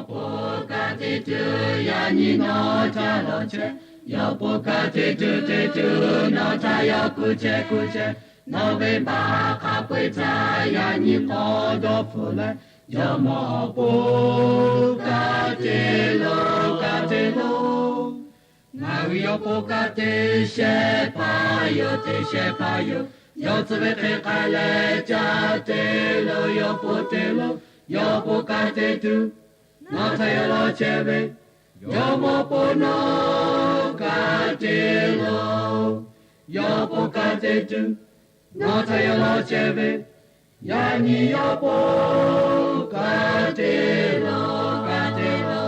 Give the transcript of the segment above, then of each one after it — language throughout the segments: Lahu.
po kaꞈ te tuˬ yaꞈ nyi nawˬ htaꞈ lawˬ chehˇ. Yawˇ po kaꞈ te tuˬ te tuˬ nawˬ htaꞈ yawˇ kuˬ chehˇ kuˬ chehˇ. Nawˬ ve baꞈ hk'a peu-eˬ htaꞈ yaꞈ nyi k'awꞈ dawˇ hpfuhˆ leh, jawˇmawˇ awˬ po kaꞈ te lo kaꞈ te lo. Ngaˬ hui yawˇ po kaꞈ te shehˍ hpaˇ yoˬ, te shehˍ hpaˇ yoˬ. Yawˇ tcuh ve hk'e k'ai leh ca te lo, yawˇ po te lo, yawˇ po kaꞈ te tuˬ nawˬ htaꞈ yawˇ lawˬ chehˇ ve, jawˇmawˇ po nawˬ kaꞈ te lo, yawˇ po kaꞈ te tuˬ nawˬ htaꞈ yawˇ lawˬ chehˇ ve, yaꞈ nyi yawˇ po kaꞈ te lo kaꞈ te lo.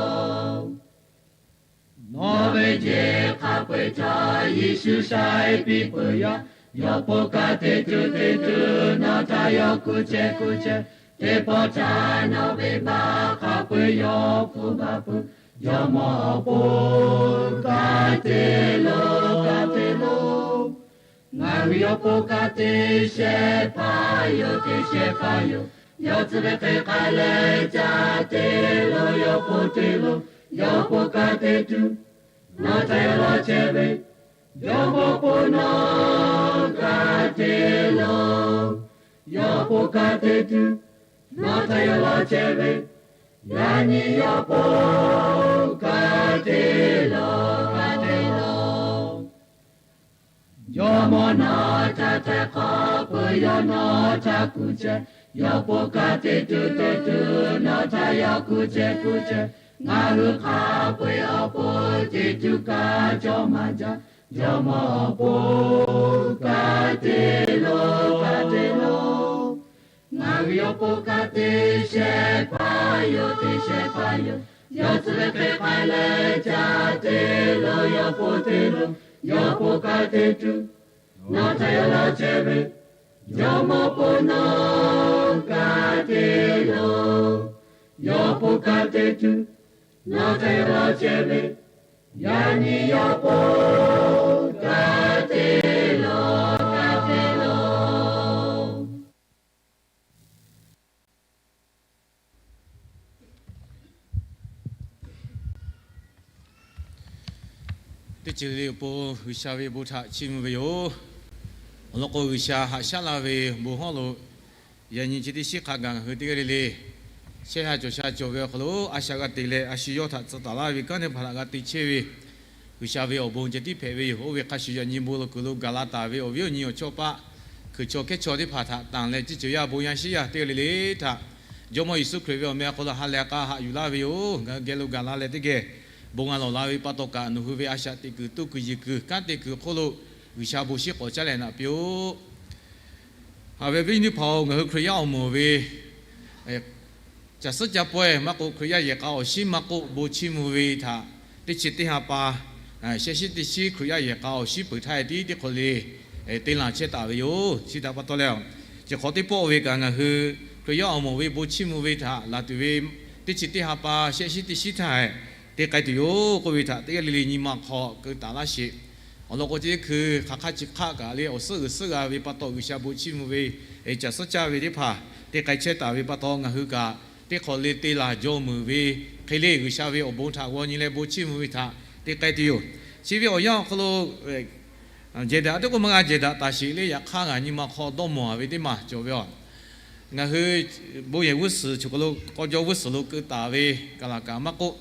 Nawˬ ve jeˬ hk'a peu-eˬ chaw Yeˍsuˆ shaiˍ piˇ peuˬ yaˇ, yawˇ po kaꞈ te tuˬ te tuˬ nawˬ htaꞈ yawˇ kuˬ chehˇ kuˬ chehˇ. Teˇ pawˆ htaꞈ nawˬ ve baꞈ hk'a peu-eˬ yawˇ hpfuhˆ baˬ peuˬ, jawˇmawˇ awˬ po kaꞈ te lo kaꞈ te lo. Ngaˬ hui yawˇ po kaꞈ te shehˍ hpaˇ yoˬ, te shehˍ hpaˇ yoˬ. Yawˇ tcuh ve hk'e k'ai leh ca te lo, yawˇ po te lo, yawˇ po kaꞈ te tuˬ nawˬ htaꞈ yawˇ lawˬ chehˇ ve, jawˇmawˇ po nawˬ kaꞈ te lo, yawˇ po kaꞈ te tuˬ nawˬ htaꞈ yawˇ lawˬ chehˇ ve, yaꞈ nyi yawˇ po kaꞈ te lo kaꞈ te lo. Jawˇmawˇ nawˬ htaꞈ htaiˍ hk'awꞈ peuˬ, yawˇ nawˬ htaꞈ kuˬ chehˇ. Yawˇ po kaꞈ te tuˬ te tuˬ nawˬ htaꞈ yawˇ kuˬ chehˇ kuˬ chehˇ. Ngaˬ hui hk'a peu-eˬ awˬ pon te tuˬ kaꞈ cawˇ maˇ jaˇ. Jawˇmawˇ awˬ pon kaꞈ te lo kaꞈ te lo. Ngaˬ hui yawˇ po kaꞈ te shehˍ hpaˇ yoˬ, te shehˍ hpaˇ yoˬ. Yawˇ tcuh ve hk'e k'ai leh ca te lo, yawˇ po te lo, yawˇ po kaꞈ te tuˬ nawˬ htaꞈ yawˇ lawˬ chehˇ ve, jawˇmawˇ po nawˬ kaꞈ te lo, yawˇ po kaꞈ te tuˬ nawˬ htaꞈ yawˇ lawˬ chehˇ ve, yaꞈ nyi yawˇ po kaꞈ te lo kaꞈ te lo. Teˇ ceuˬ le awˬ pon G'uiˬsha ve bon htaꞈ chiˇ mvuh ve yoˬ. Awˬ lawn k'o, G'uiˬsha haꞈ shaˉ laˇ ve bon hawˉ lo yaꞈ nyi chi teˇ shiˉ hk'a gaˬ ngaˬ hui teˇ g'aˇ le le chehˇ sha cawˬ sha cawˬ ve awˬ hk'aw lo a shaꞈ g'a te leh, a shu yawˇ htaꞈ tcuh taˍ laˇ ve kanˉ teˇ hpaˍ htaꞈ g'a te chehˇ ve G'uiˬsha ve awˬ bon ceh tiˉ hpehꞈ ve yoˬ. Oˇ ve hk'a shuˍ, yaꞈ nyi bon lo kuiˬ lo gaˬ la taˍ ve awˬ viˉ awˬ nyi awˬ chawˇ paˆ hkuiˬ chaw hkehˉ chaw teˇ hpaˍ htaꞈ tanˬ leh, ciˇ ceuˬ yaˇ bon yaˇ shiˉ yaˇ teˇ g'aˇ le le htaꞈ Jawˇmawˇ Yeˍsuˆ Hkriꞈ ve awˬ meh awˬ hk'aw lo ha lehˬ k'a haꞈ yuˬ laˇ ve yoˬ. Ngaˬ hui geh lo gaˬ la leh teˇ geh bon g'a lawˬ la ve pa taw kaꞈ, nawˬ hui ve a shaꞈ teꞈ kuiˬ, toˇ kuiˬ, yiˬ kuiˬ, kanˉ te kuiˬ hk'oˆ lo G'uiˬsha bon shiˉ k'awꞈ caˉ leh naꞈ piˇ-oˆ. Haꞈ ve viˉ nyi teˇ hpaˍ-oˬ, ngaˬ hui Hkriꞈ yaˇ awˬ moˍ ve caˬ suhˉ caˇ pawehˇ maˇ k'oˆ, Hkriꞈ yaˇ yehˬ k'a awˬ shinˉ maˇ k'oˆ, bon chiˇ mvuh ve htaꞈ teˇ chi teˇ ha pa shehˆ shinˉ teˇ shinˉ Hkriꞈ yaˇ yehˬ k'a awˬ shinˉ peuˬ htaˇ tiˉ teˇ hk'awꞈ le te lanˬ chehˇ taˍ ve yoˬ. Chi htaꞈ pa taw leh, chi hk'awꞈ teˇ pawˆ ve kaꞈ ngaˬ hui Hkriꞈ yaˇ awˬ moˍ ve bon chiˇ mvuh ve htaꞈ laˬ tuˬ ve teˇ chi teˇ ha pa shehˆ shinˉ teˇ shinˉ htaˇ te k'ai tuˬ yoˬ k'oˆ ve htaꞈ teˇ g'aˇ le le nyi ma hk'aw keu taˍ laˇ sheˍ. Awˬ lawn k'o, chi teˇ hkui hk'aˬ hk'aˇ chi hk'aˆ kaꞈ le awˬ suhˉ g'uiˬ suhˉ g'a ve pa taw, G'uiˬsha bon chiˇ mvuh ve caˬ suhˉ caˇ ve teˇ hpaˍ te k'ai chehˇ taˍ ve pa taw, ngaˬ hui kaꞈ teˇ hk'awꞈ le te laˬ jaw meuˍ ve hk'e le G'uiˬsha ve awˬ bon htaꞈ g'aw nyi leh bon chiˇ mvuh ve htaꞈ te k'ai tuˬ yoˬ. Chi ve awˬ yanˇ awˬ hk'aw lo jehˬ daꞈ teˇ k'oˆ maˇ g'a jehˬ daꞈ taˍ sheˍ le, yaꞈ hk'aˇ ngaˬ nyi ma hk'aw dawˇ mawˬ ve teˇ maˬ cawˬ ve aˬ. Ngaˬ hui bon yehˬ g'uˇ suhˍ choˬ kaˬ lo k'aw jaw g'uˇ suhˍ lo keu taˍ ve kaˍ laˬ kaꞈ maˇ k'oˆ,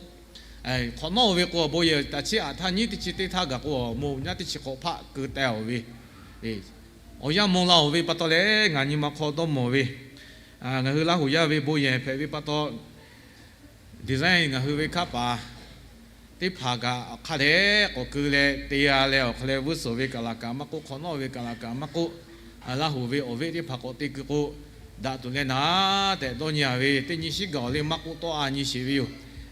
hk'awꞈ nawˉ-o ve k'o, bon yehˬ taꞈ chiˉ aꞈ htaˇ nyiˉ teˇ chi teˇ htaˇ gaˬ k'o, awˬ moˍ nyaˇ teˇ chi hk'awꞈ hpaˆ keu teh-oˬ ve awˬ yanˇ mvuh la-oˬ ve pa taw leh, ngaˬ nyi ma hk'aw dawˇ mawˬ ve, ngaˬ hui Laˇ huˍ yaˇ ve bon yehˬ hpehꞈ ve pa taw, design ngaˬ hui ve hkaˆ paˍ teˇ hpaˍ kaꞈ awˬ hk'aˇ dehꞈ k'awꞈ keu leh te g'a leh, awˬ hk'aw leh g'uˇ suhˍ ve kaˍ laˬ kaꞈ maˇ k'oˆ, hk'awꞈ nawˉ ve kaˍ laˬ kaꞈ maˇ k'oˆ, Laˇ huˍ ve awˬ veˆ teˇ hpaˍ k'awꞈ te keu k'o, daꞈ tuˬ leh naˍ tehꞈ dawˇ nyi-a ve, teˇ nyi shiˉ gaˬ-oˬ le maˇ k'oˆ tawˆ-a nyi sheˍ ve yoˬ.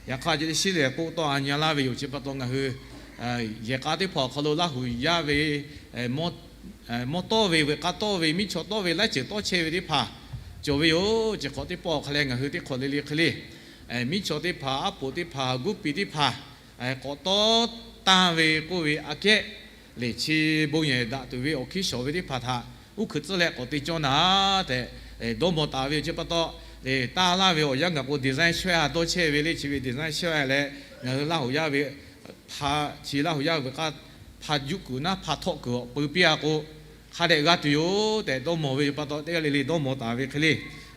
Yaꞈ hk'aˇ, chi teˇ shiˉ lehˬ k'oˆ tawˆ-a nyi laˇ ve yoˬ. Chi pa taw ngaˬ hui yehˬ k'a teˇ hpaˍ awˬ hk'aw lo Laˇ huˍ yaˇ ve mawˇ tawˇ ve, veuꞈ k'a tawˇ ve, miˉ chaw tawˇ ve, laiˉ ceuˬ tawˇ chehˇ ve teˇ hpaˍ cawˬ ve yoˬ. Chi hk'awꞈ teˇ pawˆ awˬ hk'aw leh ngaˬ hui teˇ hk'awꞈ le le hk'e le, miˉ chaw teˇ hpaˍ, aˉ poꞈ teˇ hpaˍ, guˇ piˍ teˇ hpaˍ k'awꞈ tawˇ tanˇ ve k'oˆ ve aꞈ kehˉ lehˬ, chi bon yehˬ daꞈ tuˬ ve awˬ hkiˉ shawˍ ve teˇ hpaˍ htaꞈ uˉ hkui tcuhˉ leh k'awꞈ te cawˇ naˍ tehꞈ dawˇ mawˬ taˍ ve yoˬ. Chi pa taw, Taˇ laˇ ve awˬ yanˇ gaˬ k'o, design shawehˇ a dawˇ chehˇ ve le. Chi ve design shawehˇ leh, ngaˬ hui Laˇ huˍ yaˇ ve hpa, chi Laˇ huˍ yaˇ ve k'aˇ hpa juˆ kuiˬ naˉ hpa htawˆ kuiˬ awˬ peu piˇ a k'o, hk'a dehꞈ g'a tuˬ yoˬ tehꞈ dawˇ mawˬ ve yoˬ. Pa taw teˇ g'aˇ le le dawˇ mawˬ taˍ ve hk'e le,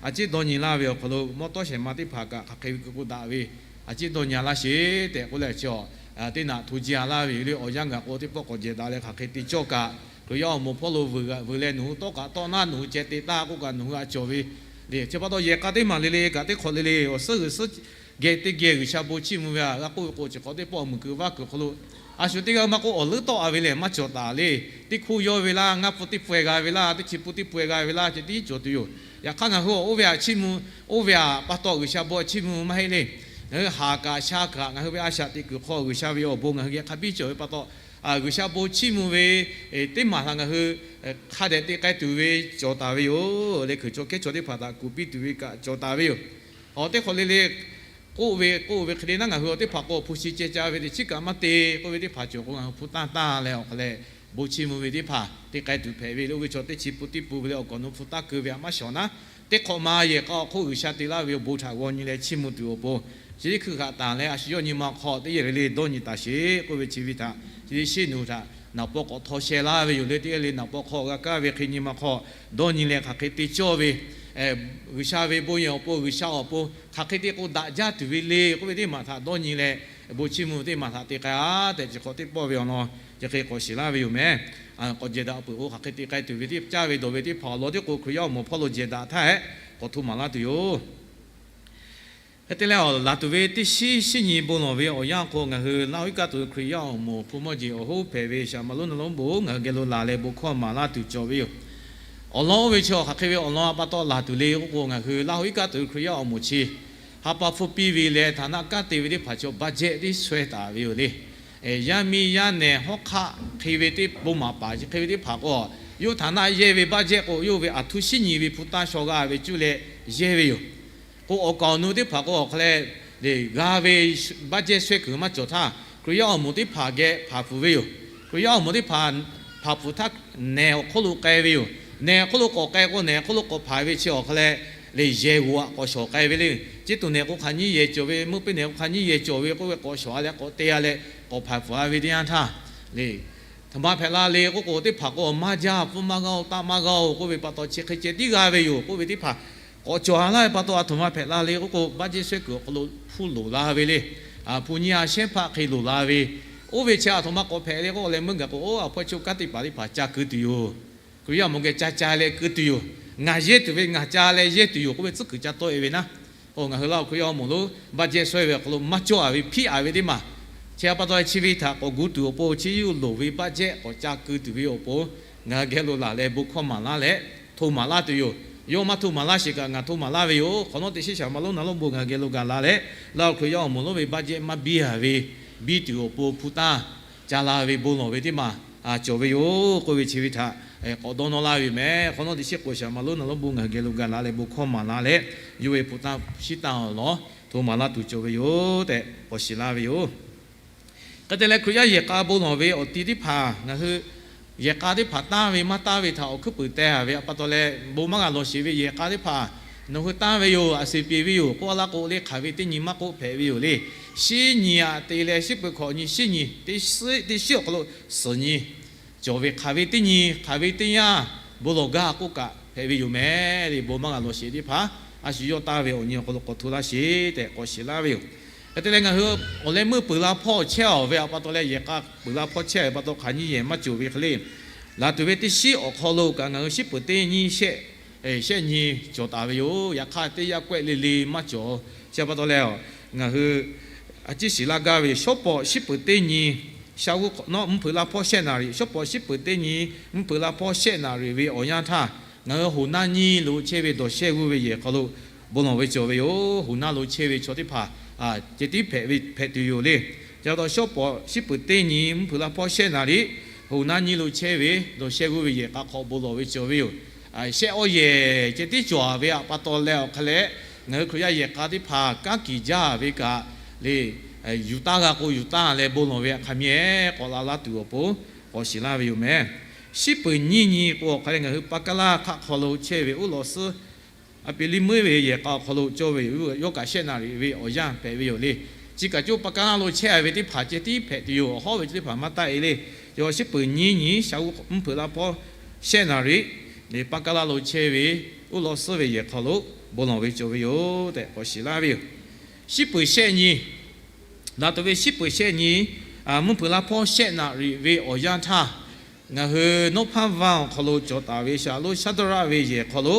a ciˉ dawˇ nyi laˇ ve awˬ hk'aw lo mawˇ tawˉ shehˍ ma teˇ hpaˍ kaꞈ hk'aˬ hk'e ve keu k'o daꞈ ve, a ciˉ dawˇ nyi a laˇ sheˍ tehꞈ k'oˆ leh, chi teˇ naꞈ hto ji a laˇ ve yoˬ le. Awˬ yanˇ gaˬ k'o, teˇ pawˆ k'awꞈ jehˬ daꞈ leh hk'aˬ hk'e te cawˇ kaꞈ, Hkriꞈ yaˇ awˬ moˍ hpawˇ lo vuiˬ g'aꞈ vuiˬ leh, nawˬ hui tawˇ kaꞈ tawˆ naˉ, nawˬ hui ceh te taˇ k'oˆ kaꞈ nawˬ hui a cawˬ ve le. Chi pa taw yehˬ k'a teˇ maˬ le le kaꞈ, teˇ hk'awꞈ le le awˬ suhˉ g'uiˬ suhˉ geh teˇ geh G'uiˬsha bon chiˇ mvuh ve a g'a k'oˆ ve k'o, chi hk'awꞈ teˇ pawˆ muiˬ kuiˬ vaˇ kuiˬ hk'aw lo, a shu teˇ g'aˇ maˇ k'oˆ, awˬ leuˉ tawˆ a ve lehˬ maˇ cawˬ taˍ le. Teˇ hkoˇ yawˇ ve laˇ, ngaˇ pun teˇ pawehˇ g'a ve laˇ, teˇ chi pun teˇ pawehˇ g'a ve laˇ, ceh tiˉ cawˬ tuˬ yoˬ. Yaꞈ hk'aˇ, ngaˬ hui awˬ oˇ ve a chiˇ mvuh, oˇ ve a pa taw G'uiˬsha bon chiˇ mvuh maˇ heˆ le. Ngaˬ hui haˍ kaꞈ sha kaꞈ, ngaˬ hui ve a shaꞈ teꞈ kuiˬ hk'aw G'uiˬsha ve awˬ bon ngaˬ hui geh hk'a biˇ cawˬ ve pa taw, G'uiˬsha bon chiˇ mvuh ve teˇ maˬ htaꞈ ngaˬ hui hk'a dehꞈ te k'ai tuˬ ve cawˬ taˍ ve yoˬ. Leh hkui chaw kehˉ chaw teˇ hpaˍ htaꞈ kuˬ piˇ tuˬ ve kaꞈ cawˬ taˍ ve yoˬ. Awˬ teˇ hk'awꞈ le le k'oˆ ve k'oˆ ve hk'e le naˉ, ngaˬ hui awˬ teˇ hpaˍ k'o, hpu shi ceh ca ve teˇ chiˉ kaꞈ maˇ te k'oˆ ve teˇ hpaˍ cawˬ k'o, ngaˬ hui hpu tanˇ tanˇ leh awˬ hk'aw leh bon chiˇ mvuh ve teˇ hpaˍ te k'ai tuˬ hpehꞈ ve le. Oˇ ve chaw teˇ chi pun teˇ pun ve le awˬ kaꞈ nawˬ hpu taˇ keu ve htaꞈ maˇ shawˍ naˉ, teˇ hk'awꞈ ma yehˬ k'a awˬ hk'oˆ G'uiˬsha te laˇ ve awˬ bon htaꞈ g'aw nyi leh chiˇ mvuh tuˬ awˬ pon, chi teˇ hkui hk'aꞈ tanˬ leh a shu yawˇ nyi ma hk'aw teˇ geh le le dawˇ nyi taˍ sheˍ k'oˆ ve chi ve htaꞈ chi teˇ shiˉ nawˬ hui htaꞈ naˍ paw k'awꞈ htaw sheh laˇ ve yoˬ le. Teˇ geh le naˍ paw hk'aw g'a kaˇ ve hk'e nyi ma hk'aw dawˇ nyi leh hk'aˬ hk'e te cawˇ ve G'uiˬsha ve bon yehˬ awˬ pon, G'uiˬsha awˬ pon hk'aˬ hk'e te k'o daꞈ jaˇ tuˬ ve le k'oˆ ve teˇ maˬ htaꞈ dawˇ nyi leh, bon chiˇ mvuh ve teˇ maˬ htaꞈ te k'ai a tehꞈ, chi hk'awꞈ teˇ pawˆ ve awˬ lawn chi hk'e k'awꞈ shiˍ laˇ ve yoˬ meh. K'awꞈ jehˬ daꞈ peuˬ k'o, hk'aˬ hk'e te k'ai tuˬ ve teˇ caˇ ve dawˬ ve teˇ hpaˍ awˬ lawn tiˉ k'o, Hkriꞈ yaˇ awˬ moˍ hpawˇ lo jehˬ daꞈ htaˇ hehꞈ k'awꞈ hto maˍ laˇ tuˬ yoˬ. Hk'e te leh, laˬ tuˬ ve teˇ shiˉ shiˉ nyi bon lawˬ ve awˬ yanˇ k'o, ngaˬ hui Laˇ huˍ iˉ kaˆ tuˬ Hkriꞈ yaˇ awˬ moˍ hpu mawˇ jeˬ awˬ hoˉ hpehꞈ ve Shaˍ maˍ lonˉ na lonˉ bon ngaˬ hui geh lo laˬ leh bon hkawˇ maˍ laˇ tuˬ cawˬ ve yoˬ. Awˬ lawn oˇ ve chi hk'aˬ hk'e ve awˬ lawn a pa taw laˬ tuˬ le k'oˆ k'o, ngaˬ hui Laˇ huˍ iˉ kaˆ tuˬ Hkriꞈ yaˇ awˬ moˍ chi ha pa hpfuhˇ piˇ ve leh htaˍ naˆ kanˉ te ve teˇ hpaˍ chaw budget teˇ shawehˇ taˍ ve yoˬ le. Yaˇ miˇ yaˇ nehˬ hawˉ hk'aˆ hk'e ve teˇ bon maˍ paˍ chi hk'e ve teˇ hpaˍ k'o, yawˇ htaˍ naˆ yehˇ ve budget k'o, yawˇ ve aˬ htoˇ shiˉ nyi ve hpu tanˇ shaw g'a ve cuˇ leh yehˇ ve yoˬ. K'o, awˬ kaˍ awˬ nu teˇ hpaˍ k'o, awˬ hk'a leh le g'a ve budget shawehˇ kuiˬ maˇ cawˬ htaˇ, Hkriꞈ yaˇ awˬ moˍ teˇ hpaˍ geh hpanˍ pfuhˍ ve yoˬ. Hkriꞈ yaˇ awˬ moˍ teˇ hpaˍ hpanˍ pfuhˍ htaˇ, nehˬ awˬ hk'oˆ lo k'ai ve yoˬ. Nehˬ awˬ hk'oˆ lo k'awꞈ k'ai k'o, nehˬ awˬ hk'oˆ lo k'awꞈ hpanˍ ve chi awˬ hk'a leh le yehˬ g'oꞈ aꞈ k'awꞈ shawˍ k'ai ve le. Chi tuˬ nehˬ k'o hk'aˬ nyiˇ yehˬ cawˬ ve, meuˇ peˇ nehˬ k'o hk'aˬ nyiˇ yehˬ cawˬ ve k'oˆ ve k'awꞈ shawˍ a leh k'awꞈ te a leh k'awꞈ hpanˍ pfuhˍ a ve teˇ yanˇ htaˇ le, htoꞈ ma hpehꞈ la le k'oˆ k'o, teˇ hpaˍ k'o maˇ jaˇ, pfuhˇ maˇ g'a-oˬ, taˆ maˇ g'a-oˬ k'oˆ ve pa taw, chi hk'e ceh tiˉ g'a ve yoˬ k'oˆ ve teˇ hpaˍ k'awꞈ cawˬ a laˇ ve pa taw, aˬ htoꞈ ma hpehꞈ la le k'oˆ k'o, budget shawehˇ kuiˬ awˬ hk'aw lo hpuˇ loˍ la ve le. Hpu nyiˇ a shehˉ hpaˆ hk'e loˍ la ve, oˇ ve chi aˬ htoꞈ ma k'awꞈ hpehꞈ le k'oˆ leh, meuˇ gaˬ k'o, oˇ a hpawˇ chi kanˉ teˇ hpaˍ teˇ hpaˍ ca keu tuˬ yoˬ. Hkriꞈ yaˇ awˬ moˍ geh ca ca leh keu tuˬ yoˬ. Ngaˬ yehˇ tuˬ ve ngaˬ ca leh yehˇ tuˬ yoˬ k'oˆ ve tcuhˉ kuiˬ ca tawˆ e ve naˉ, ngaˬ hui Laˇ huˍ Hkriꞈ yaˇ awˬ moˍ lo budget shawehˇ ve awˬ hk'aw lo maˇ cawˇ a ve hpiˇ a ve teˇ maˬ, chi a pa taw chi ve htaꞈ k'awꞈ gu tuˬ awˬ pon, chi yawˇ loˍ ve budget k'awꞈ ca keu tuˬ ve awˬ pon, ngaˬ hui geh lo laˬ leh bon hkawˇ maˍ laˇ leh hto maˍ laˇ tuˬ yoˬ. Yawˇ maˇ hto maˍ laˇ sheˍ kaꞈ ngaˬ hto maˍ laˇ ve yoˬ. Hk'awꞈ nawˉ teˇ shiˉ Shaˍ maˍ lonˉ na lonˉ bon ngaˬ hui geh lo gaˬ la leh, Laˇ huˍ Hkriꞈ yaˇ awˬ moˍ lonˉ ve budget maˇ biˇ a ve biˇ tuˬ awˬ pon hpu tanˇ ca la ve bon lawˬ ve teˇ maˬ cawˬ ve yoˬ k'oˆ ve chi ve htaꞈ k'awꞈ dawˇ nawˇ laˇ ve yoˬ meh. Hk'awꞈ nawˉ teˇ shiˉ k'o Shaˍ maˍ lonˉ na lonˉ bon ngaˬ hui geh lo gaˬ la leh bon hkawˇ maˍ la leh, yawˇ ve hpu tanˇ shiˉ tanˇ awˬ lawn hto maˍ laˇ tuˬ cawˬ ve yoˬ tehꞈ k'awꞈ shiˍ laˇ ve yoˬ. Hk'e te leh, Hkriꞈ yaˇ yehˬ k'a bon lawˬ ve awˬ ti teˇ hpaˍ ngaˬ hui yehˬ k'a teˇ hpaˍ tanˇ ve maˇ tanˇ ve htaꞈ awˬ hkuiˉ puiˍ teh a ve a pa taw leh, bon maˇ g'a lawˬ sheˍ ve yehˬ k'a teˇ hpaˍ nawˬ hui tanˇ ve yoˬ, a suˍ piˍ ve yoˬ k'oˆ a laˇ k'o le, hk'aˬ ve teˇ nyi maˇ k'oˆ hpehꞈ ve yoˬ le. Shiˉ nyi aꞈ te leh shiˉ peuˬ hkawꞈ nyi shiˉ nyi, teˇ shiˉ awˬ hk'aw lo suhˍ nyi cawˬ ve hk'aˬ ve teˇ nyi hk'aˬ ve teˇ yanˇ bon lawˬ gaˇ k'oˆ kaꞈ hpehꞈ ve yoˬ meh le. Bon maˇ g'a lawˬ sheˍ teˇ hpaˍ a shu yawˇ tanˇ ve awˬ nyi awˬ hk'aw lo k'awꞈ hto laˇ sheˍ tehꞈ k'awꞈ shiˍ laˇ ve yoˬ. Hk'e te leh, ngaˬ hui awˬ leh meuˇ peuˬ la hpawˇ chehˇ a ve a pa taw leh, yehˬ k'a peuˬ la hpawˇ chehˇ a ve pa taw hk'aˬ nyiˇ yehˬ maˇ cawˬ ve hk'e le, laˬ tuˬ ve teˇ shiˉ awˬ hk'aw lo kaꞈ ngaˬ hui shiˉ peuˬ teˇ nyi shehˆ, shehˆ nyi cawˬ taˍ ve yoˬ. Yaꞈ hk'aˇ, teˇ yanˇ kawehˆ le le maˇ cawˬ. Chi a pa taw leh, ngaˬ hui a ciˉ shiˍ laˇ gaˇ ve yoˬ. Shawˉ pawˍ shiˉ peuˬ teˇ nyi, sha g'uˇ hk'awꞈ nawˉ mvuhˇ hpeuꞈ la hpawˇ shehˆ naˍ riˍ, shawˉ pawˍ shiˉ peuˬ teˇ nyi mvuhˇ hpeuꞈ la hpawˇ shehˆ naˍ riˍ ve awˬ yanˇ htaˇ, ngaˬ hui hoˍ naˇ nyi lo chehˇ ve dawˬ shehˇ g'uˇ ve yehˬ hk'aw lo bon lawˬ ve cawˬ ve yoˬ. Hoˍ naˇ lo chehˇ ve chaw teˇ hpaˍ ceh tiˉ hpehꞈ ve hpehꞈ tuˬ yoˬ le. Chi pa taw, shawˉ pawˍ shiˉ peuˬ teˇ nyi mvuhˇ hpeuꞈ la hpawˇ shehˆ naˍ riˍ, hoˍ naˇ nyi lo chehˇ ve dawˬ shehˇ g'uˇ ve yehˬ k'a hk'aw bon lawˬ ve cawˬ ve yoˬ. Shehˆ awˇ yehˬ ceh tiˉ cawˬ ve a pa taw leh awˬ hk'a leh, ngaˬ hui Hkriꞈ yaˇ yehˬ k'a teˇ hpaˍ kanˉ kiˬ jaˇ ve kaꞈ le, yuˬ taˇ g'a k'o yuˬ taˇ leh bon lawˬ ve a hk'a meh k'awꞈ la laˇ tuˬ awˬ pon k'awꞈ shiˍ laˇ ve yoˬ meh. Shiˉ peuˬ nyiˇ nyi k'o awˬ hk'a leh, ngaˬ hui pa kaˇ laˇ hk'aˆ hk'aw lo chehˇ ve uˉ law suhˉ A piˍ liˇ meuˉ ve yehˬ k'a awˬ hk'aw lo cawˇ ve yawˇ kaꞈ shehˆ naˍ riˍ ve awˬ yanˇ hpehꞈ ve yoˬ le. Chi kaꞈ coˇ pa kaˇ laˇ lo chehˇ ve teˇ hpaˍ ceh tiˉ hpehꞈ tuˬ yoˬ. Awˬ hawˉ ve chi teˇ hpaˍ maˇ taˆ e le. Yaꞈ shiˉ peuˬ nyiˇ nyi shaˍ uˆ mvuhˇ hpeuꞈ laˇ hpawˇ shehˆ naˍ riˍ, pa kaˇ laˇ lo chehˇ ve uˉ lawˇ suhˉ ve yehˬ hk'aw lo bon lawˬ ve cawˬ ve yoˬ tehꞈ k'awꞈ shiˍ laˇ ve yoˬ. Shiˉ peuˬ shehˆ nyi, daꞈ tuˬ ve shiˉ peuˬ shehˆ nyi mvuhˇ hpeuꞈ laˇ hpawˇ shehˆ naˍ riˍ ve awˬ yanˇ htaˇ, ngaˬ hui Nawˉ hpaˇ vaˇ awˬ hk'aw lo cawˬ taˍ ve shaˍ lonˉ Shaˉdawˇraˆ ve yehˬ hk'aw lo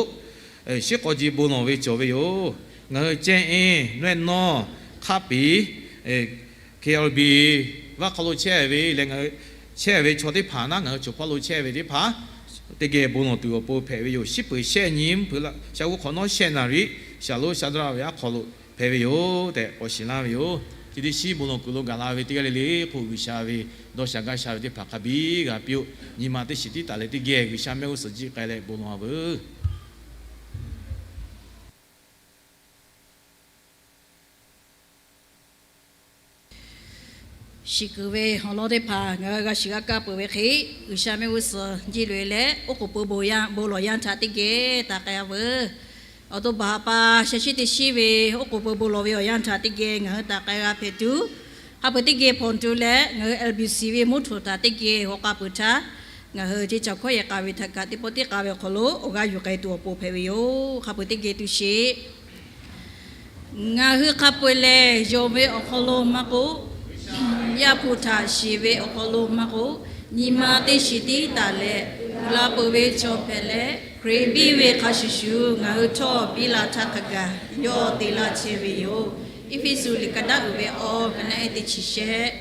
shiˉ k'aw ji bon lawˬ ve cawˬ ve yoˬ. Ngaˬ hui Cehˇ eˇ, Nawehˇ nawˇ, Hk'aˆ piˍ, K L B vaˇ hk'aw lo chehˇ ve leh ngaˬ hui chehˇ ve chaw teˇ hpaˍ naˉ, ngaˬ hui choˬ hpawˇ lo chehˇ ve teˇ hpaˍ teˇ geh bon lawˬ tuˬ awˬ pon hpehꞈ ve yoˬ. Shiˉ peuˬ shehˆ nyi mvuhˇ hpeuꞈ laˇ shaˍ uˆ hk'awꞈ nawˉ shehˆ naˍ riˍ shaˍ lonˉ Shaˉdawˇraˆ ve aˉ hk'aw lo hpehꞈ ve yoˬ tehꞈ k'awꞈ shiˍ laˇ ve yoˬ. Chi teˇ shiˉ bon lawˬ kuiˬ lo gaˬ la ve teˇ g'aˇ le le k'o, G'uiˬsha ve dawˇ sha gaˇ sha ve teˇ hpaˍ hk'a biˇ g'a piˇ-oˆ. Nyi ma teˇ shiˍ tiˉ taˍ leh teˇ geh G'uiˬsha mehˆ g'uˇ suhˍ jiˆ k'ai leh bon lawˬ-a veuˬ. Shiˍ kuiˬ ve awˬ lawn teˇ hpaˍ ngaˬ hui g'a shiˍ g'a kaˇ peuˬ ve hk'e, G'uiˬsha mehˆ g'uˇ suhˍ jiˇ loꞈ e leh oˉ k'oˍ pui bon lawˬ yanˇ htaꞈ teˇ geh taˍ k'ai-a veuˬ. Awˬ to baˬ ha pa sheh shiˉ teˇ shiˉ ve oˉ k'oˍ pui bon lawˬ ve awˬ yanˇ htaꞈ teˇ geh ngaˬ hui taˍ k'ai g'a hpehꞈ tuˬ, hk'a peu-eˬ teˇ geh hpawnˬ tuˬ leh ngaˬ hui L B C ve mvuhˇ htoꞈ htaꞈ teˇ geh haw k'a peuˬ htaˇ, ngaˬ hui ceˇ caˬ hkawˇ yehˬ k'a ve htaꞈ kaꞈ teˇ pawˆ teˇ k'a ve awˬ hk'aw lo awˬ g'aˇ yuˬ k'ai tuˬ awˬ pon hpehꞈ ve yoˬ. Hk'a peu-eˬ teˇ geh tuˬ sheˍ. Ngaˬ hui hk'a peu-eˬ lehˬ, yonˍ ve awˬ hk'aw lo maˇ k'oˆ, Yaˇ hpu htaꞈ shiˍ ve awˬ hk'aw lo maˇ k'oˆ, nyi ma teˇ shiˍ tiˉ taˍ leh, la peuˬ ve chaw hpehꞈ leh, Hkriꞈ biˇ ve hk'a shuˍ shuˍ ngaˬ hui htawˇ biˇ la htaˇ hk'a gaˬ yawˇ te laˇ chehˇ ve yoˬ. Eˇfeˇsuꞈ liꞈ ka daˆ uiˍ ve awˇ ka naˆ ehˉ teˇ chi shehˆ.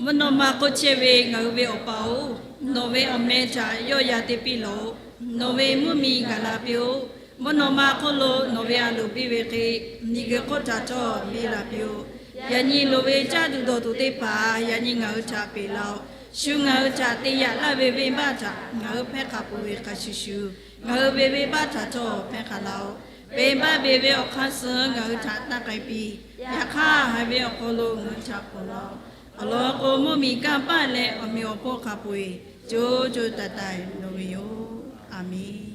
Mvuhˇ naw ma hk'oˆ chehˇ ve ngaˬ hui ve Awˬ pa-oˬ, nawˬ ve awˬ meh htaꞈ yawˆ yan te piˇ lawˬ. Nawˬ ve mvuhˇ miˬ gaˬ la piˇ-oˆ. Mvuhˇ naw ma hk'oˆ lo nawˬ ve a loˍ biˇ ve hk'e, miˬguiˬ hk'oˆ htaꞈ htawˇ biˇ la piˇ-oˆ. Yaꞈ nyi loˍ ve caˇ tuˬ dawˬ tuˬ teˇ hpaˍ yaꞈ nyi ngaˬ hui htaꞈ peꞈ laˇ-oˆ. Shu ngaˬ hui htaꞈ te yaꞈ laˇ ve venˇbaˆ htaꞈ ngaˬ hui hpehˇ hk'a peuˬ ve hk'a shuˍ shuˍ, ngaˬ hui ve venˇbaˆ htaꞈ htawˇ hpehˇ hk'a laˇ-oˆ. Venˇbaˆ beˬ ve awˬ hk'aˇ suh ngaˬ hui htaꞈ tanˇ k'ai piˇ. Yaꞈ hk'aˇ, haiˬ ve awˬ hk'aw lo ngaˬ hui htaꞈ ponˬ laˇ-oˆ. Awˬ lawn k'o, mvuhˇ miˬ kanˇ paˆ leh awˬ meꞈ awˬ hponˇ hk'a peu-eˬ co co taiˍ taiˍ loˍ ve yoˬ. A menˬ.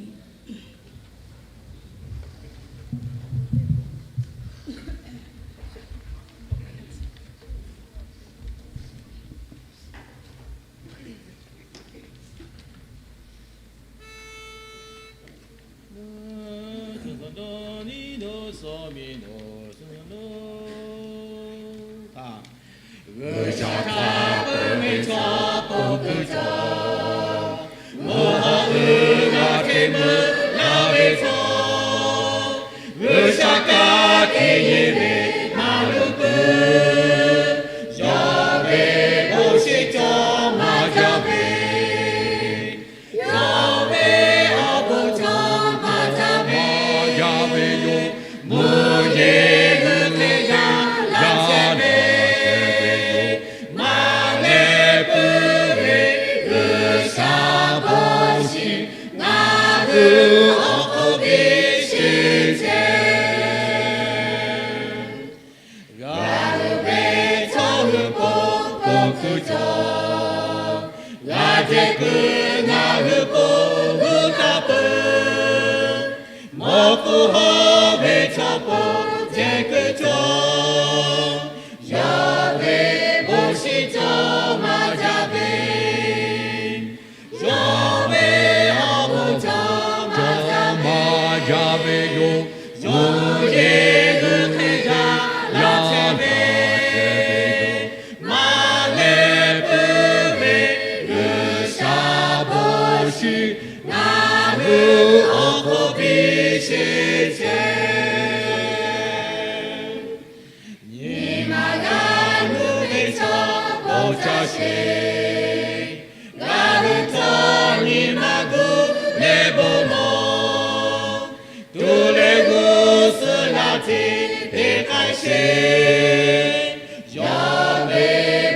G'uiˬsha htaꞈ peuˬ ve chaw ponˬ kuiˬ cawˬ, mvuhˇ haw uiˍ la hk'e meuˇ laˇ ve chaw, G'uiˬsha kaꞈ te yeˬ ve maˇ luˬ peuˬ. Yawˇ ve bon shiˍ cawˬ maˇ jaˇ ve, yawˇ ve awˬ bon cawˬ maˇ jaˇ ve, yaˇ ve yoˬ. Mvuhˇ yeˬ g'uiˬ hk'e yaˇ la chehˇ ve, maˇ leh puiˉ ve G'uiˬsha bon shiˍ ngaˬ hui awˬ hk'oˆ haw ve chaw hpawˇ jehˬ kuiˬ cawˬ. Yawˇ ve bon shiˍ cawˬ maˇ jaˇ ve, yawˇ ve awˬ bon cawˬ maˇ jaˇ ve yoˬ. Yawˇ yehˬ g'uˇ hk'e jaˇ laˇ chehˇ ve, maˇ leh puiˉ ve G'uiˬsha bon shiˍ ngaˬ hui awˬ hk'oˆ piˇ sheˍ chehˇ. Nyi ma g'a nuˇ ve chaw bon caˇ sheˍ. Ngaˬ hui htawˇ nyi ma gu leh bon lawˬ. Tuˬ leh g'uˇ suhˍ laˇ hteꞈ teˇ k'ai sheˍ. Yawˇ ve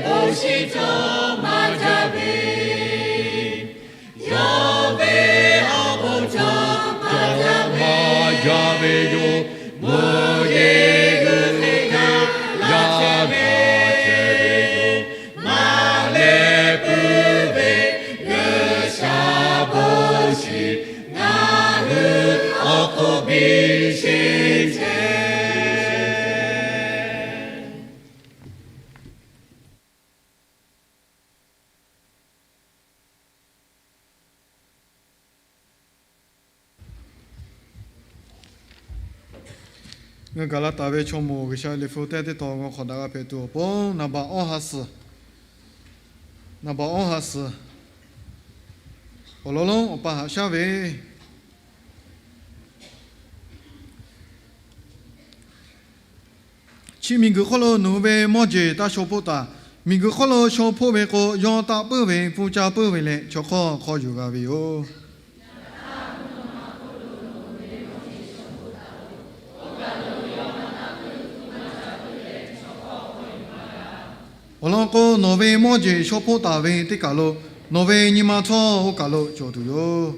bon shiˍ cawˬ maˇ jaˇ ve, yawˇ ve awˬ bon cawˬ maˇ jaˇ ve yoˬ. Mvuhˇ yeˬ g'uˇ hk'e jaˇ laˇ chehˇ ve yoˬ. Maˇ leh puiˉ ve G'uiˬsha bon shiˍ ngaˬ hui awˬ hk'oˆ piˇ sheˍ chehˇ. Ngaˬ hui gaˬ la taˍ ve chaw moˍ G'uiˬsha liꞈ hpu teˇ teˇ tawn g'aw hk'awꞈ daꞈ g'a hpehꞈ tuˬ awˬ pon, naˍ baꞈ awˇ ha suhˍ, naˍ baꞈ awˇ ha suhˍ awˬ lawn lonˉ awˬ pa haꞈ shaˉ ve, chi miˬguiˬ hk'oˆ lo nawˬ hui ve mawˇ jeˬ taˇ shaw hpoˆ taˍ. Miˬguiˬ hk'oˆ lo shaw hpoˆ ve k'o, yawˇ taˆ puiˉ ve, pfuhˇ caˇ puiˉ ve leh, chaw hk'awˇ hk'aw yuˬ g'a ve yoˬ. Awˬ lawn k'o, nawˬ ve mawˇ jeˬ shaw hpoˆ taˍ ve teˇ kaˬ lo nawˬ ve nyi ma htawˇ oˇ kaˬ lo cawˬ tuˬ yoˬ.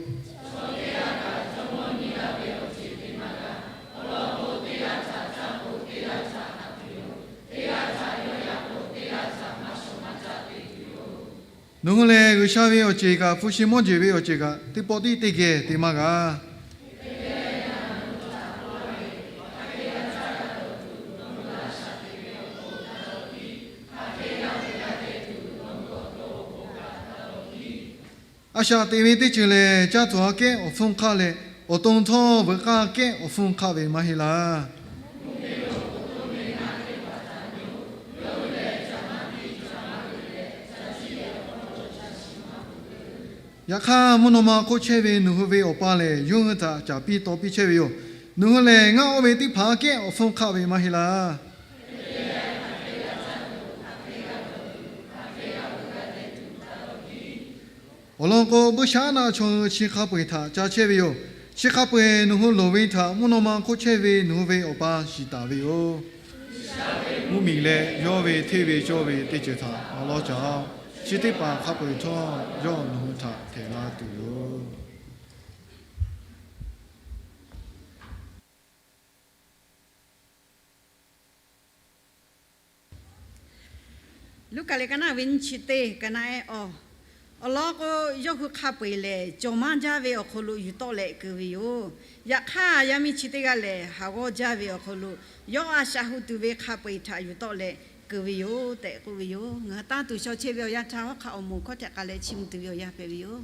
Nawˬ hui lehˬ, G'uiˬsha ve awˬ ceˬ kaꞈ, hpu shi mawˇ jeˬ ve awˬ ceˬ kaꞈ, teˇ pawˆ tiˉ teˇ geh te maˇ g'a. A shaꞈ teꞈ ve teˇ ceuˬ lehˬ, caˇ tuˬ aꞈ kehˉ awˬ hpfuhˇ hk'aˆ leh, awˬ to htawˇ veuꞈ k'aˇ kehˉ awˬ hpfuhˇ hk'aˆ ve maˇ heˆ laˇ. Yaꞈ hk'aˇ, mvuhˇ naw ma hk'oˆ chehˇ ve nawˬ hui ve Awˬ pa lehˬ, yawˇ hui htaꞈ caˍ piˇ taw piˇ chehˇ ve yoˬ. Nawˬ hui lehˬ, ngaˆ oˇ ve teˇ hpaˍ aꞈ kehˉ awˬ hpfuhˇ hk'aˆ ve maˇ heˆ laˇ. Awˬ lawn k'o, buiˇshaˆaˉnaˆ chaw hui chi hk'a peu-eˬ htaꞈ ca chehˇ ve yoˬ. Chi hk'a peu-eˬ nawˬ hui loˍ ve htaꞈ mvuhˇ naw ma hk'oˆ chehˇ ve nawˬ hui ve Awˬ pa shiˍ taˍ ve yoˬ. Mvuhˇmiˬ leh yawˇ ve hteˇ ve cawˇ ve teˇ ceuˬ htaꞈ awˬ lawn caˍ-oˬ. Chi teˇ hpaˍ hk'a peu-eˬ htawˇ yawˇ nawˬ hui htaꞈ htehꞈ la tuˬ yoˬ. Luˉkaꞈ lehˬ, ka naˆ ve nyiˇ chi teˇ, ka naˆ ehˉ awˬ, awˬ lawn k'o, yawˇ hui hk'a peu-eˬ lehˬ, cawˬ maˇ jaˇ ve awˬ hk'aw lo yuˬ tawˆ leh keu ve yoˬ. Yaꞈ hk'aˇ, yaˇ miˇ chi teˇ g'aˇ lehˬ, haˍ g'awˇ jaˇ ve awˬ hk'aw lo, yawˇ a shaꞈ hu tuˬ ve hk'a peu-eˬ htaꞈ yuˬ tawˆ leh keu ve yoˬ tehꞈ k'oˆ ve yoˬ. Ngaˬ hui tanˇ tuˬ shaw chehˇ ve awˬ yanˇ htaˇ, hawˉ hk'aˆ awˬ moˍ hkawˇ htehꞈ k'a leh chiˇ mvuh tuˬ ve awˬ yanˇ hpehꞈ ve yoˬ.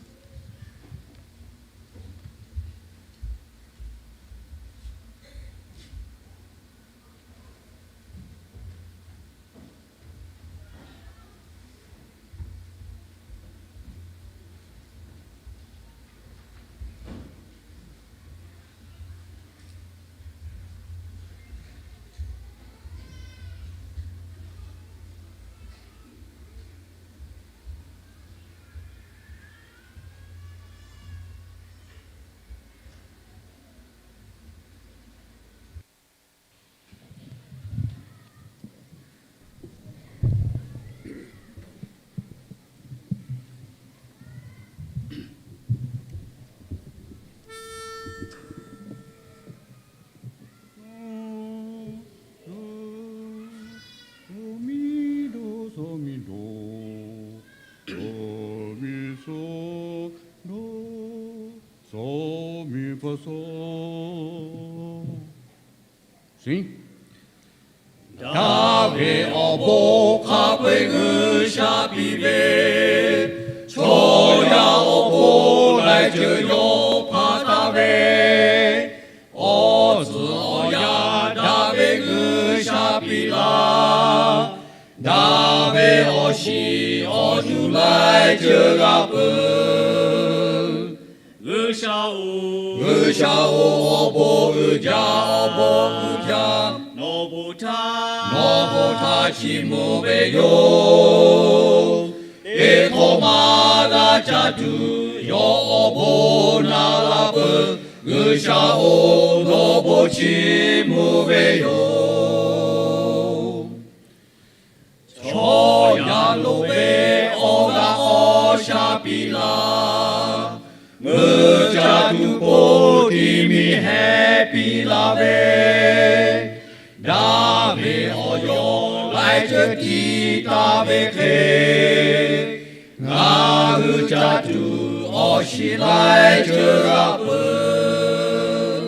Daꞈ ve awˬ bon hk'a peu-eˬ G'uiˬsha piˇ ve, chaw yaˇ awˬ pon laiˉ ceuˬ yawˇ hpanˍ taˍ ve, awˬ tcuhˍ awˬ yanˇ daꞈ ve G'uiˬsha piˇ laˇ. Daꞈ ve awˬ shiˍ awˬ shuˍ laiˉ ceuˬ g'a peuˬ. G'uiˬsha-oˬ, G'uiˬsha-oˬ, awˬ bon uiˍ jaˇ, awˬ bon uiˍ jaˇ. Nawˬ bon htaˇ, nawˬ bon htaˇ chiˇ mvuh ve yoˬ. Teˇ hkawˇ maˇ g'a caˇ tuˬ yawˇ awˬ bon naꞈ la peuˬ. G'uiˬsha-oˬ, nawˬ bon chiˇ mvuh ve yoˬ. Chaw yaˇ loˍ ve awˬ g'aˇ awˬ shaˉ piˇ laˇ. Meuˇ caˇ tuˬ po tiˇ miˬ heh piˇ laˇ ve, daꞈ ve awˬ yawˇ laiˉ ceuˬ tiˇ taˍ ve hk'e, ngaˬ hui caˇ tuˬ awˬ shiˍ laiˉ ceuˬ g'a peuˬ.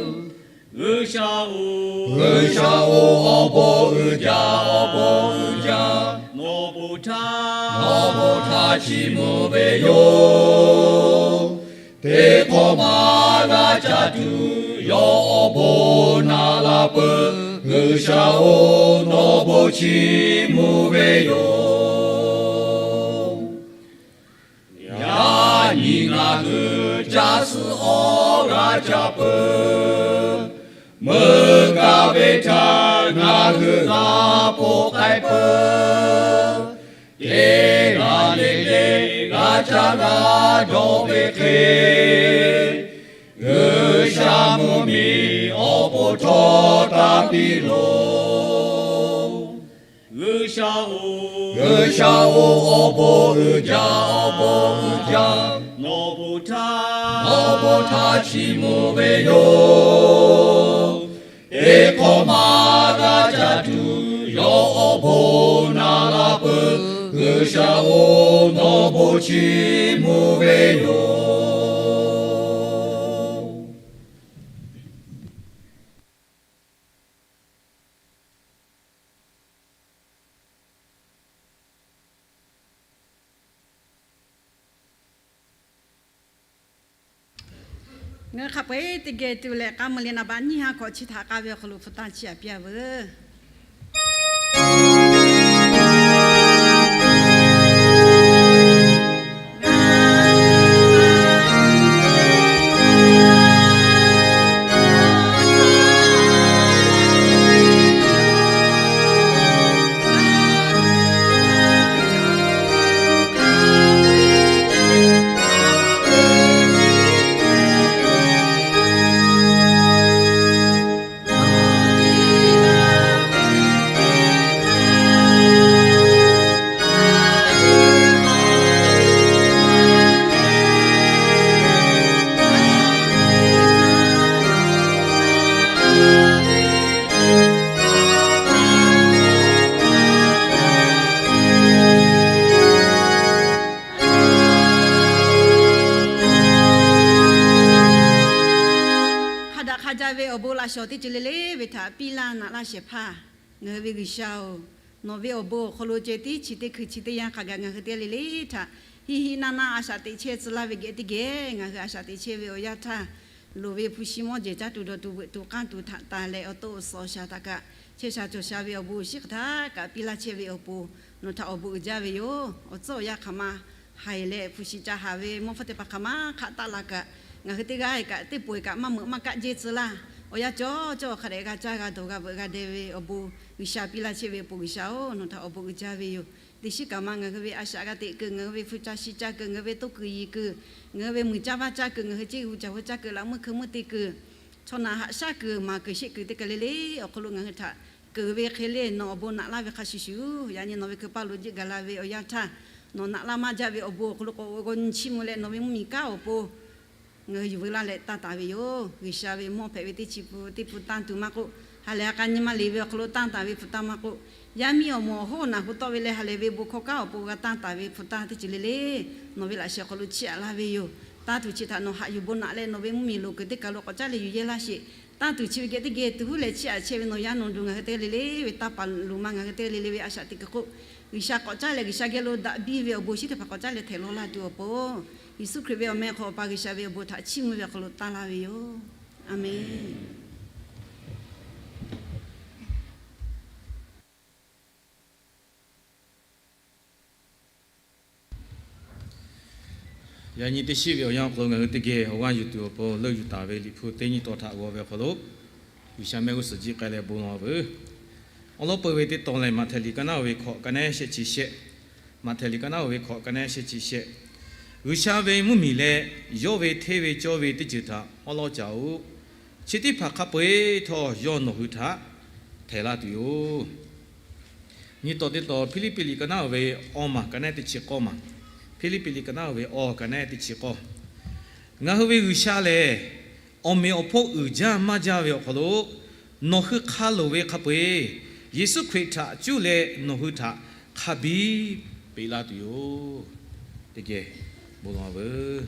G'uiˬsha-oˬ, G'uiˬsha-oˬ, awˬ bon uiˍ jaˇ, awˬ bon uiˍ jaˇ. Nawˬ bon htaˇ, nawˬ bon htaˇ chiˇ mvuh ve yoˬ. Teˇ hkawˇ maˇ g'a caˇ tuˬ yawˇ awˬ bon naꞈ la peuˬ. G'uiˬsha-oˬ, nawˬ bon chiˇ mvuh ve yoˬ. Yaꞈ nyi ngaˬ hui caˇ suh awˬ g'aˇ caˇ peuˬ. Meuˇ gaˇ ve htaꞈ ngaˬ hui g'a ponˬ k'ai peuˬ. Teˇ g'aˇ le le g'a caˇ g'a dawˬ ve hk'e, G'uiˬsha mvuhˇmiˬ awˬ pon htawˇ taˇ piˇ loˬ. G'uiˬsha-oˬ, G'uiˬsha-oˬ, awˬ bon uiˍ jaˇ, awˬ bon uiˍ jaˇ. Nawˬ bon htaˇ, nawˬ bon htaˇ chiˇ mvuh ve yoˬ. Teˇ hkawˇ maˇ g'a caˇ tuˬ yawˇ awˬ bon naꞈ la peuˬ. G'uiˬsha-oˬ, nawˬ bon chiˇ mvuh ve yoˬ. Ngaˬ hui hk'a peu-eˬ teˇ geh tuˬ leh k'aˉ meuˇ leh naˍ baꞈ nyiˇ ha hkawꞈ chi htaꞈ k'aˇ ve awˬ hk'aw lo hpu tanˇ chiˇ aꞈ piˇ a veuˬ. Hk'a daꞈ hk'a jaˇ ve awˬ bon laꞈ shawˍ teˇ ceuˬ le le ve htaꞈ piˇ laˇ naꞈ laˇ shehˍ hpaˇ, ngaˬ hui ve G'uiˬsha-oˬ, nawˬ ve awˬ bon awˬ hk'aw lo ceh tiˉ chi teˇ hkui chi teˇ yanˇ hk'a gaˬ ngaˬ hui teˇ g'aˇ le le htaꞈ hiˆ hiˆ naˇ naˇ a shaꞈ teꞈ chehˇ tcuh laˇ ve geh teˇ geh ngaˬ hui a shaꞈ teꞈ chehˇ ve awˬ yanˇ htaˇ, loˍ ve hpu shi mawˇ jehˬ caˇ tuˬ dawˬ tuˬ veuꞈ tuˬ k'anˇ tuˬ htaꞈ taˍ leh awˬ to awˬ suhˍ awˬ shaˍ htaꞈ kaꞈ chehˇ sha cawˬ sha ve awˬ bon awˬ shinˉ hk'aˬ htaˇ kaꞈ piˇ laˇ chehˇ ve awˬ pon nawˬ htaꞈ awˬ bon uiˍ jaˇ ve yoˬ. Awˬ tcuhˉ awˬ yanˇ hk'aˬ ma haiˬ leh hpu shi ca haˍ ve mawˇ hpfuhˇ teˇ hpaˍ hk'aˬ ma hk'aˆ taˆ la kaꞈ, ngaˬ hui teˇ g'aˇ kaꞈ teˇ pawˆ kaꞈ maˇ meuꞈ maˇ kaˆ jehˇ tcuh laˇ. Awˬ yanˇ cawˬ cawˬ hk'a dehꞈ g'a caˇ g'a dawˬ g'a veuꞈ g'a deh ve awˬ bon G'uiˬsha piˇ laˇ chehˇ ve awˬ pon G'uiˬsha-oˬ, nawˬ htaꞈ awˬ bon uiˍ jaˇ ve yoˬ. Teˇ shiˉ kaꞈ ma ngaˬ hui ve a shaꞈ g'a teꞈ kuiˬ, ngaˬ hui ve hpu ca shi ca kuiˬ, ngaˬ hui ve toˇ kuiˬ yiˍ kuiˬ, ngaˬ hui ve muiˬ caˇ vaˇ caˇ kuiˬ, ngaˬ hui ceˇ g'uiˬ caˬ hui caˇ kuiˬ, laꞈ meuˇ hkeu meuˇ te kuiˬ, chaw naˬ haꞈ shaˉ kuiˬ, maˍ kuiˬ sheˆ kuiˬ teˇ kaˬ le le awˬ hk'aw lo ngaˬ hui htaꞈ keunˍ ve hk'e le nawˬ awˬ bon naꞈ laˇ ve hk'a shuˍ shuˍ, yaꞈ nyi nawˬ ve hkui paˇ lo jiˆ gaˬ la ve awˬ yanˇ htaˇ, nawˬ naꞈ laˇ maˇ jaˇ ve awˬ bon awˬ hk'aw lo k'awꞈ g'aw nyi chiˇ mvuh leh nawˬ ve mvuhˇmiˬ kanˉ awˬ pon ngaˬ hui yuˬ veu laˇ leh tanˇ taˍ ve yoˬ. G'uiˬsha ve mawˇ hpehꞈ ve teˇ chi pu teˇ pu tanˇ tuˬ maˇ k'oˆ, ha lehˬ ha k'a nyi ma le ve awˬ hk'aw lo tanˇ taˍ ve hpu tanˇ maˇ k'oˆ, yaˇ miˇ awˬ moˍ awˬ hoˉ naˬ hu tawˆ ve leh ha lehˬ ve bon hkawˇ kanˉ awˬ pon g'a tanˇ taˍ ve hpu tanˇ teˇ ceuˬ le le nawˬ ve laꞈ sheh awˬ hk'aw lo chiˇ aꞈ laˇ ve yoˬ. Tanˇ tuˬ chi htaꞈ nawˬ haꞈ yuˬ bon naꞈ leh nawˬ ve mvuhˇmiˬ loˍ kuiˬ teˇ kaˬ lo k'awꞈ caˉ leh yuˬ yehˇ laˇ sheˍ. Tanˇ tuˬ chi ve geh teˇ geh tuˬ huˉ leh chiˇ aꞈ chehˇ ve nawˬ yaˇ nawˬ duˬ ngaˬ hui teˇ g'aˇ le le ve tanˇ paˍ loˍ ma ngaˬ hui teˇ g'aˇ le le ve a shaꞈ teꞈ kuiˬ hk'oˆ, G'uiˬsha k'awꞈ caˉ leh G'uiˬsha geh lo daꞈ biˇ ve awˬ bon shiˉ teˇ hpaˍ k'awꞈ caˉ leh htehꞈ law laˇ tuˬ awˬ pon, Yeˍsuˆ Hkriꞈ ve awˬ meh hk'aw Awˬ pa G'uiˬsha ve awˬ bon htaꞈ chiˇ mvuh ve awˬ hk'aw lo taˇ laˇ ve yoˬ. A menˬ. Yaꞈ nyi teˇ shiˉ ve awˬ yanˇ awˬ hk'aw lo ngaˬ hui teˇ geh awˬ g'aˇ yuˬ tuˬ awˬ pon leuˆ yuˬ taˍ ve Liꞈ hpu teˇ nyi taw htaꞈ g'aw ve awˬ hk'aw lo, G'uiˬsha mehˆ g'uˇ suhˍ jiˆ k'ai leh bon lawˬ veuˬ. Awˬ lawn peuˬ ve teˇ tawn lehˬ, Maꞈhtehˍ liꞈ ka naˉ oˇ ve hkawꞈ ka naˉ shehˆ chi shehˆ. Maꞈhtehˍ liꞈ ka naˉ oˇ ve hkawꞈ ka naˉ shehˆ chi shehˆ. G'uiˬsha ve mvuhˇmiˬ leh yawˇ ve hteˇ ve cawˇ ve teˇ ceuˬ htaꞈ awˉ lawˉ caˍ-oˬ. Chi teˇ hpaˍ hk'a peu-eˬ htawˇ yawˇ nawˬ hui htaꞈ htehˍ laˇ tuˬ yoˬ. Nyi taw teˇ tawn Hpiˇliˇpiˆ liꞈ ka naˉ oˇ ve awˇ maˬ ka naˉ teˇ chi k'awˇ maˬ. Hpiˇliˇpiˆ liꞈ ka naˉ oˇ ve awˇ ka naˉ teˇ chi k'awˇ. Ngaˬ hui ve G'uiˬsha lehˬ, awˬ meꞈ awˬ hponˇ uiˍ jaˇ maˇ jaˇ ve awˬ hk'aw lo, nawˬ hui hk'a loˍ ve hk'a peu-eˬ Yeˍsuˆ Hkriꞈ htaꞈ cuˇ leh nawˬ hui htaꞈ hk'a biˇ peꞈ laˇ tuˬ yoˬ. Teˇ geh bon lawˬ veuˬ.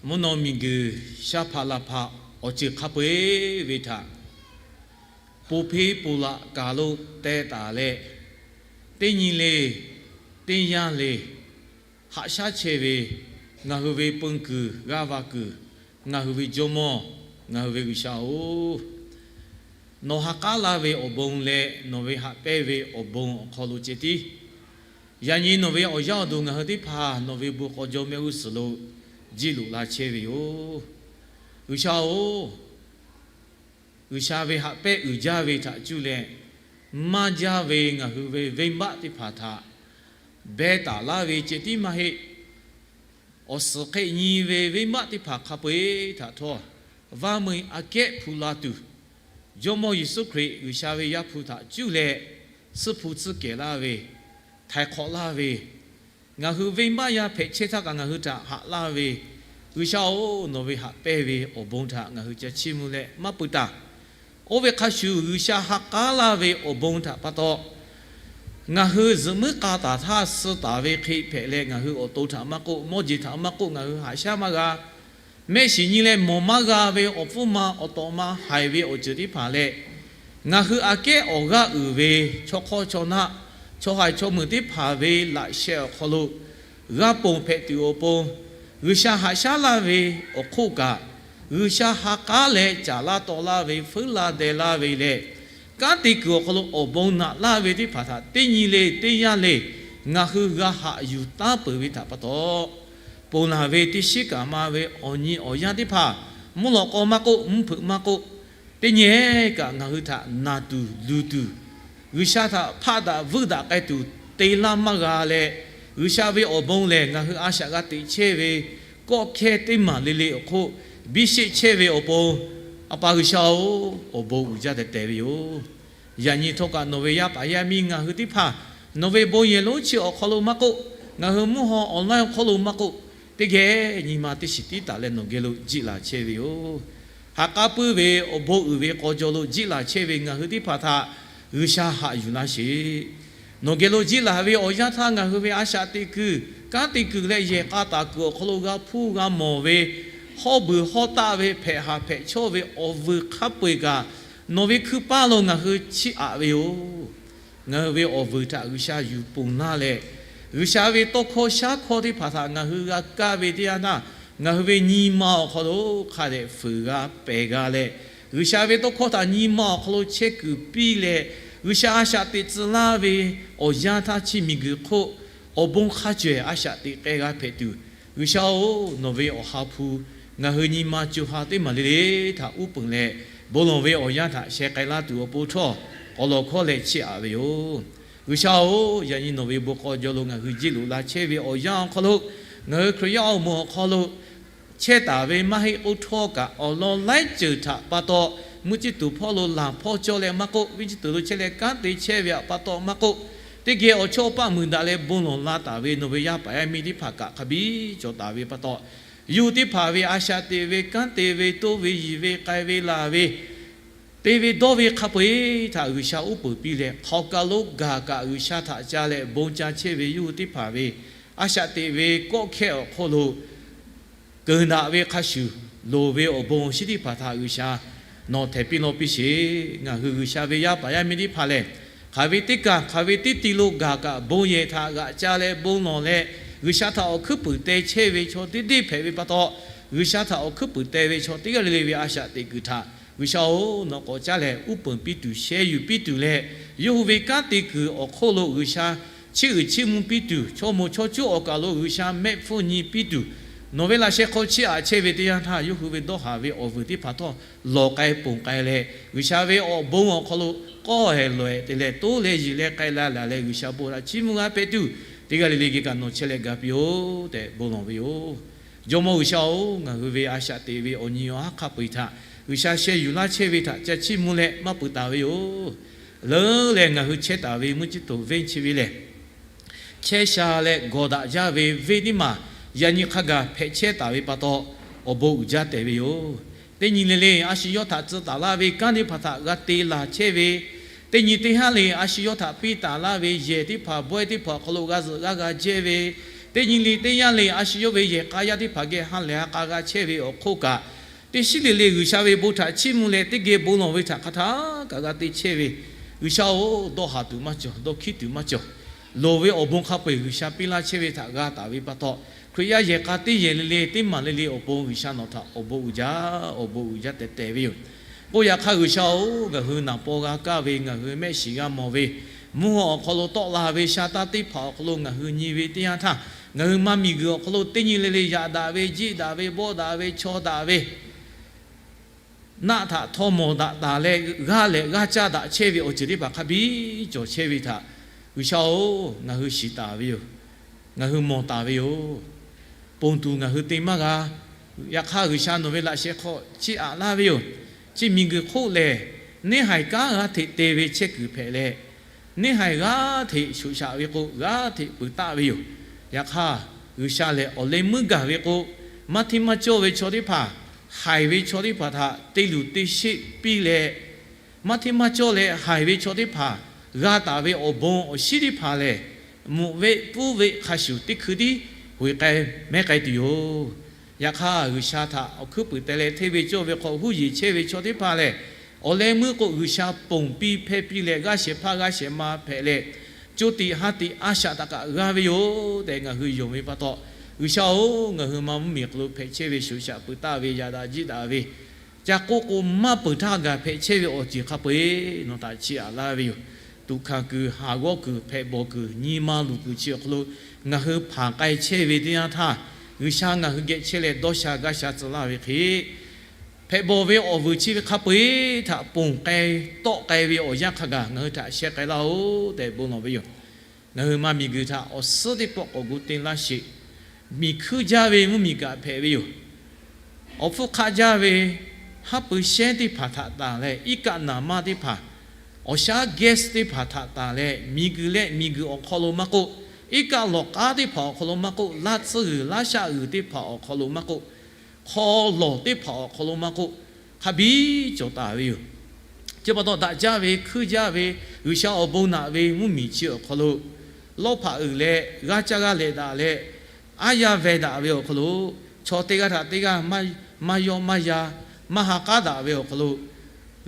Mvuhˇ naw miˬguiˬ shaˉ hpaˆ laˇ hpaˆ awˬ ceuˬ hk'a peu-eˬ ve htaꞈ ponˬ hpeˇ ponˬ laꞈ kaˬ lo teh taˍ leh, teˇ nyi le, teˇ yanˇ le, haꞈ shaˉ chehˇ ve ngaˬ hui ve peu kuiˬ g'aˇ va kuiˬ, ngaˬ hui ve Jawˇmawˇ, ngaˬ hui ve G'uiˬsha-oˬ, nawˬ ha k'aˉ laˇ ve awˬ bon leh nawˬ ve haꞈ pehnˇ ve awˬ bon awˬ hk'aw lo ceh tiˉ, yaꞈ nyi nawˬ ve awˬ yaˇ awˬ duˬ ngaˬ hui teˇ hpaˍ nawˬ ve bon k'aw jaw mehˆ g'uˇ suhˍ lo jiˆ loꞈ la chehˇ ve yoˬ. G'uiˬsha-oˬ, G'uiˬsha ve haꞈ pehnˇ uiˍ jaˇ ve htaꞈ cuˇ leh, maˇ jaˇ ve ngaˬ hui ve venˇbaˆ teˇ hpaˍ htaꞈ beh taˍ laˇ ve ceh tiˉ maˇ heˆ. Awˬ suhˍ hk'e nyi ve venˇbaˆ teˇ hpaˍ hk'a peu-eˬ htaꞈ htawˇ, vaˇ meuˇ aꞈ kehˉ hpu la tuˬ, Jawˇmawˇ Yeˍsuˆ Hkriꞈ G'uiˬsha ve Yaˇ hpu htaꞈ cuˇ leh, suhˆ hpu tcuhˉ kehˬ laˇ ve, htaiˍ hk'awꞈ laˇ ve, ngaˬ hui venˇbaˆ yaˇ hpehꞈ chehˇ htaˇ kaꞈ ngaˬ hui htaꞈ haꞈ laˇ ve, G'uiˬsha-oˬ, nawˬ ve haꞈ pehnˇ ve awˬ bon htaꞈ ngaˬ hui ca chiˇ mvuh leh maˇ pui taˍ. Oˇ ve hk'a shuˍ, G'uiˬsha ha k'aˉ laˇ ve awˬ bon htaꞈ pa taw, ngaˬ hui zuhꞈ muiˉ k'a taˍ htaˇ suh taˍ ve hk'e hpehꞈ leh, ngaˬ hui awˬ to htaꞈ maˇ k'oˆ, mawˇ jeˬ htaꞈ maˇ k'oˆ, ngaˬ hui haꞈ shaˉ maˇ g'a. Mehˆ shiˍ nyi leh mawˬ maˇ g'a ve awˬ pfuhˇ ma awˬ tawꞈ ma haiˬ ve awˬ ceuˬ teˇ hpaˍ leh, ngaˬ hui aꞈ kehˉ awˬ g'aˇ uiˍ ve chaw hk'awˇ chaw naˆ, chaw haiˬ chaw meuˍ teˇ hpaˍ ve laꞈ sheh awˬ hk'aw lo g'a ponˬ hpehꞈ tuˬ awˬ pon, G'uiˬsha haꞈ shaˉ laˇ ve awˬ hk'oˆ kaꞈ, G'uiˬsha ha k'aˉ leh caˍ laˇ taw laˇ ve, feuˉ laˇ deh laˇ ve leh, kanˉ te kuiˬ awˬ hk'aw lo awˬ bon naꞈ laˇ ve teˇ hpaˍ htaꞈ teˇ nyi le teˇ yanˇ le ngaˬ hui g'a haꞈ yuˬ taˉ peuˬ ve htaꞈ pa taw, ponˬ laˬ ve teˇ shiˉ kaꞈ ma ve awˬ nyi awˬ yanˇ teˇ hpaˍ, mvuhˇ lawꞈ k'aw maˇ k'oˆ, mvuhˇ hpeuꞈ maˇ k'oˆ, teˇ nyi kaꞈ ngaˬ hui htaꞈ naˬ tuˬ luˬ tuˬ, G'uiˬsha htaꞈ hpaˆ daꞈ vuiˇ daꞈ k'ai tuˬ te laˇ maˇ g'a leh, G'uiˬsha ve awˬ bon lehˬ ngaˬ hui a shaꞈ g'a teꞈ chehˇ ve kawˆ hkehˇ teˇ maˬ le le awˬ hk'oˆ biˇ sheˆ chehˇ ve awˬ pon, A pa G'uiˬsha-oˬ, awˬ bon uiˍ jaˇ tehˬ tehˬ ve yoˬ. Yaꞈ nyi htawˇ kaꞈ nawˬ ve yaˇ paˍ yaˇ miˇ ngaˬ hui teˇ hpaˍ, nawˬ ve bon yehˬ lonˉ chi awˬ hk'aw lo maˇ k'oˆ, ngaˬ hui mvuhˇ haw online awˬ hk'aw lo maˇ k'oˆ, teˇ geh nyi ma teˇ shiˍ tiˉ taˍ leh nawˬ geh lo jiˆ laˬ chehˇ ve yoˬ. Ha k'aˉ puiˉ ve awˬ bon uiˍ ve k'aw jaw lo jiˆ laˬ chehˇ ve ngaˬ hui teˇ hpaˍ htaꞈ G'uiˬsha haꞈ yuˬ laˇ sheˍ. Nawˬ geh lo jiˆ laˬ ve awˬ yanˇ htaˇ ngaˬ hui ve a shaꞈ teꞈ kuiˬ, kanˉ te kuiˬ leh yehˬ k'a taˍ kuiˬ awˬ hk'aw lo g'a hpuˇ g'a mawˬ ve, hawˉ beuˬ hawˉ taˆ ve, hpehꞈ haˍ hpehꞈ chawˇ ve awˬ vuiˬ hk'a peu-eˬ kaꞈ, nawˬ ve hkui paˇ lo ngaˬ hui chiˇ aꞈ ve yoˬ. Ngaˬ hui ve awˬ vuiˬ htaꞈ G'uiˬsha yuˬ ponˬ laˇ leh, G'uiˬsha ve tawˇ hkawˇ shaˉ hkawˇ teˇ hpaˍ htaꞈ ngaˬ hui g'a kaˇ ve teˇ yanˇ htaˇ, ngaˬ hui ve nyi ma awˬ hk'aw lo hk'a dehꞈ fuiˍ g'a pehˬ g'a leh, G'uiˬsha ve tawˇ hkawˇ htaꞈ nyi ma awˬ hk'aw lo chehˇ kuiˬ piˇ leh, G'uiˬsha a shaꞈ teꞈ tcuh laˇ ve awˬ yanˇ htaˇ chi miˬguiˬ hk'oˆ awˬ bon hk'a cawehˬ a shaꞈ teꞈ k'ai g'a hpehꞈ tuˬ, G'uiˬsha-oˬ, nawˬ ve awˬ ha hpu ngaˬ hui nyi ma co ha teˇ maˬ le le htaꞈ uˉ peunˍ leh, bon lawˬ ve awˬ yanˇ htaꞈ sheh k'ai laˇ tuˬ awˬ pon htawˇ, awˬ lawn hkawˇ leh chiˇ aꞈ ve yoˬ. G'uiˬsha-oˬ, yaꞈ nyi nawˬ ve bon k'aw jaw lo ngaˬ hui jiˆ loꞈ la chehˇ ve awˬ yanˇ awˬ hk'aw lo, ngaˬ hui Hkriꞈ yaˇ awˬ moˍ awˬ hk'aw lo chehˇ taˍ ve maˇ heˆ. Oˇ htawˇ kaꞈ awˬ lawn laiˉ ceuˬ htaꞈ pa taw, mvuhˇ ciˇ tuˬ hpawˇ lo laˬ hpawˇ cawˇ leh maˇ k'oˆ, mvuhˇ ciˇ tuˬ lo chehˇ leh kanˉ te chehˇ ve htaꞈ pa taw maˇ k'oˆ, teˇ geh awˬ chawˇ paˆ muiˬ daꞈ leh bon lawˬ la taˍ ve nawˬ ve yaˇ paˍ yaˇ miˇ teˇ hpaˍ kaꞈ hk'a biˇ cawˬ taˍ ve pa taw, yawˇ hui teˇ hpaˍ ve a shaꞈ teꞈ ve, kanˉ te ve, toˇ ve, yiˬ ve, k'ai ve, laˬ ve, te ve, dawˇ ve hk'a peu-eˬ htaꞈ G'uiˬsha uˉ peunˍ piˇ leh, hk'aw ka lonˉ gaˬ kaꞈ G'uiˬsha htaꞈ ca leh bon ca chehˇ ve yawˇ hui teˇ hpaˍ ve a shaꞈ teꞈ ve kawˆ hkehˇ awˬ hk'aw lo keunˍ daꞈ ve hk'a shuˍ, Loˍ ve awˬ bon awˬ shinˉ teˇ hpaˍ htaꞈ G'uiˬsha nawˬ htehˍ piˇ law piˇ sheˍ. Ngaˬ hui G'uiˬsha ve yaˇ paˍ yaˇ miˇ teˇ hpaˍ lehˬ, hk'aˬ ve teˇ kaˬ hk'aˬ ve teˇ ti lo gaˬ kaꞈ bon yehˬ htaꞈ g'aꞈ ca leh bon lawˬ leh, G'uiˬsha htaꞈ awˬ hkuiˉ puiˍ te chehˇ ve chaw teˇ deˇ hpehꞈ ve pa taw, G'uiˬsha htaꞈ awˬ hkuiˉ puiˍ te ve chaw teˇ g'aˇ le le ve a shaꞈ teꞈ kuiˬ htaꞈ G'uiˬsha-oˬ, nawˬ k'awꞈ caˉ leh uˉ peunˍ piˇ tuˬ, sheh yuˬ piˇ tuˬ leh, yawˇ hui ve kanˉ te kuiˬ awˬ hk'oˆ lo G'uiˬsha chiˇ uiˍ chiˇ mvuh piˇ tuˬ, chaw moˍ chaw cuˉ awˬ kaˬ lo G'uiˬsha mehˆ hpfuhˇ nyi piˇ tuˬ, nawˬ ve laꞈ sheh hk'aw chiˇ aꞈ chehˇ ve teˇ yanˇ htaˇ, yawˇ hui ve dawˇ haˍ ve awˬ vuiˬ teˇ hpaˍ htawˇ lawˬ k'ai ponˬ k'ai leh, G'uiˬsha ve awˬ bon awˬ hk'aw lo k'awˇ heh lawˬ-eh te leh toˉ leh yiˬ leh k'ai la laˬ leh, G'uiˬsha bon htaꞈ chiˇ mvuh g'a hpehꞈ tuˬ, teˇ g'aˇ le le geh kaꞈ nawˬ chehˇ leh ga piˇ-oˆ tehꞈ bon lawˬ ve yoˬ. Jawˇmawˇ G'uiˬsha-oˬ, ngaˬ hui ve a shaꞈ teꞈ ve awˬ nyi awˬ haˉ hk'a peu-eˬ htaꞈ G'uiˬsha sheh yuˬ laˇ chehˇ ve htaꞈ ca chiˇ mvuh leh maˇ peuˬ taˍ ve yoˬ. Leuˉ leh ngaˬ hui chehˇ taˍ ve mvuhˇ ciˉ toˍ venˇ chi ve lehˬ, chehˇ sha leh gawˬ daꞈ jaˇ ve venˇ teˇ maˬ yaꞈ nyi hk'a gaˬ hpehꞈ chehˇ taˍ ve pa taw, awˬ bon uiˍ jaˇ tehꞈ ve yoˬ. Teˇ nyi le le a shu yawˇ htaꞈ tcuh taˍ laˇ ve kanˉ teˇ hpaˍ htaꞈ g'a te laˬ chehˇ ve, teˇ nyi teˇ haˉ le a shu yawˇ htaꞈ piˇ taˍ laˇ ve yehˬ teˇ hpaˍ bawehˇ teˇ hpaˍ awˬ hk'aw lo g'a zuhꞈ g'aˇ g'a jehˇ ve, teˇ nyi le teˇ yanˇ le a shu yawˇ ve yehˬ k'a yaˇ teˇ hpaˍ geh ha lehˬ ha k'a g'a chehˇ ve awˬ hk'oˆ kaꞈ, teˇ shiˉ le le G'uiˬsha ve bon htaꞈ chiˇ mvuh leh teˇ geh bon lawˬ ve htaꞈ hk'a htaˇ kaꞈ g'a te chehˇ ve, G'uiˬsha-oˬ, dawˇ haˍ tuˬ maˇ cawˬ, dawˇ hkiˉ tuˬ maˇ cawˬ. Loˍ ve awˬ bon hk'a peu-eˬ G'uiˬsha piˇ laˇ chehˇ ve htaꞈ g'a taˍ ve pa taw, Hkriꞈ yaˇ yehˬ k'a teˇ yehˬ le le teˇ maˬ le le awˬ pon G'uiˬsha nawˬ htaꞈ awˬ bon uiˍ jaˇ, awˬ bon uiˍ jaˇ tehꞈ te ve yoˬ. K'oˆ yaꞈ hk'aˇ, G'uiˬsha-oˬ, ngaˬ hui naˍ paw g'a kaˇ ve, ngaˬ hui mehˆ shiˍ g'a mawˬ ve, mvuhˇ haw awˬ hk'aw lo tawˆ la ve sha taˇ teˇ hpaˍ awˬ hk'aw lo ngaˬ hui nyi ve teˇ yanˇ htaˇ, ngaˬ hui maˇ miˬguiˬ awˬ hk'aw lo teˇ nyi le le yaꞈ daꞈ ve, jiˆ daꞈ ve, bawˆ daꞈ ve, chaw daꞈ ve, naˆ htaꞈ htaw mawˬ daꞈ taˍ leh g'aˇ lehˬ g'aˇ caˇ daꞈ chehˇ ve awˬ ceuˬ teˇ hpaˍ hk'a biˇ cawˬ chehˇ ve htaꞈ G'uiˬsha-oˬ, ngaˬ hui shiˍ taˍ ve yoˬ. Ngaˬ hui mawˬ taˍ ve yoˬ. Ponˬ tuˬ ngaˬ hui te maˇ g'a. Yaꞈ hk'aˇ, G'uiˬsha nawˬ ve laꞈ sheh hk'aw chiˇ aꞈ laˇ ve yoˬ. Chi miˬguiˬ hk'oˆ lehˬ, neˇhaiˬ kanˉ g'aˇ hteꞈ te ve chehˇ kuiˬ hpehꞈ leh, neˇhaiˬ g'aˇ hteꞈ shoꞈ shaꞈ ve k'o, g'aˇ hteꞈ peuˬ taˆ ve yoˬ. Yaꞈ hk'aˇ, G'uiˬsha lehˬ awˬ leh meuˇ gaˬ ve k'o, maˇ hteˇ maˇ cawˇ ve chaw teˇ hpaˍ, haiˬ ve chaw teˇ hpaˍ htaꞈ te luˬ te sheˆ piˇ leh, maˇ hteˇ maˇ cawˇ leh haiˬ ve chaw teˇ hpaˍ g'a taˍ ve awˬ bon awˬ shinˉ teˇ hpaˍ lehˬ, mvuhꞈ veˆ puiˉ veˆ hk'a shuˍ teˇ hkui tiˉ hoꞈ k'ai mehˉ k'ai tuˬ yoˬ. Yaꞈ hk'aˇ, G'uiˬsha htaꞈ awˬ hkuiˉ puiˍ te leh hteˇ ve cawˇ ve hk'aw huˉ yeˬ chehˇ ve chaw teˇ hpaˍ lehˬ, awˬ leh meuˇ k'o G'uiˬsha ponˬ piˇ hpehˇ piˇ leh g'aˇ shehˍ hpaˇ g'aˇ shehˍ ma hpehꞈ leh, co tiꞈ ha tiꞈ a shaꞈ htaꞈ kaꞈ g'a ve yoˬ tehꞈ ngaˬ hui yonˍ ve pa taw, G'uiˬsha-oˬ, ngaˬ hui ma mvuhˇmiˬ hk'aw lo hpehꞈ chehˇ ve shoꞈ shaꞈ peuˬ taˆ ve yaꞈ daꞈ jiˆ daꞈ ve, ca k'oˆ k'o maˇ peuˬ htaˇ gaˬ hpehꞈ chehˇ ve awˬ ceuˬ hk'a peu-eˬ nawˬ htaꞈ chiˇ aꞈ laˇ ve yoˬ. Tuꞈ hkanˍ kuiˬ, haˍ g'awˇ kuiˬ, hpehꞈ bawˬ kuiˬ, nyi ma luˬ kuiˬ chi awˬ hk'aw lo ngaˬ hui hpanˍ k'ai chehˇ ve teˇ yanˇ htaˇ, G'uiˬsha ngaˬ hui geh chehˇ leh dawˇ sha gaˇ sha tcuh laˇ ve hk'e, hpehꞈ bawˬ ve awˬ vuiˬ chi ve hk'a peu-eˬ htaꞈ ponˬ k'ai, tawˆ k'ai ve awˬ yanˇ hk'a gaˬ ngaˬ hui htaꞈ sheh k'ai laˇ-oˬ tehꞈ bon lawˬ ve yoˬ. Ngaˬ hui ma miˬguiˬ htaꞈ awˬ suhˉ teˇ pawˆ k'awꞈ gu te laˇ sheˍ. Miˬ hkuiˇ jaˇ ve mvuhˇmiˬ kaꞈ hpehꞈ ve yoˬ. Awˬ hpfuhˇ hk'aˆ jaˇ ve haˉ pui shehnˉ teˇ hpaˍ htaꞈ tanˬ leh, iˉ kaˆ naˍ manˇ teˇ hpaˍ, awˬ shaˉ gas teˇ hpaˍ htaꞈ tanˬ leh, miˬguiˬ leh miˬguiˬ awˬ hk'aw lo maˇ k'oˆ, iˉ kaˆ lawˬ k'aˉ teˇ hpaˍ awˬ hk'aw lo maˇ k'oˆ, laˇ tsuhˇ g'uiˬ laˇ shaˆ g'uiˬ teˇ hpaˍ awˬ hk'aw lo maˇ k'oˆ, hk'aw lawˬ teˇ hpaˍ awˬ hk'aw lo maˇ k'oˆ, hk'a biˇ cawˬ taˍ ve yoˬ. Chi pa taw, daꞈ jaˇ ve, hkuiˇ jaˇ ve, G'uiˬsha awˬ bon naꞈ ve mvuhˇmiˬ chi awˬ hk'aw lo, lawˇ hpaꞈ uiˍ leh g'aˇ caˇ g'aˇ leh daꞈ leh, aˉ yaˇ veh daꞈ ve awˬ hk'aw lo, chaw teˇ g'aˇ htaꞈ teˇ g'aˇ maˇ yaw maˇ ya, maˇ ha k'aˉ daꞈ ve awˬ hk'aw lo,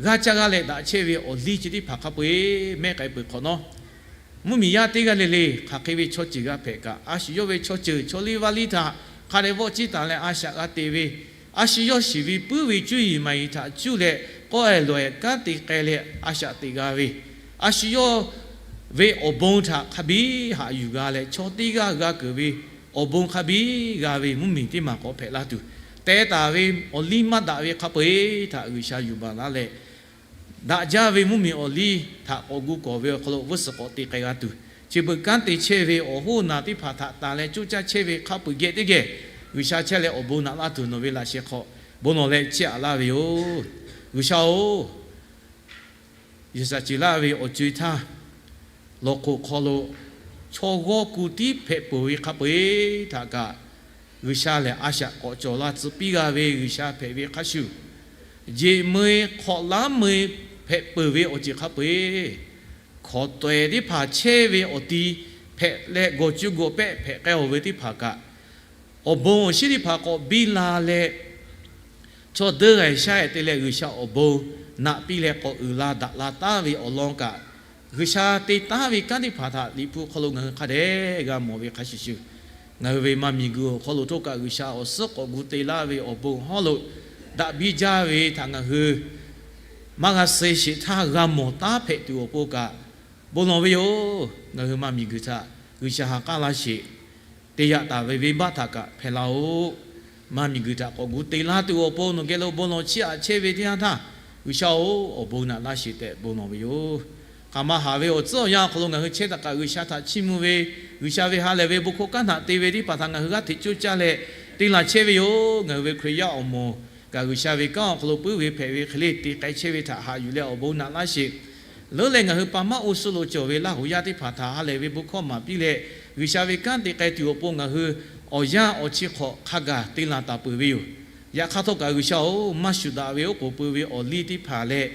g'aˇ caˇ g'aˇ leh daꞈ chehˇ ve awˬ liˇ chi teˇ hpaˍ hk'a peu-eˬ mehˉ k'ai peuˬ hk'awꞈ nawˉ, mvuhˇmiˬ yaˇ teˇ g'aˇ le le hk'aˬ hk'e ve chaw ceuˬ g'a hpehꞈ kaꞈ, a shu yawˇ ve chaw ceuˬ chaw liˇ vaˇ liˇ htaꞈ hk'a dehꞈ vawˆ ciˇ taˍ leh a shaꞈ g'a te ve, a shu yawˇ shiˍ ve puiˉ ve cuˇ yiˍ maˍ yiˍ htaꞈ cuˇ leh k'awˇ-eh lawˬ-eh kanˉ te k'ai leh a shaꞈ teꞈ g'a ve, a shu yawˇ ve awˬ bon htaꞈ hk'a biˇ haꞈ yuˬ g'a leh, chaw teˇ g'aˇ g'a keunˍ ve awˬ bon hk'a biˇ g'a ve mvuhˇmiˬ teˇ maˬ k'awꞈ hpehꞈ laˇ tuˬ, teh taˍ ve awˬ liˇ maˇ daꞈ ve hk'a peu-eˬ htaꞈ G'uiˬsha yuˬ baˬ laˇ leh, daꞈ jaˇ ve mvuhˇmiˬ awˬ liˇ htaꞈ k'awꞈ gu kawˬ ve awˬ hk'aw lo g'uˇ suhˍ k'awꞈ te k'ai g'a tuˬ, chi beuꞈ kanˉ te chehˇ ve awˬ hoˉ naˬ teˇ hpaˍ htaꞈ tanˬ leh coˇ caˇ chehˇ ve hk'a peu-eˬ geh teˇ geh, G'uiˬsha chehˇ leh awˬ bon naꞈ laˇ tuˬ nawˬ ve laꞈ sheh hk'aw bon lawˬ leh chiˇ aꞈ laˇ ve yoˬ. G'uiˬsha-oˬ, Yeˍzaˍceˍlaˆ ve awˬ co-e htaˇ, lawˬ hk'oꞈ hk'aw lo chaw g'awˇ ku tiˉ hpehꞈ peuˬ ve hk'a peu-eˬ htaꞈ kaꞈ, G'uiˬsha lehˬ a shaꞈ k'awꞈ cawˬ la tcuh piˇ g'a ve G'uiˬsha hpehꞈ ve hk'a shuˍ, jeꞈ meu-e hk'awꞈ laˉ meu-e hpehꞈ peuˬ ve awˬ ceuˬ hk'a peu-eˬ, hkawˍ tawehˬ teˇ hpaˍ chehˇ ve awˬ ti hpehꞈ leh gawˬ co gawˬ pehˆ hpehꞈ k'ai-oˬ ve teˇ hpaˍ kaꞈ, awˬ bon awˬ shinˉ teˇ hpaˍ k'awꞈ biˇ la leh, chaw deuˇ g'aiˬ shaˉ-ehˍ te leh G'uiˬsha awˬ bon naꞈ piˇ leh k'awꞈ uiˍ la daꞈ la taˉ ve awˬ lawn kaꞈ, G'uiˬsha te taˉ ve kanˉ teˇ hpaˍ htaꞈ Liꞈ hpu hk'aw lo ngaˬ hui hk'a dehꞈ g'a mawˬ ve hk'a shuˍ shuˍ, ngaˬ hui ve maˇ miˬguiˬ awˬ hk'aw lo htawˇ kaꞈ G'uiˬsha awˬ suhˉ k'awꞈ gu te laˇ ve awˬ bon hawˉ lo daꞈ biˇ jaˇ ve htaꞈ ngaˬ hui maˇ g'a suh sheˍ htaˇ g'a mawˬ taˉ hpehꞈ tuˬ awˬ pon kaꞈ bon lawˬ ve yoˬ. Ngaˬ hui maˇ miˬguiˬ htaꞈ G'uiˬsha ha k'aˉ laˇ sheˍ. Te yaꞈ taˍ ve venˇbaˆ htaꞈ kaꞈ hpehꞈ laˇ-oˆ. Maˇ miˬguiˬ htaꞈ k'awꞈ gu te laˇ tuˬ awˬ pon nawˬ geh lo bon lawˬ chiˇ aꞈ chehˇ ve teˇ yanˇ htaˇ, G'uiˬsha-oˬ, awˬ bon naꞈ laˇ sheˍ tehꞈ bon lawˬ ve yoˬ. Hk'aˬ ma haˍ ve awˬ tcuhˉ awˬ yanˇ awˬ hk'aw lo ngaˬ hui chehˇ htaꞈ kaꞈ G'uiˬsha htaꞈ chiˇ mvuh ve, G'uiˬsha ve ha lehˬ ve bon hkawˇ kanˉ htaꞈ te ve teˇ hpaˍ htaꞈ ngaˬ hui g'aˇ hteꞈ coˇ caˇ leh te laˬ chehˇ ve yoˬ. Ngaˬ hui ve Hkriꞈ yaˇ awˬ moˍ kaꞈ G'uiˬsha ve kanˉ awˬ hk'aw lo puiˉ ve hpehꞈ ve hk'e le te k'ai chehˇ ve htaꞈ haꞈ yuˬ leh awˬ bon naꞈ laˇ sheˍ. Leuˉ leh ngaˬ hui pa maˇ oˇ suhˉ lo cawˬ ve Laˇ huˍ yaˇ teˇ hpaˍ htaꞈ ha lehˬ ve bon hkawˇ maˍ piˇ leh, G'uiˬsha ve kanˉ te k'ai tuˬ awˬ pon ngaˬ hui awˬ yanˇ awˬ chi hk'awꞈ hk'a gaˬ te laˬ taˍ peuˬ ve yoˬ. Yaꞈ hk'aˇ htawˇ kaꞈ G'uiˬsha-oˬ, maˇ shuˍ daꞈ ve oˉ k'oˍ pui ve awˬ liˇ teˇ hpaˍ leh,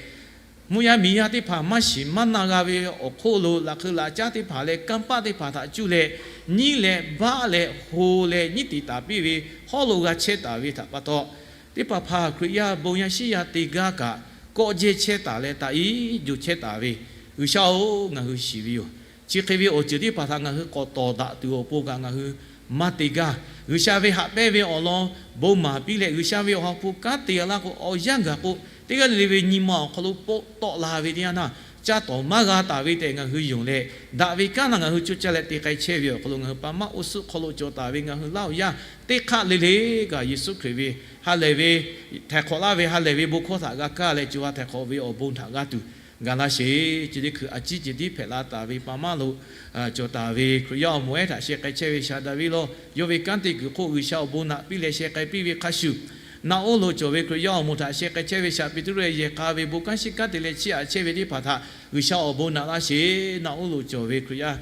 mvuhˇ yaˇ miˬ yaˇ teˇ hpaˍ maˇ shiˍ maˇ na g'a ve awˬ hk'oˆ lo laꞈ hk'eu laꞈ caˉ teˇ hpaˍ leh kanˇ paˆ teˇ hpaˍ htaꞈ cuˇ leh, nyiˉ leh baˆ leh ho leh nyiˉ tiˍ taˍ piˇ ve hawˉ lo g'a chehˇ taˍ ve htaꞈ pa taw, teˇ hpaˍ hpaˍ Hkriꞈ yaˇ bon yaˇ shiˉ yaˇ te gaˇ kaꞈ kawˆ jehˇ chehˇ taˍ leh taˍ iˉ jo chehˇ taˍ ve, G'uiˬsha-oˬ, ngaˬ hui shiˍ ve yoˬ. Chi hk'e ve awˬ ceuˬ teˇ hpaˍ htaꞈ ngaˬ hui k'awꞈ tawˍ daꞈ tuˬ awˬ pon kaꞈ ngaˬ hui maˇ te gaˇ. G'uiˬsha ve haꞈ pehnˇ ve awˬ lawn bon maˍ piˇ leh G'uiˬsha ve awˬ ha hpu kanˉ te g'a laˇ k'o, awˬ yanˇ gaˬ k'o, teˇ g'aˇ le le ve nyi ma awˬ hk'aw lo poˆ tawˆ la ve teˇ yanˇ htaˇ, caˇ tawˍ maˇ g'a taˍ ve tehꞈ ngaˬ hui yonˍ leh, daꞈ ve kanˉ htaꞈ ngaˬ hui coˇ caˇ leh te k'ai chehˇ ve awˬ hk'aw lo ngaˬ hui pa maˇ oˇ suhˉ hk'aw lo cawˬ taˍ ve ngaˬ hui Laˇ huˍ yaˇ teˇ hk'aˆ le le kaꞈ Yeˍsuˆ Hkriꞈ ve ha lehˬ ve, htaiˍ hk'awꞈ laˇ ve ha lehˬ ve bon hkawˇ htaꞈ g'a kaˇ leh co ha htaiˍ hk'awꞈ ve awˬ bon htaꞈ g'a tuˬ ga laˇ sheˍ. Chi teˇ hkui a ciˉ ceh tiˉ hpehꞈ la taˍ ve pa maˇ lo cawˬ taˍ ve Hkriꞈ yaˇ awˬ moˍ ehˉ htaꞈ sheh k'ai chehˇ ve shaˍ daꞈ ve law. Yawˇ ve kanˉ te kuiˬ hk'oˆ G'uiˬsha awˬ bon naꞈ piˇ leh sheh k'ai piˇ ve hk'a shuˍ, naˆ oˉ lo cawˬ ve Hkriꞈ yaˇ awˬ moˍ htaꞈ sheh k'ai chehˇ ve shaˍ Peˍtruˆ leh yehˬ k'a ve bon kanˉ shiˉ kanˉ te leh chiˇ aꞈ chehˇ ve teˇ hpaˍ htaꞈ G'uiˬsha awˬ bon naꞈ laˇ sheˍ. Naˆ oˉ lo cawˬ ve Hkriꞈ yaˇ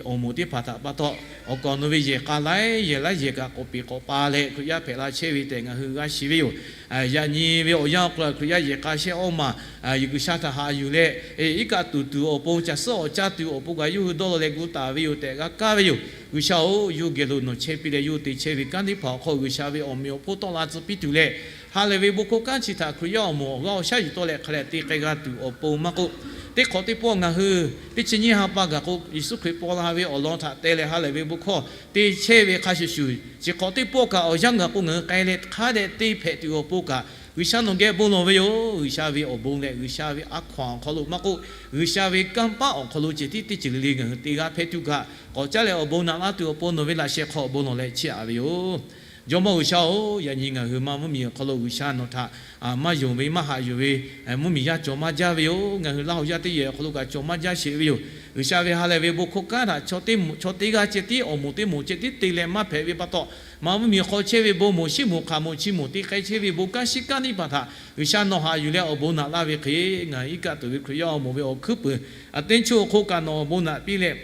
awˬ moˍ teˇ hpaˍ htaꞈ pa taw, awˬ kawˍ nawˬ ve yehˬ k'a laiˉ yehˬ laiˉ yehˬ kaꞈ k'awꞈ peˍ k'awꞈ pa leh Hkriꞈ yaˇ hpehꞈ la chehˇ ve tehꞈ ngaˬ hui g'a shiˍ ve yoˬ. Yaꞈ nyi ve awˬ yanˇ awˬ hk'aw lo Hkriꞈ yaˇ yehˬ k'a shehˆ awˇ maˬ, G'uiˬsha htaꞈ haꞈ yuˬ leh, iˉ kaˆ tuˬ tuˬ awˬ pon, caˬ suhˉ awˬ caˇ tuˬ awˬ pon kaꞈ yawˇ hui dawˇ law leh gu taˍ ve yoˬ tehꞈ g'a kaˇ ve yoˬ. G'uiˬsha-oˬ, yawˇ geh lo nawˬ chehˇ piˇ leh yawˇ hui te chehˇ ve kanˉ teˇ hpaˍ awˬ hk'aw G'uiˬsha ve awˬ meꞈ awˬ hponˇ tawˆ la tcuh piˇ tuˬ leh, ha lehˬ ve bon hkawˇ kanˉ chi htaꞈ Hkriꞈ yaˇ awˬ moˍ awˬ g'aˇ awˬ shaˉ yuˬ tawˆ leh hk'a leh te k'ai g'a tuˬ awˬ pon maˇ k'oˆ, teˇ hk'awꞈ teˇ pawˆ ngaˬ hui teˇ chi nyiˇ ha pa gaˬ k'o, Yeˍsuˆ Hkriꞈ paw la ve awˬ lawn htaꞈ te leh ha lehˬ ve bon hkawˇ te chehˇ ve hk'a shuˍ shuˍ, chi hk'awꞈ teˇ pawˆ kaꞈ awˬ yanˇ gaˬ k'o ngaˬ hui k'ai leh hk'a dehꞈ te hpehꞈ tuˬ awˬ pon kaꞈ, G'uiˬsha nawˬ geh bon lawˬ ve yoˬ. G'uiˬsha ve awˬ bon leh G'uiˬsha ve a hkaw-anˬ awˬ hk'aw lo maˇ k'oˆ, G'uiˬsha ve kanˇ paˆ awˬ hk'aw lo ceh tiˉ teˇ ceuˬ le le ngaˬ hui te g'a hpehꞈ tuˬ kaꞈ, k'awꞈ caˉ leh awˬ bon naꞈ laˇ tuˬ awˬ pon nawˬ ve laꞈ sheh hk'aw awˬ bon lawˬ leh chiˇ aꞈ ve yoˬ. Jawˇmawˇ G'uiˬsha-oˬ, yaꞈ nyi ngaˬ hui maˇ mvuhˇmiˬ awˬ hk'aw lo G'uiˬsha nawˬ htaꞈ maˇ yonˍ ve maˇ haꞈ yuˬ ve mvuhˇmiˬ yaˇ cawˬ maˇ jaˇ ve yoˬ. Ngaˬ hui Laˇ huˍ yaˇ teˇ yehˬ awˬ hk'aw lo kaꞈ cawˬ maˇ jaˇ sheˍ ve yoˬ. G'uiˬsha ve ha lehˬ ve bon hkawˇ kanˉ htaꞈ chaw teˇ moˍ, chaw teˇ g'aˇ ceh tiˉ awˬ moˍ teˇ moˍ ceh tiˉ te leh maˇ hpehꞈ ve pa taw, maˇ mvuhˇmiˬ hk'aw chehˇ ve bon moˍ, shiˉ moˍ, hk'aˬ moˍ, chi moˍ te k'ai chehˇ ve bon kanˉ shiˉ kanˉ teˇ hpaˍ htaꞈ G'uiˬsha nawˬ haꞈ yuˬ leh awˬ bon naꞈ laˇ ve hk'e, ngaˬ hui iˉ kaˆ tuˬ ve Hkriꞈ yaˇ awˬ moˍ ve awˬ hkuiˉ peuˬ, a teˇ choˆ awˬ hk'oˆ kaꞈ nawˬ awˬ bon naꞈ piˇ leh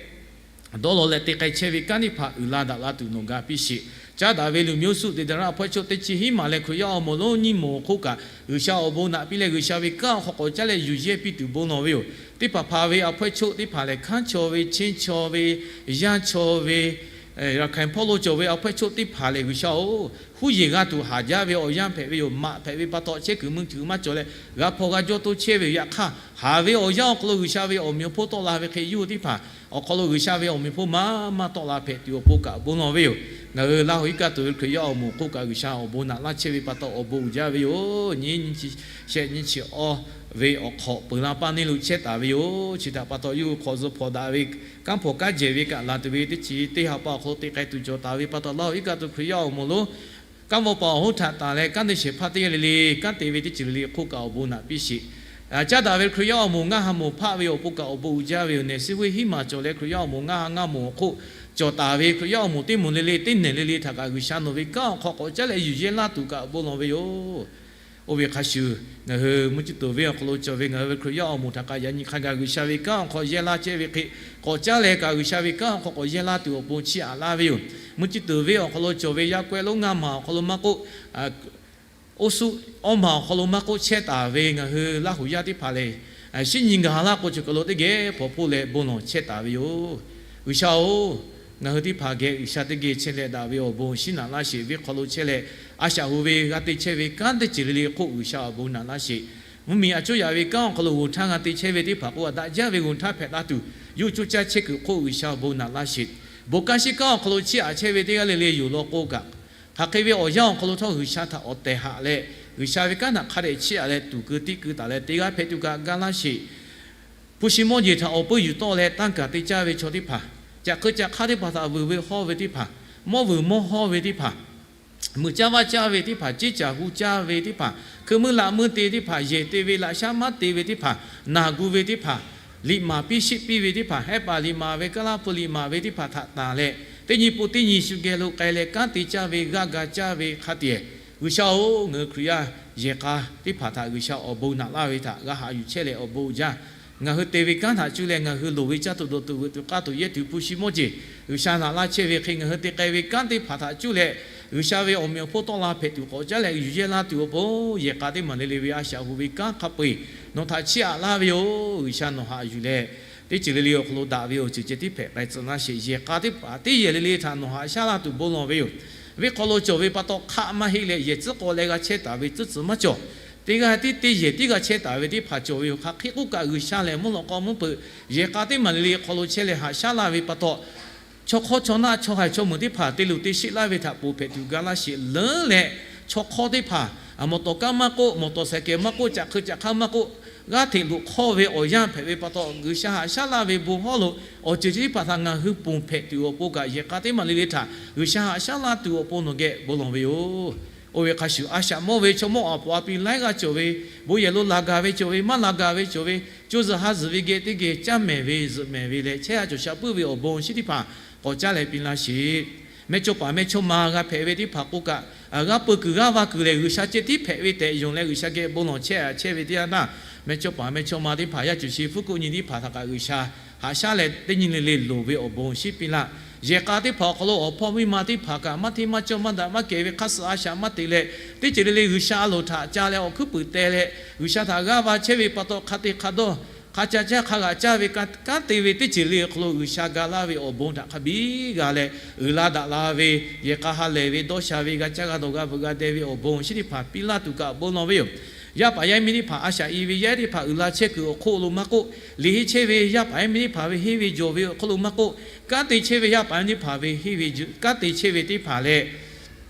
dawˇ law leh te k'ai chehˇ ve kanˉ teˇ hpaˍ uiˍ la daꞈ la tuˬ nawˬ ga piˇ sheˍ. Caˉ daꞈ ve luˬ miˇ oˇ suhˆ te daꞈ raˇ awˬ hpawehˇ choˆ teˇ chi hiˉ maˬ leh Hkriꞈ yaˇ awˬ moˍ lonˉ nyiˇ moˍ awˬ hk'oˆ kaꞈ G'uiˬsha awˬ bon naꞈ piˇ leh G'uiˬsha ve kanˉ awˬ hk'aw k'awꞈ caˉ leh yuˬ yehˇ piˇ tuˬ bon lawˬ ve yoˬ. Teˇ hpaˍ hpaˍ ve awˬ hpawehˇ choˆ teˇ hpaˍ lehˬ, hkanˉ chaw ve, Chinˉ chaw ve, Yaˇ chaw ve, Raˍhkaˍnˍ hpawˇ lo cawˬ ve awˬ hpawehˇ choˆ teˇ hpaˍ lehˬ, G'uiˬsha-oˬ, huˉ yeˬ g'a tuˬ haˍ jaˇ ve awˬ yanˇ hpehꞈ ve yoˬ. Maꞈ hpehꞈ ve pa taw chehˇ kuiˬ mui tuˬ maˇ cawˬ leh g'a hpaw g'a jawˇ toˇ chehˇ ve yoˬ. Yaꞈ hk'aˇ, haˍ ve awˬ yanˇ awˬ hk'aw lo G'uiˬsha ve awˬ meꞈ awˬ hponˇ tawˆ la ve hk'e, yawˇ hui teˇ hpaˍ awˬ hk'aw lo G'uiˬsha ve awˬ meꞈ awˬ hponˇ maˇ maˇ tawˆ la hpehꞈ tuˬ awˬ pon kaꞈ bon lawˬ ve yoˬ. Ngaˬ hui Laˇ huˍ iˉ kaˆ tuˬ ve Hkriꞈ yaˇ awˬ moˍ hk'oˆ kaꞈ G'uiˬsha awˬ bon naꞈ laˇ chehˇ ve pa taw awˬ bon uiˍ jaˇ ve yoˬ. Nyi nyi chi shehˆ nyi chi awˇ ve awˬ hk'awꞈ peuˬ la paˇ neˇ lo chehˇ taˍ ve yoˬ. Chi htaꞈ pa taw yawˇ hui hk'awꞈ zuh hpawnˬ daꞈ ve kanˉ hpawnˬ kanˉ jehˬ ve kaꞈ laˬ tuˬ ve teˇ chi teˇ ha pa awˬ hk'aw lo te k'ai tuˬ cawˬ taˍ ve pa taw, Laˇ huˍ iˉ kaˆ tuˬ Hkriꞈ yaˇ awˬ moˍ lonˉ kanˉ vawˇ paˍ awˬ hoˉ htaꞈ tanˬ leh kanˉ te shehˍ hpaˇ teˇ g'aˇ le le kanˉ te ve teˇ ceuˬ le le hk'oˆ kaꞈ awˬ bon naꞈ piˇ sheˍ. Caˉ daꞈ ve Hkriꞈ yaˇ awˬ moˍ ngaˇ ha moˍ hpaˆ ve awˬ pon kaꞈ awˬ bon uiˍ jaˇ ve yoˬ. Nehˬ suh huiˉ hiˉ maˬ cawˬ leh Hkriꞈ yaˇ awˬ moˍ ngaˇ ha ngaˇ moˍ awˬ hk'oˆ cawˬ taˍ ve Hkriꞈ yaˇ awˬ moˍ teˇ moˍ le le teˇ nehˬ le le htaꞈ kaꞈ G'uiˬsha nawˬ ve kanˉ awˬ hk'aw k'awꞈ caˉ leh yuˬ yehˇ laˇ tuˬ kaꞈ bon lawˬ ve yoˬ. Oˇ ve hk'a shuˍ, ngaˬ hui mvuhˇ ciˇ tuˬ venˇ awˬ hk'aw lo cawˬ ve ngaˬ hui ve Hkriꞈ yaˇ awˬ moˍ htaꞈ kaꞈ yaꞈ nyi hk'a gaˬ G'uiˬsha ve kanˉ awˬ hk'aw yehˇ laˇ chehˇ ve hk'e, k'awꞈ caˉ leh kaꞈ G'uiˬsha ve kanˉ awˬ hk'aw k'awꞈ yehˇ laˇ tuˬ awˬ pon chiˇ aꞈ laˇ ve yoˬ. Mvuhˇ ciˇ tuˬ venˇ awˬ hk'aw lo cawˬ ve yaˇ kawehˇ lonˉ ngaˇ maˬ awˬ hk'aw lo maˇ k'oˆ, oˇ suhˆ awˇ maˬ awˬ hk'aw lo maˇ k'oˆ chehˇ taˍ ve ngaˬ hui Laˇ huˍ yaˇ teˇ hpaˍ lehˬ, shiˉ nyi gaˬ laˇ k'o cawˬ kaˬ lo teˇ geh hpawnˬ hpoˇ leh bon lawˬ chehˇ taˍ ve yoˬ. G'uiˬsha-oˬ, ngaˬ hui teˇ hpaˍ geh G'uiˬsha teˇ geh chehˇ leh daꞈ ve awˬ bon shiˉ naꞈ laˇ sheˍ. Venˇ hk'aw lo chehˇ leh A shaꞈ hu ve g'a te chehˇ ve kanˉ teˇ ceuˬ le le hk'oˆ G'uiˬsha awˬ bon naꞈ laˇ sheˍ. Mvuhˇmiˬ a coˇ yaꞈ ve kanˉ awˬ hk'aw lo g'oˬ htaˇ g'a te chehˇ ve teˇ hpaˍ k'o, a daꞈ jaˇ ve g'oˬ htaˇ hpehꞈ la tuˬ, yawˇ hui coˇ caˇ chehˇ kuiˬ hk'oˆ G'uiˬsha awˬ bon naꞈ laˇ sheˍ. Bon kanˉ shiˉ kanˉ awˬ hk'aw lo chiˇ aꞈ chehˇ ve teˇ g'aˇ le le yoˬ law k'o kaꞈ, hk'aˬ hk'e ve awˬ yanˇ awˬ hk'aw lo htawˇ G'uiˬsha htaꞈ awˬ tehˬ haꞈ leh, G'uiˬsha ve kanˉ htaꞈ hk'a dehꞈ chiˇ aꞈ leh tuˬ keu tiˆ keu taˍ leh teˇ g'aˇ hpehꞈ tuˬ kaꞈ ga laˇ sheˍ. Hpu shi mawˇ jeˬ htaꞈ awˬ peuˇ yuˬ tawˆ leh tanˇ kaˬ te caˇ ve chaw teˇ hpaˍ, caꞈ hk'eu caꞈ hk'aˇ teˇ hpaˍ htaꞈ vuiˬ ve hawˇ ve teˇ hpaˍ, mawˇ vuiˬ mawˇ hawˇ ve teˇ hpaˍ, muiˬ caˇ vaˇ caˇ ve teˇ hpaˍ, ceˇ caˬ hu caˇ ve teˇ hpaˍ, hkui meuˇ laꞈ meuˇ te teˇ hpaˍ, yehˬ te ve laꞈ shaˉ maˉ te ve teˇ hpaˍ, naˬ gu ve teˇ hpaˍ, liꞈ maˍ piˇ shiˆ piˇ ve teˇ hpaˍ, hehˉ paˍ liꞈ maˍ ve, kaˇ laˇ hpu liꞈ maˍ ve teˇ hpaˍ htaꞈ tanˬ leh, teˇ nyi pun teˇ nyi shu geh lo k'ai leh kanˉ te caˇ ve, g'aˇ ga caˇ ve hk'a teꞈ, G'uiˬsha-oˬ, ngaˬ hui Hkriꞈ yaˇ yehˬ k'a teˇ hpaˍ htaꞈ G'uiˬsha awˬ bon naꞈ laˇ ve htaꞈ g'a haꞈ yuˬ chehˇ leh awˬ bon jaˇ. Ngaˬ hui te ve kanˉ htaꞈ cuˇ leh ngaˬ hui loˍ ve caˇ tuˬ dawˬ tuˬ veuꞈ tuˬ k'aˇ tuˬ yehˇ tuˬ hpu shi mawˇ jeˬ G'uiˬsha naꞈ laˇ chehˇ ve hk'e, ngaˬ hui te k'ai ve kanˉ teˇ hpaˍ htaꞈ cuˇ leh G'uiˬsha ve awˬ meꞈ awˬ hponˇ tawˆ la hpehꞈ tuˬ k'awꞈ caˉ leh yuˬ yehˇ laˇ tuˬ awˬ pon, yehˬ k'a teˇ maˬ le le ve a shaꞈ hu ve kanˉ hk'a peu-eˬ nawˬ htaꞈ chiˇ aꞈ laˇ ve yoˬ. G'uiˬsha nawˬ haꞈ yuˬ leh, teˇ ceuˬ le le awˬ hk'aw lo daꞈ ve awˬ ceuˬ ceh tiˉ hpehꞈ k'ai tcuh laˇ sheˍ. Yehˬ k'a teˇ hpaˍ teˇ yehˬ le le htaꞈ nawˬ haꞈ shaˉ laˇ tuˬ bon lawˬ ve yoˬ. Venˇ hk'aw lo cawˬ ve pa taw hk'aˆ maˇ heˆ leh yehˬ tcuhˉ k'aw leh g'a chehˇ taˍ ve tcuhˉ tcuh maˇ cawˬ. Teˇ g'aˇ tiˉ teˇ yehˬ tiˉ g'a chehˇ taˍ ve teˇ hpaˍ cawˬ ve yoˬ. Hk'aˬ hk'e k'oˆ kaꞈ, G'uiˬsha lehˬ mvuhˇ lawꞈ k'aw mvuhˇ peuꞈ yehˬ k'a teˇ maˬ le le hk'aw lo chehˇ leh haꞈ shaˉ laˇ ve pa taw, chaw hk'awˇ chaw naˆ chaw haiˬ chaw meuˍ teˇ hpaˍ te luˬ te sheˆ laˇ ve htaꞈ ponˬ hpehꞈ tuˬ ga laˇ sheˍ. Leuˉ leh, chaw hk'awˇ teˇ hpaˍ, a, mawˬ tawˍ kaˇ maˇ k'oˆ, mawˬ tawˍ saiˍ kehˬ maˇ k'oˆ, caꞈ hk'eu caꞈ hk'aˇ maˇ k'oˆ, g'aˇ hteꞈ loꞈ hk'awˇ ve awˬ yanˇ hpehꞈ ve pa taw, G'uiˬsha haꞈ shaˉ laˇ ve bon hawˉ lo awˬ ceuˬ chi teˇ hpaˍ htaꞈ ngaˬ hui ponˬ hpehꞈ tuˬ awˬ pon kaꞈ, yehˬ k'a teˇ maˬ le le htaꞈ G'uiˬsha haꞈ shaˉ laˇ tuˬ awˬ pon nawˬ geh bon lawˬ ve yoˬ. Oˇ ve hk'a shuˍ, a shaꞈ mawˇ ve chaw mawˇ aˬ poꞈ a pi laiˉ g'aˇ cawˬ ve, bon yehˬ lo laˬ gaˬ ve cawˬ ve, maˇ laˬ gaˬ ve cawˬ ve, co zuhˬ ha zuhˬ ve geh teˇ geh caˇ mehˍ ve zuhꞈ mehˍ ve leh chehˇ ha cawˬ sha puiˉ ve awˬ bon shinˉ teˇ hpaˍ k'awꞈ caˉ leh piˇ laˇ sheˍ. Mehˇchawˇpaˍ mehˇchawˇma g'a hpehꞈ ve teˇ hpaˍ k'o kaꞈ, g'aˇ peu kuiˬ g'aˇ va kuiˬ lehˬ, G'uiˬsha ceh tiˉ hpehꞈ ve tehꞈ yonˍ leh G'uiˬsha geh bon lawˬ chehˇ a chehˇ ve teˇ yanˇ htaˇ, mehˇchawˇpaˍ mehˇchawˇma teˇ hpaˍ, yaˇ cuˬ shi fuˉ kuˆ nyi teˇ hpaˍ htaꞈ kaꞈ G'uiˬsha haꞈ shaˉ leh teˇ nyi le le loˍ ve awˬ bon shinˉ piˇ laˇ. Yehˬ k'a teˇ hpaˍ awˬ hk'aw lo awˬ hpawˇ miˇ ma teˇ hpaˍ kaꞈ maˇ hteˇ maˇ cawˇ maˇ daꞈ maˇ kehˬ ve hk'aˇ suh a shaꞈ maˇ te leh, teˇ ceuˬ le le G'uiˬsha a loˍ htaꞈ ca leh awˬ hkuiˉ puiˍ teh leh, G'uiˬsha htaꞈ g'aˇ va chehˇ ve pa taw, hk'a te hk'a dawˇ, hk'a ca caˇ hk'a g'aꞈ caˇ ve kanˉ te ve teˇ ceuˬ le awˬ hk'aw lo G'uiˬsha ga laˇ ve awˬ bon htaꞈ hk'a biˇ g'a leh, uiˍ la daꞈ la ve, yehˬ k'a ha lehˬ ve, dawˇ sha ve, g'a caˇ g'a dawˬ g'a veuꞈ g'a deh ve awˬ bon shinˉ teˇ hpaˍ piˇ laˇ tuˬ kaꞈ bon lawˬ ve yoˬ. Yaˇ paˍ yaˇ miˇ teˇ hpaˍ a shaꞈ i ve yaˇ ehˉ teˇ hpaˍ uiˍ la chehˇ kuiˬ awˬ hk'oˆ lo maˇ k'oˆ, liꞈ henˇ chehˇ ve yaˇ paˍ yaˇ miˇ teˇ hpaˍ ve henˇ ve jawˬ ve awˬ hk'oˆ lo maˇ k'oˆ, kanˉ te chehˇ ve yaˇ paˍ yaˇ miˇ teˇ hpaˍ ve henˇ ve kanˉ te chehˇ ve teˇ hpaˍ leh,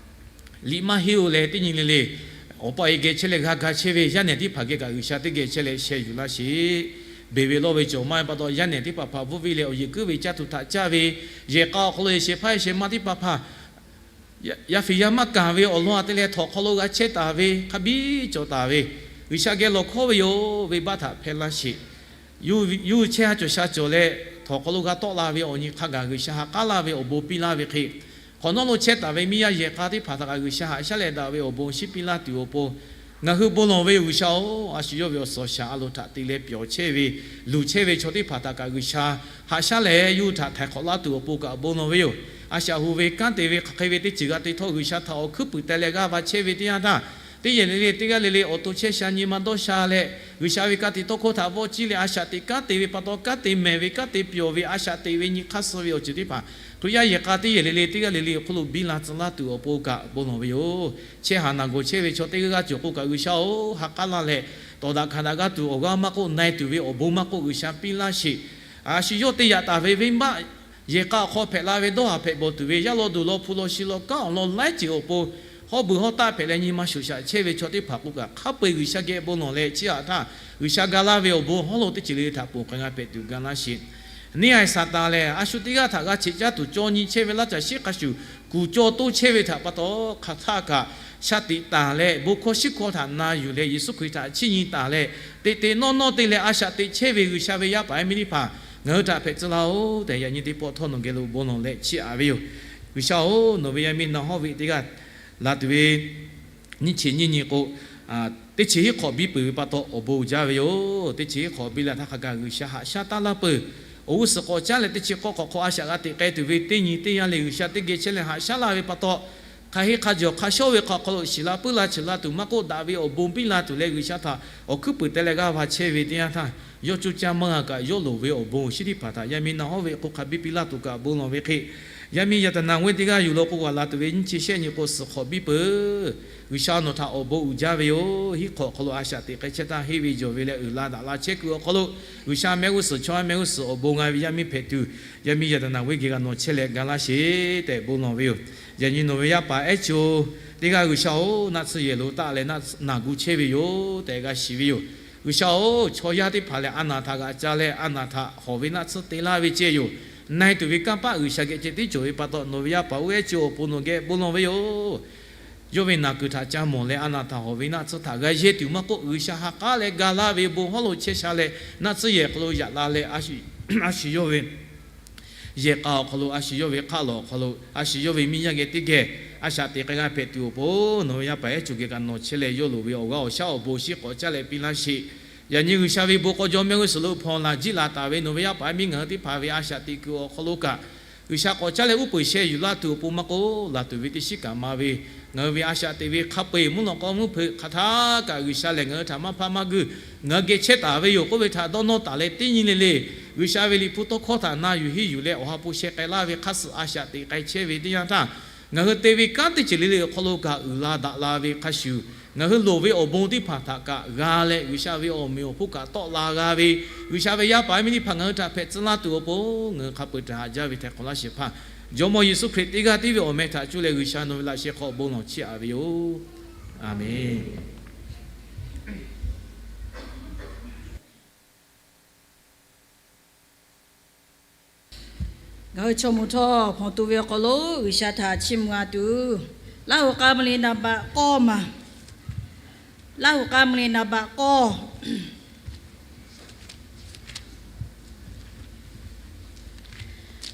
liꞈ maˇ henˇ-oˬ leh teˇ nyi le le awˬ pa e geh chehˇ leh g'a ga chehˇ ve yaˇ nehˬ teˇ hpaˍ geh kaꞈ G'uiˬsha teˇ geh chehˇ leh sheh yuˬ laˇ sheˍ. Beˬ ve lawˇ ve cawˬ maˇ heˆ pa taw, yaˇ nehˬ teˇ hpaˍ hpaˍ bvuhˇ viˇ leh awˬ yeˬ kuiˉ ve caˇ tuˬ htaꞈ caˇ ve, yehˬ k'a awˬ hk'aw lo yehˬ shehˍ hpaˇ yehˬ shehˍ ma teˇ hpaˍ hpaˍ yaˇ fiˍ yaˇ maˇ kanˍ ve awˬ lawn a te leh htawnˍ hk'aw lo g'a chehˇ taˍ ve hk'a biˇ cawˬ taˍ ve, G'uiˬsha geh lawˬ hkawˉ ve yoˬ. Venˇbaˆ htaꞈ hpehˇ laˇ sheˍ. Yawˇ hui chehˇ ha cawˬ sha cawˬ leh htawnˍ hk'aw lo g'a tawˆ la ve awˬ nyi hk'a gaˬ G'uiˬsha ha k'aˉ laˇ ve awˬ bon piˇ laˇ ve hk'e, hk'awꞈ nawˉ lo chehˇ taˍ ve miˇ yaˇ yehˬ k'a teˇ hpaˍ htaꞈ kaꞈ G'uiˬsha haꞈ shaˉ leh daꞈ ve awˬ bon shinˉ piˇ laˇ tuˬ awˬ pon, ngaˬ hui bon lawˬ ve yoˬ. G'uiˬsha-oˬ, a shu yawˇ ve awˬ suhˍ awˬ shaˍ a loˍ htaꞈ te leh pyawˬ chehˇ ve, luˬ chehˇ ve chaw teˇ hpaˍ htaꞈ kaꞈ G'uiˬsha haꞈ shaˉ leh yawˇ hui htaꞈ htaiˍ hk'awꞈ laˇ tuˬ awˬ pon kaꞈ bon lawˬ ve yoˬ. A shaꞈ hu ve kanˉ te ve hk'aˬ hk'e ve teˇ ceuˬ g'a te htawˇ, G'uiˬsha htaꞈ awˬ hkuiˉ puiˍ teh leh g'aˇ va chehˇ ve teˇ yanˇ htaˇ, teˇ yehˬ le le teˇ g'aˇ le le awˬ to chehˇ sha nyi ma dawˇ sha leh, G'uiˬsha ve ka tiꞈ tawˇ hkawˇ htaꞈ vawˆ ciˇ leh a shaꞈ teꞈ kanˉ te ve pa taw, kanˉ te mehˍ ve, kanˉ te pyawˬ ve, a shaꞈ teꞈ ve nyi hk'aˇ suh ve awˬ ceuˬ teˇ hpaˍ, Hkriꞈ yaˇ yehˬ k'a teˇ yehˬ le le teˇ g'aˇ le le awˬ hk'oˆ lo biˇ la tcuh laˇ tuˬ awˬ pon kaꞈ bon lawˬ ve yoˬ. Chehˇ haꞈ naˬ gawˬ chehˇ ve chaw teˇ g'aˇ g'aˇ cawˬ k'o kaꞈ G'uiˬsha-oˬ, ha k'aˉ laˇ leh tawˍ daꞈ hkanˍ daꞈ g'aˇ tuˬ awˬ g'aˇ maˇ k'oˆ, na e tuˬ ve awˬ bon maˇ k'oˆ, G'uiˬsha piˇ laˇ sheˍ. A shu yawˇ teˇ yaꞈ taˍ ve venˇbaˆ yehˬ k'a awˬ hk'aw hpehꞈ la ve dawˇ haˍ hpehꞈ bawˬ tuˬ ve yaˇ law duˬ law hpu law shi law kanˉ awˬ lawn laiˉ ceuˬ awˬ pon, hawˉ beuˬ hawˉ taˆ hpehꞈ leh nyi ma shoꞈ shaꞈ chehˇ ve chaw teˇ hpaˍ k'o kaꞈ, hk'a peu-eˬ G'uiˬsha geh bon lawˬ leh chehˇ haꞈ htaˇ, G'uiˬsha ga laˇ ve awˬ bon hawˉ lo teˇ ceuˬ le le htaꞈ ponˬ k'ai g'a hpehꞈ tuˬ ga laˇ sheˍ. Neˇ haiˬ Saˍtanˍ lehˬ, a shu teˇ g'aˇ htaꞈ g'a cheꞈ caˇ tuˬ caw nyi chehˇ ve laˇ caˬ shiˉ hk'a shuˍ kuˬ caw toˇ chehˇ ve htaꞈ pa taw, hk'aˬ htaˆ kaꞈ sha tiꞈ taˍ leh bon hkawˇ shiˉ hkawˇ htaꞈ na yuˬ leh Yeˍsuˆ Hkriꞈ htaꞈ chiˇ nyi taˍ leh, teꞈ teꞈ nawˇ nawˇ te leh a shaꞈ teꞈ chehˇ ve G'uiˬsha ve yaˇ paˍ yaˇ miˇ teˇ hpaˍ ngaˬ hui htaꞈ hpehꞈ tcuh laˇ-oˬ tehꞈ, yaꞈ nyi teˇ pawˆ htawˇ nawˬ geh lo bon lawˬ leh chiˇ aꞈ ve yoˬ. G'uiˬsha-oˬ, nawˬ ve yaˇ miˇ naˆ hawˉ ve teˇ g'aˇ laˬ tuˬ ve nyiˇ chi nyiˇ nyi k'o, teˇ chi hiˉ hk'awꞈ biˇ peuˬ ve pa taw awˬ bon uiˍ jaˇ ve yoˬ. Teˇ chi hiˉ hk'awꞈ biˇ la htaˇ hk'a gaˬ G'uiˬsha haꞈ shaˉ taˉ laˇ peuˬ. Awˬ g'uˇ suhˍ k'awꞈ caˉ leh teˇ chi k'awˇ k'awꞈ hk'aw a shaꞈ g'a teꞈ k'ai tuˬ ve teˇ nyi teˇ yanˇ le G'uiˬsha teˇ geh chehˇ leh haꞈ shaˉ laˇ ve pa taw, hk'aˬ hk'e hk'a jawˬ hk'a shawˉ ve hk'a hk'aw lo shiˍ la puiˉ la cheuˬ la tuˬ maˇ k'oˆ, daꞈ ve awˬ bon biˇ la tuˬ leh G'uiˬsha htaꞈ awˬ hkuiˉ puiˍ teh leh g'aˇ va chehˇ ve teˇ yanˇ htaˇ, yawˇ coˇ caˇ maˇ g'a kaꞈ yawˇ loˍ ve awˬ bon awˬ shinˉ teˇ hpaˍ htaꞈ yaˇ miˇ naˆ hawˉ ve k'o hk'a biˇ piˇ laˇ tuˬ kaꞈ bon lawˬ ve hk'e, Yaˇ miˇ yaꞈ taˍ naˍ g'awˇ teˇ g'aˇ yuˬ law k'o, g'aꞈ la tuˬ ve nyiˇ chi shehˆ nyi k'o, suhˍ hk'awꞈ biˇ peuˬ. G'uiˬsha nawˬ htaꞈ awˬ bon uiˍ jaˇ ve yoˬ. Hiˉ hk'awꞈ awˬ hk'aw lo a shaꞈ teꞈ k'ai chehˇ htaˇ, henˇ ve jawˬ ve leh uiˍ la daꞈ la chehˇ kuiˬ awˬ hk'aw lo, G'uiˬsha mehˆ g'uˇ suhˍ, chaw yaˇ mehˆ g'uˇ suhˍ awˬ bon g'a ve yaˇ miˇ hpehꞈ tuˬ, yaˇ miˇ yaꞈ taˍ naˍ g'awˇ geh g'a nawˬ chehˇ leh ga laˇ sheˍ tehꞈ bon lawˬ ve yoˬ. Yaꞈ nyi nawˬ ve yaˇ paˍ ehˉ cho teˇ g'aˇ G'uiˬsha-oˬ, naˆ tsuhˇ yehˬ lo taˆ leh naˆ tsuhˇ naˬ gu chehˇ ve yoˬ tehꞈ g'a shiˍ ve yoˬ. G'uiˬsha-oˬ, chaw yaˇ teˇ hpaˍ lehˬ a naˬ htaꞈ g'aꞈ ca leh a naˬ htaꞈ hawˍ ve naˆ tsuhˇ te laˇ ve ceh yoˬ. Na e tuˬ ve kanˇ paˆ G'uiˬsha geh ceh tiˉ cawˬ ve pa taw, nawˬ ve yaˇ paˍ oˇ ehˉ cho awˬ pon nawˬ geh bon lawˬ ve yoˬ. Yawˇ ve naˬ kuiˬ htaꞈ ca mawˬ leh a naˬ htaꞈ hawˍ ve naˆ tsuhˇ htaꞈ g'a yehˇ tuˬ maˇ k'oˆ, G'uiˬsha ha k'aˉ leh ga laˇ ve bon hawˉ lo chehˇ sha leh, naˆ tsuhˇ yehˬ hk'aw lo yaꞈ la leh, a shu yawˇ ve yehˬ k'a awˬ hk'aw lo, a shu yawˇ ve hk'aˆ lawˬ awˬ hk'aw lo, a shu yawˇ ve miˇ yaˇ geh teˇ geh a shaꞈ teꞈ k'ai g'a hpehꞈ tuˬ awˬ pon, nawˬ ve yaˇ paˍ ehˉ cho geh kaꞈ nawˬ chehˇ leh, yawˇ loˍ ve awˬ g'aˇ awˬ shaˉ awˬ bon shinˉ k'awꞈ caˇ leh piˇ laˇ sheˍ. Yaꞈ nyi G'uiˬsha ve bon k'aw jawˇ mehˆ g'uˇ suhˍ lo hpawnˬ laˬ jiˆ laˬ taˍ ve nawˬ ve yaˇ paˍ miˇ ngaˬ hui teˇ hpaˍ ve a shaꞈ teꞈ kuiˬ awˬ hk'aw lo kaꞈ, G'uiˬsha k'awꞈ caˇ leh uˉ peunˍ sheh yuˬ laˇ tuˬ awˬ pon maˇ k'oˆ, laˬ tuˬ ve teˇ shiˉ kaꞈ ma ve, ngaˬ hui ve a shaꞈ teꞈ ve hk'a peu-eˬ mvuhˇ lawꞈ k'aw mvuhˇ hpeuꞈ hk'aˬ htaˇ kaꞈ G'uiˬsha lehˬ ngaˬ hui htaꞈ maˇ hpaˇ maˇ guiˇ, ngaˬ hui geh chehˇ taˍ ve yoˬ k'oˆ ve htaꞈ dawˇ nawˇ taˍ leh, teˇ nyi le le G'uiˬsha ve Liꞈ hpu tawˇ hkawˇ htaꞈ na yuˬ henˇ yuˬ leh awˬ ha hpu sheh k'ai laˇ ve hk'aˇ suh a shaꞈ teꞈ k'ai chehˇ ve teˇ yanˇ htaˇ, ngaˬ hui te ve kanˉ teˇ ceuˬ le le awˬ hk'aw lo kaꞈ uiˍ la daꞈ la ve hk'a shuˍ, ngaˬ hui loˍ ve awˬ bon teˇ hpaˍ htaꞈ kaꞈ g'a leh, G'uiˬsha ve awˬ meꞈ awˬ hponˇ kaꞈ tawˆ la g'a ve, G'uiˬsha ve yaˇ paˍ miˇ teˇ hpaˍ ngaˬ hui htaꞈ hpehꞈ tcuh laˇ tuˬ awˬ pon, ngaˬ hui hk'a peu-eˬ htaꞈ haꞈ jaˇ ve htaiˍ hk'awꞈ laˇ shehˍ hpaˇ Jawˇmawˇ Yeˍsuˆ Hkriꞈ teˇ g'aˇ tiˉ ve awˬ meh htaꞈ cuˇ leh G'uiˬsha nawˬ ve laꞈ sheh hk'aw bon lawˬ chiˇ aꞈ ve yoˬ. Aˍmenˍ. Ngaˬ hui chaw mawˬ htawˇ hpawnˬ tu ve awˬ hk'aw lo G'uiˬsha htaꞈ chiˇ mvuh a tuˬ, Laˇ huˍ k'a ma le naˍ baꞈ k'awˇ maˬ, Laˇ huˍ k'a ma le naˍ baꞈ k'awˇ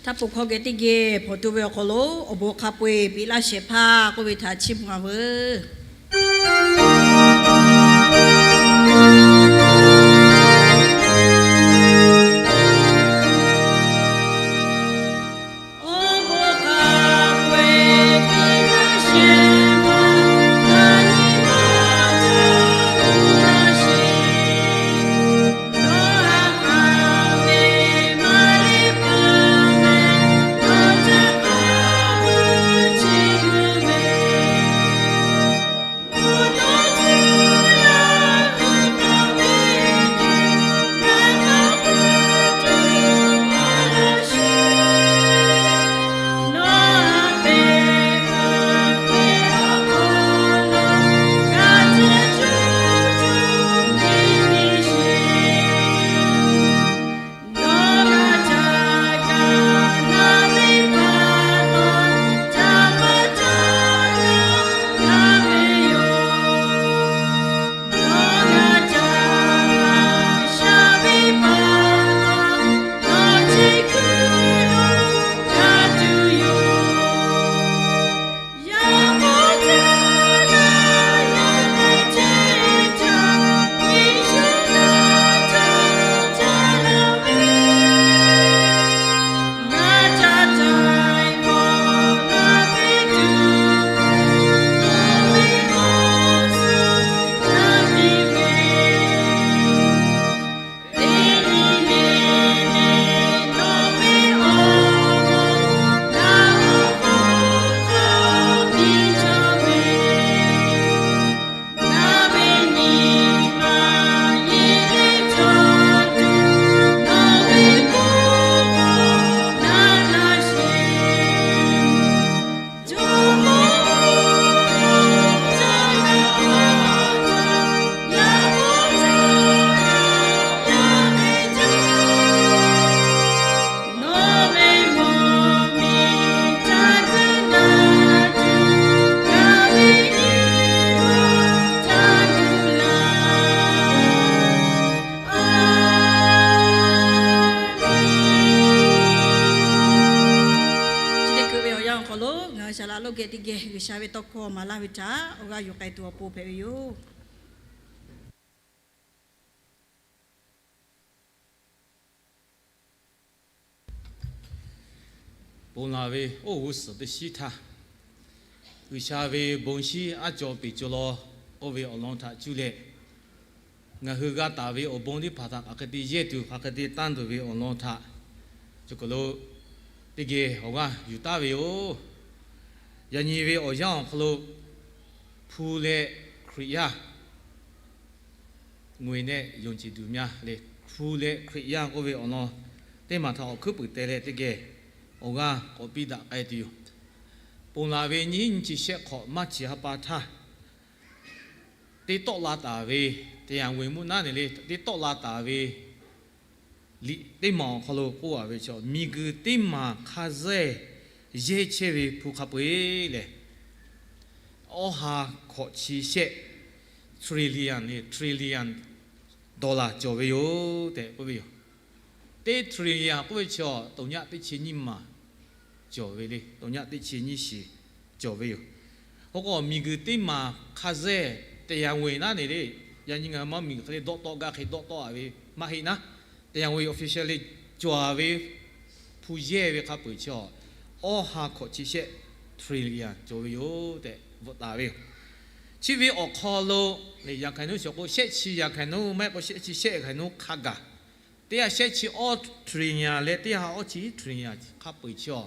htaˇ po hkawˇ geh teˇ geh hpawnˬ tu ve awˬ hk'aw lo awˬ bon hk'a peu-eˬ piˇ laˇ shehˍ hpaˇ k'oˆ ve htaꞈ chiˇ mvuh a veuˬ. Chi teˇ hkui ve awˬ yanˇ awˬ hk'aw lo ngaˬ hui shaˍ laꞈ lonˉ geh teˇ geh G'uiˬsha ve tawˇ hkawˇ maˍ laˇ ve htaꞈ awˬ g'aˇ yuˬ k'ai tuˬ awˬ pon hpehꞈ ve yoˬ. Ponˬ laˬ ve oˇ g'uˇ suhˍ teˇ shiˉ htaˇ, G'uiˬsha ve bon shinˉ aˉ caw peˍ caw law k'oˆ ve awˬ lawn htaꞈ cuˇ leh, ngaˬ hui g'a taˍ ve awˬ bon teˇ hpaˍ htaꞈ hk'aˬ hk'e te yehˇ tuˬ, hk'aˬ hk'e te tanˇ tuˬ ve awˬ lawn htaꞈ cawˬ kaˬ lo teˇ geh awˬ g'aˇ yuˬ taˍ ve yoˬ. Yaꞈ nyi ve awˬ yanˇ awˬ hk'aw lo, hpu leh Hkriꞈ yaˇ, ငွေနဲ့ယုံကြည်သူများ leh, hpu leh Hkriꞈ yaˇ k'oˆ ve awˬ lawn teˇ maˬ htaꞈ awˬ hkuiˉ puiˍ te leh teˇ geh awˬ g'aˇ k'awꞈ piˇ daꞈ k'ai tuˬ yoˬ. Ponˬ laˬ ve nyiˇ hinˉ nyiˇ chi shehˆ hk'awꞈ March ha pa htaˇ, te tawˆ la taˍ ve, တရားဝင် mvuhˇ naˉ neˬ le te tawˆ la taˍ ve liꞈ teˇ maˬ awˬ hk'aw lo k'oˆ a ve chaw, miˬguiˬ teˇ maˬ hk'a zeˇ yehˇ chehˇ ve hpu hk'a peu-eˬ lehˬ, awˇ ha hkawꞈ chi shehˆ, trillion le, trillion dollar cawˬ ve yoˬ tehꞈ k'oˆ ve yoˬ. Teˇ trillion k'oˆ ve chaw, သုည teˇ chi nyiˇ maˬ cawˬ ve le, သုည teˇ chi nyiˇ shiˍ cawˬ ve yoˬ. K'o k'o, miˬguiˬ teˇ maˬ hk'a zeˇ တရားဝင် naˉ neˬ le, yaꞈ nyi ngaˬ hui maˇ miˬguiˬ hk'e le dawˆ tawˆ gaˇ hk'e dawˆ tawˆ a ve maˇ heˆ naˉ, တရားဝင် official le cawˬ a ve hpu yehˇ ve hk'a peu-eˬ chaw, awˇ ha hkawꞈ chi shehˆ trillion cawˬ ve yoˬ tehꞈ bvuhꞈ taˍ ve yoˬ. Chi ve awˬ hk'aw lo, yaꞈ hk'aˇ naˉ shawˍ k'o, shehˆ chi yaꞈ hk'aˇ naˉ maˇ heˆ k'o, shehˆ chi shehˆ yaꞈ hk'aˇ naˉ hk'a gaˬ, teˇ ha shehˆ chi awˇ trillion leh teˇ ha awˇ chi hiˉ trillion hk'a peu-eˬ chaw,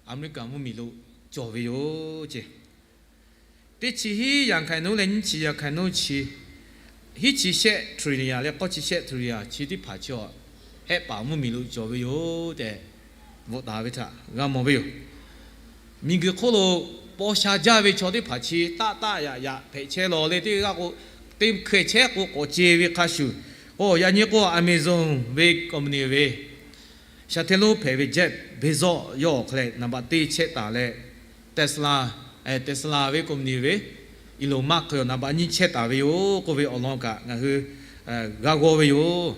America mvuhˇmiˬ lo cawˬ ve yoˬ ce. Teˇ chi hiˉ yaꞈ hk'aˇ naˉ leh nyiˇ chi yaꞈ hk'aˇ naˉ chi, hiˉ chi shehˆ trillion leh k'awˇ chi shehˆ trillion chi teˇ hpaˍ chaw, hehˆ paˍ mvuhˇmiˬ lo cawˬ ve yoˬ tehꞈ bvuhꞈ taˍ ve htaꞈ g'a mawˬ ve yoˬ. Miˬguiˬ hk'oˆ lo paw sha jaˇ ve chaw teˇ hpaˍ chi taˆ taˆ yaꞈ yaꞈ hpehꞈ chehˇ law leh, teˇ g'aˇ k'o, teˇ hkeh chehˇ k'o k'awꞈ ce ve hk'a shuˍ, k'o yaꞈ nyi k'o Amazon ve company ve shaˍ hteˇ lonˉ hpehꞈ ve Jeff Bezos yawˇ awˬ hk'aw leh နံပါတ် teˇ chehˇ taˍ leh, Tesla, Tesla ve company ve Elon Musk hk'e နံပါတ် nyiˇ chehˇ taˍ ve yoˬ k'oˆ ve awˬ lawn kaꞈ ngaˬ hui g'a g'aw ve yoˬ.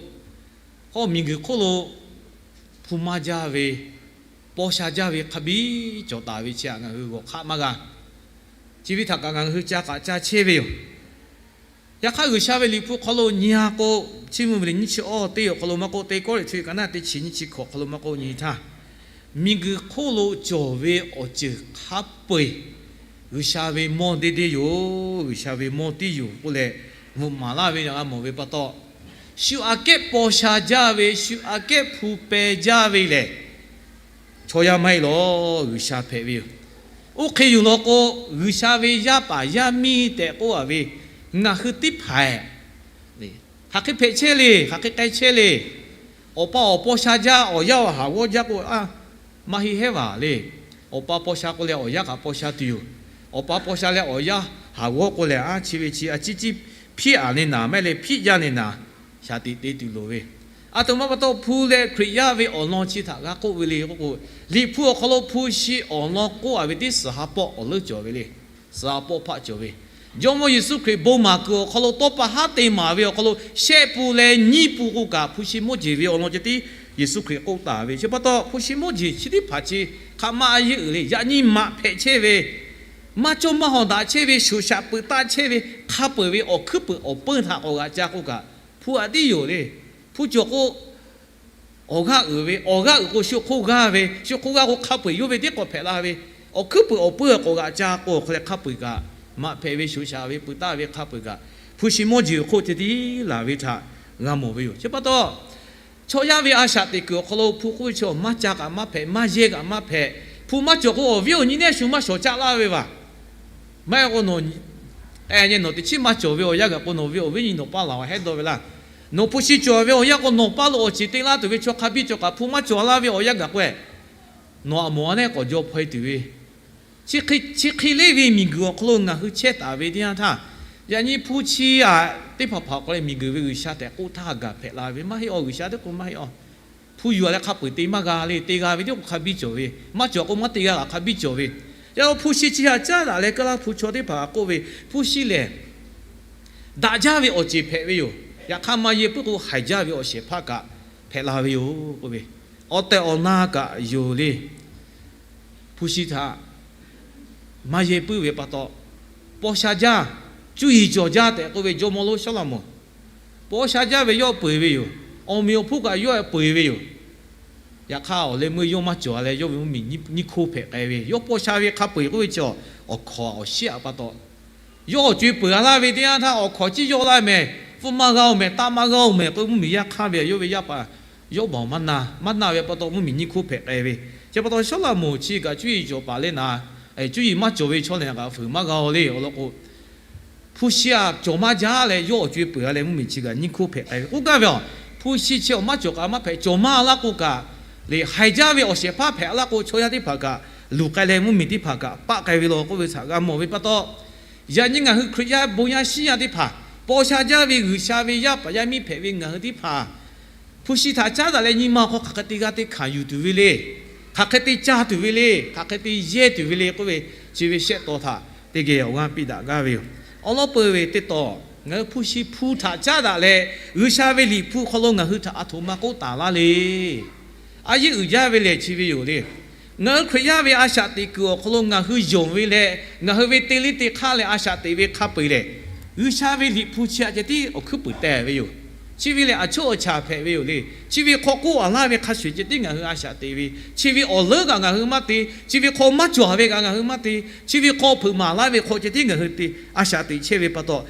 K'o miˬguiˬ hk'oˆ lo hpu maˇ jaˇ ve, paw sha jaˇ ve hk'a biˇ cawˬ taˍ ve chi htaꞈ ngaˬ hui g'awˬ hk'aˆ maˇ g'a. Chi ve htaꞈ kaꞈ ngaˬ hui ca k'aꞈ ca chehˇ ve yoˬ. Yaꞈ hk'aˇ, G'uiˬsha ve liꞈ hpu hk'aw lo nyi a k'o, Chiˇ mvuh ve liꞈ nyiˇ chi awˇ teˇ awˬ hk'aw lo maˇ k'oˆ, Teˇ Kawˇrenˍhtuˆ ka naˉ teˇ chi nyiˇ chi hkawꞈ hk'aw lo maˇ k'oˆ nyi htaˇ, miˬguiˬ hk'oˆ lo cawˬ ve awˬ ceuˬ hk'a peu-eˬ G'uiˬsha ve mawˇ deˇ deˇ yoˬ. G'uiˬsha ve mawˇ tiˉ yoˬ k'oˆ leh, mvuhꞈ maˍ laˇ ve g'a mawˬ ve pa taw, shu aꞈ kehˉ paw sha jaˇ ve, shu aꞈ kehˉ hpu peh jaˇ ve lehˬ, chaw yaˇ maˇ heˆ lawˬ, G'uiˬsha hpehꞈ ve yoˬ. Oˇ hk'e yoˬ law k'o, G'uiˬsha ve yaˇ paˍ yaˇ miˇ tehꞈ k'oˆ a ve ngaˬ hui teˇ hpaˍ hk'aˬ hk'e hpehꞈ chehˇ le, hk'aˬ hk'e k'ai chehˇ le. Awˬ pa awˬ paw sha jaˇ, awˬ yaˇ awˬ haˍ g'awˇ jaˇ k'o, a, maˇ heˆ hehˉ vaˬ le. Awˬ pa paw sha k'o leh awˬ yaˇ kaꞈ paw sha tuˬ yoˬ. Awˬ pa paw sha leh awˬ yaˇ haˍ g'awˇ k'o lehˬ, a, chi ve chi a ciˉ ciˉ hpiˉ aˍ le naˍ, maˇ heˆ leh hpiˉ jaˇ le naˍ, shaˍ tiꞈ te tuˬ loˍ ve. Aˬ htoꞈ ma pa taw, hpu leh Hkriꞈ yaˇ ve awˬ lawn chi htaꞈ g'a k'oˆ ve le k'oˆ k'o, Liꞈ hpu awˬ hk'aw lo hpu shi awˬ lawn k'oˆ a ve teˇ suhˍ ha pawˆ awˬ leuˉ cawˬ ve le. Suhˍ ha pawˆ hpaˆ cawˬ ve, Jawˇmawˇ Yeˍsuˆ Hkriꞈ bon maˍ kuiˬ awˬ hk'aw lo tawˇ pa haˉ te maˍ ve awˬ hk'aw lo, shehˆ pun leh nyiˇ pun k'o kaꞈ hpu shi mawˇ jeˬ ve awˬ lawn ceh tiˉ Yeˍsuˆ Hkriꞈ k'oˆ taˍ ve. Chi pa taw, hpu shi mawˇ jeˬ chi teˇ hpaˍ chi hk'aˬ ma a yeˇ uiˍ le, yaꞈ nyi maꞈ hpehꞈ chehˇ ve, maˇ cawˇ maˇ hawˍ daꞈ chehˇ ve, shoꞈ shaꞈ peuˬ taˆ chehˇ ve, hk'a peu-eˬ ve awˬ hkuiˉ peuˬ awˬ peunˇ htaꞈ k'awꞈ g'aꞈ ca k'oˆ kaꞈ, hpu aꞈ tiˉ yoˬ le. Hpu cawˬ k'o, awˬ g'aˇ uiˍ ve, awˬ g'aˇ uiˍ k'o shu hk'oˆ g'aˇ ve, shu hk'oˆ g'aˇ k'o hk'a peu-eˬ yawˇ ve tiˉ k'awꞈ hpehꞈ la ve, awˬ hkuiˉ peuˬ awˬ peunˇ k'awꞈ g'aꞈ ca k'o, hk'aˬ hk'e leh hk'a peu-eˬ kaꞈ, maꞈ hpehꞈ ve shoꞈ shaꞈ ve peuˬ taˆ ve hk'a peu-eˬ kaꞈ, hpu shi mawˇ jeˬ hk'oˆ ceh tiˉ laˬ ve htaꞈ g'a mawˬ ve yoˬ. Chi pa taw, chaw yaˇ ve a shaꞈ teꞈ kuiˬ awˬ hk'aw lo hpu k'oˆ ve chaw maˇ ca kaꞈ maˇ hpehꞈ, maˇ yehˇ kaꞈ maˇ hpehꞈ. Hpu maˇ cawˬ k'o, awˬ viˉ awˬ nyi neˇ shu maˇ shawˍ caˆ laˇ ve vaˬ. Maˇ heˆ k'o, nawˬ teˇ chiˉ maˇ cawˬ ve awˬ yanˇ gaˬ k'o, nawˬ ve awˬ viˉ nyi nawˬ paˇ laˬ a hehˉ dawˇ ve laˇ. Nawˬ hpu shi cawˬ ve awˬ yanˇ k'o, nawˬ paˇ lo awˬ ceˬ te laˇ tuˬ ve chaw hk'a biˇ cawˬ kaꞈ, hpu maˇ cawˬ laˇ ve awˬ yanˇ gaˬ k'o, nawˬ aꞈ mawˬ a neˉ k'awꞈ jaw hpaw e tuˬ ve, chi hk'e leˇ ve miˬguiˬ awˬ hk'aw lo ngaˬ hui chehˇ taˍ ve teˇ yanˇ htaˇ, yaꞈ nyi hpu chi aꞈ teˇ hpaˍ hpaˍ k'awꞈ leh miˬguiˬ ve G'uiˬsha tehꞈ k'oˆ htaˇ gaˬ hpehꞈ la ve maˇ heˆ aw, G'uiˬsha teˇ k'o maˇ heˆ aw. Hpu yuˬ a leh hk'a peu-eˬ te maˇ g'a le, te g'a ve teˇ k'o hk'a biˇ cawˬ ve, maˇ cawˬ k'o maˇ te g'a kaꞈ hk'a biˇ cawˬ ve. Yaꞈ hk'aˇ hpu shi chi htaꞈ caˉ daꞈ leh kaˇ laˇ hpu chaw teˇ hpaˍ k'oˆ ve, hpu shi lehˬ daꞈ jaˇ ve awˬ ceˬ hpehꞈ ve yoˬ. Yaꞈ hk'aˇ maˇ yehˇ puiˉ k'o, haiˬ jaˇ ve awˬ shehˍ hpaˇ kaꞈ hpehꞈ la ve yoˬ k'oˆ ve, awˬ tehˬ awˬ na kaꞈ yoˬ le. Hpu shi htaꞈ maˇ yehˇ puiˉ ve pa taw, paw sha jaˇ, cuˇ yiˍ cawˬ jaˇ tehꞈ k'oˆ ve jawˇmawˇ lonˉ Sawˉlaꞈmonˍ, paw sha jaˇ ve yawˇ peu eˬ ve yoˬ. Awˬ meꞈ awˬ hponˇ kaꞈ yawˇ peu eˬ ve yoˬ. Yaꞈ hk'aˇ, awˬ leh meuˇ yawˇ maˇ cawˬ a leh, yawˇ ve mvuhˇmiˬ nyiˇ hkoˇ hpehꞈ k'ai ve, yawˇ paw sha ve hk'a peu eˬ k'oˆ ve chi, awˬ hkawnˍ awˬ shiˉ aꞈ pa taw, yawˇ awˬ co e peuˬ a laˇ ve teˇ yanˇ htaˇ, awˬ hkawnˍ ciˉ yawˇ laˇ mehˍ, pfuhˇ maˇ g'a oˬ mehˍ, taˆ maˇ g'a oˬ mehˍ k'oˆ, mvuhˇmiˬ yaˇ hk'aˇ ve yoˬ ve yaˇ paˍ Yawˇ baˬ maˇ na, maˇ na ve pa taw mvuhˇmiˬ nyiˇ hkoˇ hpehꞈ k'ai ve. Chi pa taw Sawˉlaꞈmonˍ chi kaꞈ cuˇ yiˍ cawˬ paˍ leh naˍ, cuˇ yiˍ maˇ cawˬ ve chaw lehˬ kaꞈ fuiˍ maˇ g'a-o le. Awˬ lawn k'o, hpu shi a cawˬ maˇ jaˇ leh yawˇ awˬ co-e peuˬ-a leh mvuhˇmiˬ chi kaꞈ nyiˇ hk'oˆ hpehꞈ k'ai ve k'oˆ gaˇ ve. Hpu shi chi awˬ maˇ cawˬ kaꞈ maˇ hpehꞈ, cawˬ maˇ laˇ k'o kaꞈ, le haiˬ jaˇ ve awˬ shehˍ hpaˇ hpehꞈ laˇ k'o chaw yaˇ teˇ hpaˍ kaꞈ luˬ k'ai leh mvuhˇmiˬ teˇ hpaˍ kaꞈ paˆ k'ai ve law k'oˆ ve htaꞈ g'a mawˬ ve pa taw, yaꞈ nyi ngaˬ hui Hkriꞈ yaˇ bon yaˇ shiˉ yaˇ teˇ hpaˍ, paw sha jaˇ ve G'uiˬsha ve yaˇ paˍ yaˇ miˇ hpehꞈ ve ngaˬ hui teˇ hpaˍ, hpu shi htaꞈ caˉ daꞈ leh nyi ma awˬ hk'aw hk'aˬ hk'e te g'a te hkanˍ yuˬ tuˬ ve le. Hk'aˬ hk'e te ca tuˬ ve le. Hk'aˬ hk'e te yehˇ tuˬ ve le k'oˆ ve, chi ve shehˆ taw htaꞈ teˇ geh awˬ g'aˇ piˇ daꞈ gaˇ ve yoˬ. Awˬ lawn peuˬ ve teˇ taw, ngaˬ hui hpu shi hpu htaꞈ caˉ daꞈ leh G'uiˬsha ve Liꞈ hpu hk'aw lo ngaˬ hui htaꞈ aˬ htoꞈ ma k'oˆ taˍ laˇ le. A yeˇ uiˍ jaˇ ve lehˬ chi ve yoˬ le. Ngaˬ hui Hkriꞈ yaˇ ve a shaꞈ teꞈ kuiˬ awˬ hk'aw lo ngaˬ hui yonˍ ve leh ngaˬ hui ve te liˇ te hk'aˇ leh a shaꞈ teꞈ ve hk'a peu-eˬ lehˬ, G'uiˬsha ve Liꞈ hpu chi htaꞈ ceh tiˉ awˬ hkuiˉ puiˍ teh ve yoˬ. Chi ve lehˬ aˬ choˉ awˬ chaˬ hpehꞈ ve yoˬ le. Chi ve hk'aw k'oˆ a laˇ ve hk'a shuˍ ceh tiˉ ngaˬ hui a shaꞈ teꞈ ve, chi ve awˬ leuˉ kaꞈ ngaˬ hui maˇ te, chi ve hk'aw maˇ cawˬ ve kaꞈ ngaˬ hui maˇ te, chi ve hk'aw hpeuꞈ maˍ laˇ ve hk'aw ceh tiˉ ngaˬ hui te, a shaꞈ teꞈ chehˇ ve pa taw,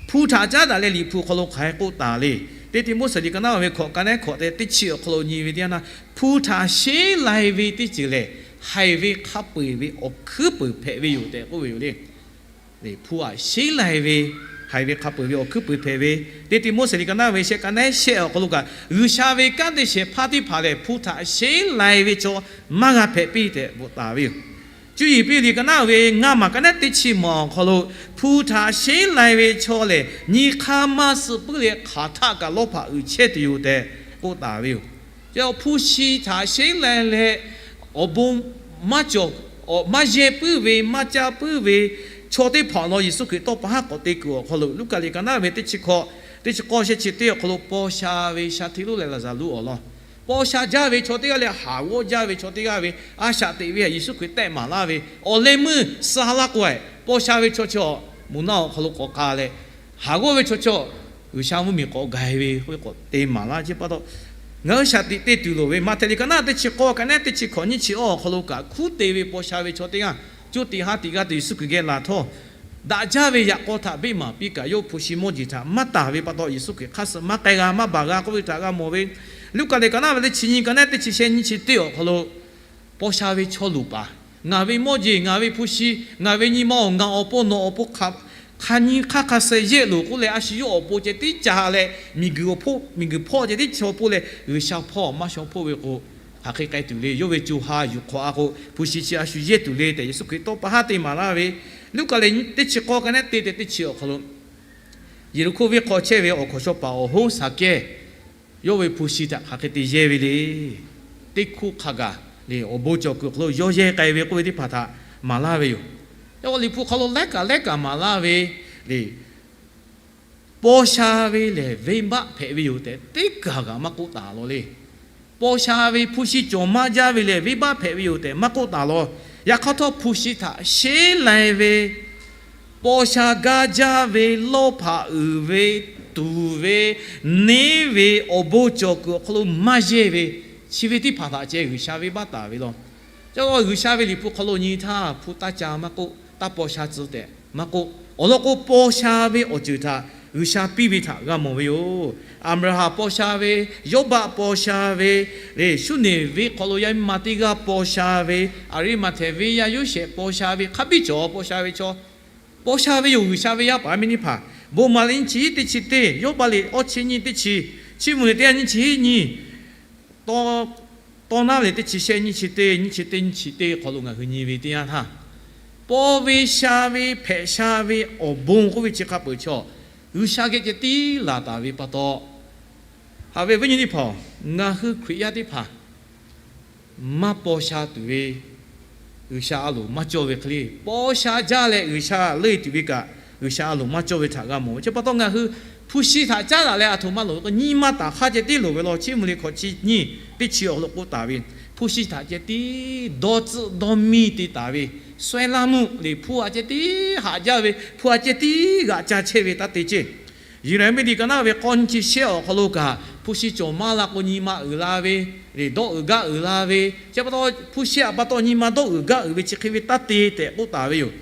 hpu htaꞈ caˉ daꞈ leh Liꞈ hpu hk'aw lo hk'aˬ hk'e k'oˆ taˍ le. Teˇ Tiˆmoˉseˍ liꞈ ka naˉ ve hkawꞈ ka neˉ hkawꞈ te teˇ chi awˬ hk'aw lo nyi ve teˇ yanˇ, hpu htaꞈ sheˉ lai ve teˇ ceuˬ lehˬ, haiˬ ve hk'a peu-eˬ ve awˬ hkuiˉ puiˍ hpehꞈ ve yoˬ tehꞈ k'oˆ ve yoˬ le. Hpu htaꞈ sheˉ lai ve, haiˬ ve hk'a peu-eˬ ve awˬ hkuiˉ puiˍ hpehꞈ ve, Teˇ Tiˆmoˉseˍ liꞈ ka naˉ ve shehˆ ka neˉ shehˆ awˬ hk'aw lo kaꞈ G'uiˬsha ve kanˉ te shehˍ hpaˇ teˇ hpaˍ lehˬ hpu htaꞈ sheˉ lai ve chaw maˇ g'a hpehꞈ piˇ tehꞈ bvuhꞈ taˍ ve yoˬ. Cuˇ yiˍ piˇ liꞈ ka naˉ ve ngaˇ maˬ ka neˉ teˇ chi maˬ awˬ hk'aw lo, hpu htaꞈ sheˉ lai ve chaw lehˬ nyi hk'aˇ maˇ suh puiˉ leh hk'aˬ htaˆ kaꞈ lawˇ hpaꞈ uiˍ chehˇ tuˬ yoˬ tehꞈ k'oˆ taˍ ve yoˬ. Hpu shi htaꞈ sheˉ lai leh awˬ bon maˇ cawˬ, maˇ yehˇ puiˉ ve, maˇ caˇ puiˉ ve chaw teˇ hpaˍ awˬ lawn Yeˍsuˆ Hkriꞈ tawˇ pa haˉ k'awꞈ te kuiˬ awˬ hk'aw lo Luˉkaꞈ liꞈ ka naˉ ve teˇ chi hkawꞈ, teˇ chi k'awˇ shehˆ chi teˇ awˬ hk'aw lo paw sha ve sha hteˇ lonˉ leh Laˍzaˍruˆ awˬ lawn, paw sha jaˇ ve chaw teˇ g'aˇ leh haˍ g'awˇ jaˇ ve chaw teˇ g'aˇ ve a shaꞈ teꞈ ve htaꞈ Yeˍsuˆ Hkriꞈ tehˆ maˍ laˇ ve, awˬ leh meuˇ suh laˇ k'o, paw sha ve chaw chi awˬ moˍ naˆ awˬ hk'aw lo k'awꞈ k'ai leh, haˍ g'awˇ ve chaw chi awˬ G'uiˬsha mvuhˇmiˬ k'awꞈ gai ve k'oˆ ve k'awꞈ te maˍ laˇ. Chi pa taw, ngaˬ hui shaꞈ teꞈ te tuˬ loˍ ve Maꞈhtehˍ liꞈ ka naˉ teˇ chi k'awˇ ka neˉ teˇ chi hkawꞈ nyiˇ chi awˬ hk'aw lo kaꞈ hkunˉ te ve paw sha ve chaw teˇ g'aˇ co tiꞈ ha tiꞈ g'a tuˬ Yeˍsuˆ Hkriꞈ geh laˬ htawˇ, daꞈ jaˇ ve yaꞈ k'aw htaꞈ beˆ maˍ piˇ kaꞈ yawˇ hpu shi mawˇ jeˬ htaꞈ maˇ taˍ ve pa taw Yeˍsuˆ Hkriꞈ hk'aˇ suh maˇ k'ai g'a maˇ baˬ g'a k'oˆ ve htaꞈ g'a mawˬ ve, Luˉkaꞈ liꞈ ka naˉ ve teˇ chi nyiˇ ka neˉ teˇ chi shehˆ nyiˇ chi teˇ awˬ hk'aw lo paw sha ve chaw luˬ paˍ, ngaˬ ve mawˇ jeˬ, ngaˬ ve hpu shi, ngaˬ ve nyi ma awˬ ngaˬ awˬ pon nawˬ awˬ pon hk'a nyi hk'aˇ hk'a suh yehˆ loˬ k'oˆ leh a shu yawˇ awˬ pon ceh tiˉ ca leh, miˬguiˬ awˬ hpoˆ, miˬguiˬ hpawˇ ceh tiˉ chaw hpoˆ leh G'uiˬsha hpawˇ maˇ shaw hpoˆ ve k'o, hk'aˬ hk'e k'ai tuˬ le. Yawˇ ve co ha yuˬ hk'awꞈ a k'o, hpu shi chi a shu yehˇ tuˬ le tehꞈ Yeˍsuˆ Hkriꞈ tawˇ pa haˉ te maˍ laˇ ve, Luˉkaꞈ liꞈ teˇ chi k'awˇ ka neˉ teˇ te teˇ chi awˬ hk'aw lo, Yeˍriˆhkoˇ venˇ hk'aw chehˇ ve awˬ hkawnˍ shaw paˍ awˬ hoˉ Saˍkehˇ, yawˇ ve hpu shi htaꞈ hk'aˬ hk'e te yehˇ ve le. Teˇ hkoˇ hk'a gaˬ le awˬ bon cawˬ kuiˬ awˬ hk'aw lo yawˇ yehˇ k'ai ve k'oˆ ve teˇ hpaˍ htaꞈ maˍ laˇ ve yoˬ. Yawˇ Liꞈ hpu hk'aw lo laiˉ kaꞈ laiˉ kaꞈ maˍ laˇ ve le, paw sha ve lehˬ venˇbaˆ hpehꞈ ve yoˬ tehꞈ teˇ kaˬ kaꞈ maˇ k'oˆ taˍ law le. Paw sha ve hpu shi cawˬ maˇ jaˇ ve lehˬ venˇbaˆ hpehꞈ ve yoˬ tehꞈ maˇ k'oˆ taˍ law. Yaꞈ hk'aˇ htawˇ hpu shi htaꞈ sheˉ lai ve, paw sha gaˇ jaˇ ve, lawˇ hpaꞈ uiˍ ve, tuˍ ve, neˉ ve, awˬ bon cawˬ kuiˬ awˬ hk'aw lo maˇ yehˇ ve, chi ve teˇ hpaˍ htaꞈ ceh G'uiˬsha venˇbaˆ taˍ ve law. Ca G'uiˬsha ve Liꞈ hpu hk'aw lo nyi htaˇ hpu taˇ ca maˇ k'oˆ, taˇ paw sha tcuh tehꞈ maˇ k'oˆ. Awˬ lawn k'o, paw sha ve awˬ ceuˬ htaꞈ G'uiˬsha piˇ ve htaꞈ g'a mawˬ ve yoˬ. Aˍbraˍhanˍ paw sha ve, Yawˇbaˆ paw sha ve, le Suˇneˍ venˇ hk'aw lo yaˇ miˇ ma teˇ g'aˇ paw sha ve, Aˍriˆmaꞈhtehˍ venˇ yaˇ Yoˇsehꞈ paw sha ve, hk'a biˇ cawˬ paw sha ve chaw, paw sha ve yoˬ. G'uiˬsha ve yaˇ paˍ yaˇ miˇ teˇ hpaˍ, Bon maˍ liꞈ nyiˇ chi hiˉ teˇ chi teˇ, Yawˇbaˆ liꞈ awˇ chi nyiˇ teˇ chi, Chiˇ mvuh liꞈ teˇ ha nyiˇ chi hiˉ nyiˇ, tawˇ naˉ ve liꞈ teˇ chi shehˆ nyiˇ chi teˇ, nyiˇ chi teˇ nyiˇ chi teˇ hk'aw lo ngaˬ hui nyi ve teˇ yanˇ htaˇ, paw ve sha ve hpehꞈ sha ve awˬ bon k'oˆ ve chi hk'a peuˬ chaw, G'uiˬsha geh ceh tiˉ laˬ taˍ ve pa taw, haꞈ ve viˉ nyi teˇ hpaˍ, ngaˬ hui Hkriꞈ yaˇ teˇ hpaˍ maˇ paw sha tuˬ ve G'uiˬsha a loˍ maˇ cawˇ ve hk'e le, paw sha jaˇ leh G'uiˬsha leuˆ tuˬ ve kaꞈ G'uiˬsha a loˍ maˇ cawˇ ve htaꞈ g'a mawˬ ve. Chi pa taw ngaˬ hui hpu shi htaꞈ caˉ daꞈ leh aˬ htoꞈ ma loˍ ve k'o, nyi ma taˍ hk'aˇ ceh tiˉ loˍ ve law. Chiˇ mvuh liꞈ hkawꞈ chi nyiˇ teˇ chi awˬ hk'aw lo k'oˆ taˍ ve, hpu shi htaꞈ ceh tiˉ dawˇ tcuhˆ dawˇ miˇ te taˍ ve, suh laˇ mvuhˇ le hpu a ceh tiˉ haꞈ jaˇ ve, hpu a ceh tiˉ g'aꞈ ca chehˇ ve taˇ te ceˇ. Yeˍraˍmiˆ liꞈ ka naˉ ve k'awˇ nyiˇ chi shehˆ awˬ hk'aw lo kaꞈ, hpu shi cawˬ maˇ la k'o nyi ma uiˍ la ve, le dawˇ uiˍ gaˇ uiˍ la ve, chi pa taw hpu shi htaꞈ pa taw nyi ma dawˇ uiˍ gaˇ uiˍ ve chi hk'e ve taˇ te tehꞈ k'oˆ taˍ ve yoˬ.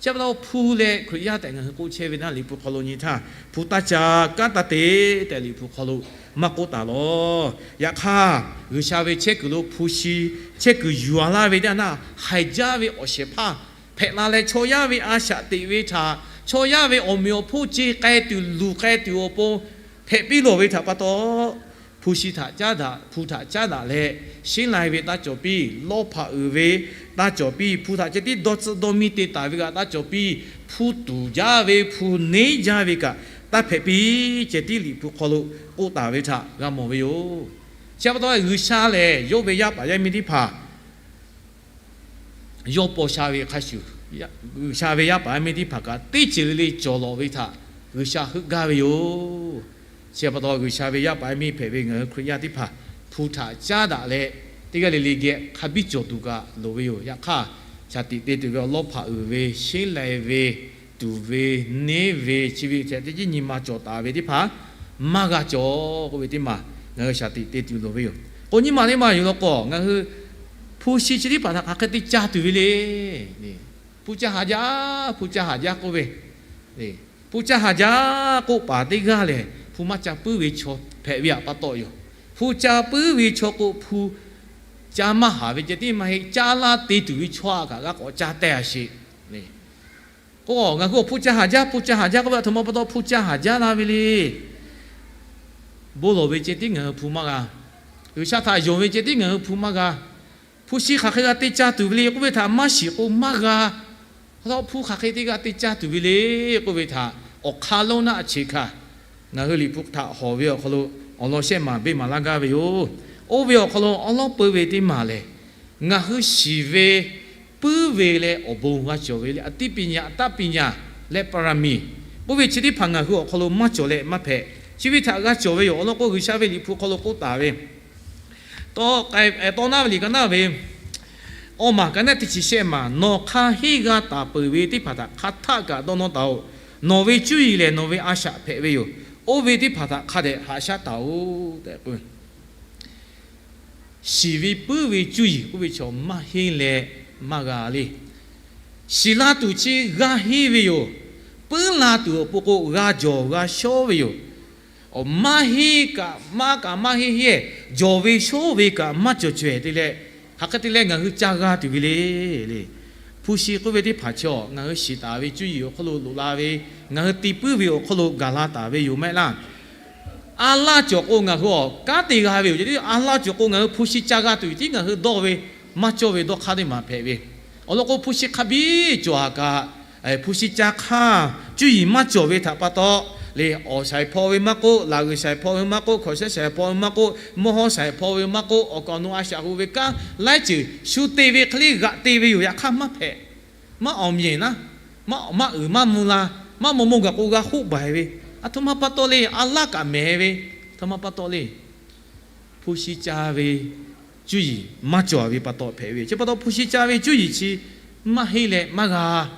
Chi pa taw hpu leh Hkriꞈ yaˇ tehꞈ ngaˬ hui k'oˆ chehˇ ve naˇ, Liꞈ hpu hk'aw lo nyi htaˇ, hpu taˇ ca, kanˉ taˇ te tehꞈ Liꞈ hpu hk'aw lo maˇ k'oˆ taˍ lawˬ. Yaꞈ hk'aˇ, G'uiˬsha ve chehˇ kuiˬ lo hpu shi, chehˇ kuiˬ yuˬ a laˇ ve teˇ naˇ, haiˬ jaˇ ve awˬ shehˍ hpaˇ hpehꞈ la leh, chaw yaˇ ve a shaꞈ teꞈ ve htaꞈ, chaw yaˇ ve awˬ meꞈ awˬ hponˇ ce k'ai tuˬ luˬ k'ai tuˬ awˬ pon hpehꞈ piˇ lawˬ ve htaꞈ pa taw, hpu shi htaꞈ caˉ daꞈ, hpu htaꞈ caˉ daꞈ leh, sheˉ lai ve taˇ cawˬ piˇ, lawˇ hpaꞈ uiˍ ve taˇ cawˬ piˇ, hpu htaꞈ ceh tiˉ dawˇ tcuhˆ dawˇ miˇ te taˍ ve kaꞈ taˇ cawˬ piˇ, hpu tuˍ jaˇ ve, hpu neˉ jaˇ ve kaꞈ taˇ hpehꞈ piˇ, ceh tiˉ Liꞈ hpu hk'aw lo k'oˆ taˍ ve htaꞈ g'a mawˬ ve yoˬ. Chi pa taw, G'uiˬsha lehˬ yawˇ ve yaˇ paˍ yaˇ miˇ teˇ hpaˍ yawˇ paw sha ve hk'a shuˍ, G'uiˬsha ve yaˇ paˍ yaˇ miˇ teˇ hpaˍ kaꞈ teˇ ceuˬ le le cawˬ lawˬ ve htaꞈ G'uiˬsha heuˆ gaˇ ve yoˬ. Chi pa taw, G'uiˬsha ve yaˇ paˍ yaˇ miˇ hpehꞈ ve ngaˬ hui Hkriꞈ yaˇ teˇ hpaˍ hpu htaꞈ caˉ daꞈ leh, teˇ g'aˇ le le geh hk'a biˇ cawˬ tuˬ kaꞈ loˍ ve yoˬ. Yaꞈ hk'aˇ, shaˍ tiꞈ te tuˬ ve awˬ lawˇ hpaꞈ uiˍ ve, sheˉ lai ve, tuˍ ve, neˉ ve, chi ve htaꞈ teˇ ceuˬ nyi ma cawˬ taˍ ve teˇ hpaˍ maˇ g'a cawˬ k'oˆ ve teˇ maˬ ngaˬ hui shaˍ tiꞈ te tuˬ loˍ ve yoˬ. K'o, nyi ma teˇ maˬ yoˬ law k'o, ngaˬ hui hpu shi chi teˇ hpaˍ htaꞈ hk'aˬ hk'e te ca tuˬ ve le. Hpu ca haˍ jaˇ, hpu ca haˍ jaˇ k'oˆ ve, hpu ca haˍ jaˇ k'oˆ paˍ teˇ g'aˇ lehˬ, hpu maˇ ca puiˉ ve chaw hpehꞈ ve pa taw yoˬ. Hpu ca puiˉ ve chaw k'o, hpu ca maˇ haˍ ve ceh tiˉ maˇ heˆ, caˇ laˇ te tuˬ ve chaw kaꞈ g'a k'awꞈ ca teh a sheˍ. K'o, ngaˬ hui awˬ hpu ca haˍ jaˇ, hpu ca haˍ jaˇ k'oˆ ve, aˬ htoꞈ ma pa taw hpu ca haˍ jaˇ la ve le. Bon lawˬ ve ceh tiˉ ngaˬ hui hpu maˇ g'a. G'uiˬsha htaꞈ yonˍ ve ceh tiˉ ngaˬ hui hpu maˇ g'a. Hpu shi hk'aˬ hk'e g'a te ca tuˬ ve le k'oˆ ve htaꞈ maˇ shiˍ k'o maˇ g'a. Hpu hk'aˬ hk'e te g'a te ca tuˬ ve le k'oˆ ve htaꞈ awˬ hk'aˇ lonˉ naˆ chi hkanˍ ngaˬ hui Liꞈ hpu htaꞈ hawˬ ve awˬ hk'aw lo awˬ lawn shehˆ maˬ beˇ maˍ laˇ gaˇ ve yoˬ. Oˇ ve awˬ hk'aw lo awˬ lawn peu ve teˇ maˬ lehˬ, ngaˬ hui shiˍ ve puiˉ ve leh awˬ bon g'a cawˬ ve le, အသိပညာ, အတတ်ပညာ leh ပါရမီ k'oˆ ve chi teˇ hpaˍ ngaˬ hui awˬ hk'aw lo maˇ cawˬ leh maˇ hpehꞈ. Chi ve htaꞈ g'a cawˬ ve yoˬ. Awˬ lawn k'o, G'uiˬsha ve Liꞈ hpu hk'aw lo k'oˆ taˍ ve, tawˇ naˆ ve liꞈ ka naˆ ve awˬ maˬ ka naˆ teˇ chi shehˆ maˬ, nawˬ hk'a henˇ g'a taˍ peuˬ ve teˇ hpaˍ htaꞈ hk'a htaˆ kaꞈ dawˇ nawˇ taˍ-oꞈ. Nawˬ ve cuˇ yiˍ lehˬ nawˬ ve a shaꞈ hpehꞈ ve yoˬ. Oˇ ve teˇ hpaˍ htaꞈ hk'a dehꞈ haꞈ shaˉ taˍ-oꞈ tehꞈ k'o, shiˍ ve puiˉ ve cuˇ yiˍ k'oˆ ve chaw maˇ henˇ leh maˇ g'a le. Shiˍ la tuˬ chi g'a henˇ ve yoˬ. Puiˉ la tuˬ awˬ pon k'o g'a jawˬ g'a shawˉ ve yoˬ. Awˬ maˇ henˇ kaꞈ maˇ kaꞈ maˇ henˇ henˇ, jawˬ ve shawˉ ve kaꞈ maˇ cawˬ cawehˬ te leh, hk'aˬ hk'e te leh ngaˬ hui ca g'a tuˬ ve le. Hpu shi k'oˆ ve teˇ hpaˍ chaw ngaˬ hui shiˍ taˍ ve cuˇ yiˍ awˬ hk'aw lo loꞈ la ve, ngaˬ hui te puiˉ ve awˬ hk'aw lo gaˬ la taˍ ve yoˬ maˇ heˆ laˇ. A laˇ cawˬ k'o ngaˬ hui awˬ kanˉ te g'a ve yoˬ. Ceh tiˉ a laˇ cawˬ k'o ngaˬ hui hpu shi ca g'a tuˬ tiˉ ngaˬ hui dawˇ ve maˇ cawˇ ve dawˇ hk'aˇ teˇ maˬ hpehꞈ ve. Awˬ lawn k'o, hpu shi hk'a biˇ cawˬ a kaꞈ, hpu shi ca hk'aˇ cuˇ yiˍ maˇ cawˬ ve htaꞈ pa taw le, awˬ shaiˍ hpaw ve maˇ k'oˆ, laꞈ g'uiˬ shaiˍ hpaw ve maˇ k'oˆ, hkawnˍ shehˉ shaiˍ hpaw ve maˇ k'oˆ, mvuhˇ hawˉ shaiˍ hpaw ve maˇ k'oˆ, awˬ kaˍ awˬ nu a shaꞈ hu ve kanˉ laiˉ ceuˬ shu te ve hk'e le g'aꞈ te ve yoˬ. Yaꞈ hk'aˇ maˇ hpehꞈ. Maˇ awˬ mehˍ naˉ, maˇ uiˍ maˇ mvuh la, maˇ maw maw gaˬ k'o g'a hoˆ baˬ ve. Aˬ htoꞈ ma pa taw le, a laˇ kaꞈ mehˍ ve. Aˬ htoꞈ ma pa taw le, hpu shi ca ve cuˇ yiˍ maˇ cawˬ ve pa taw hpehꞈ ve. Chi pa taw hpu shi ca ve cuˇ yiˍ chi maˇ henˇ leh maˇ g'a,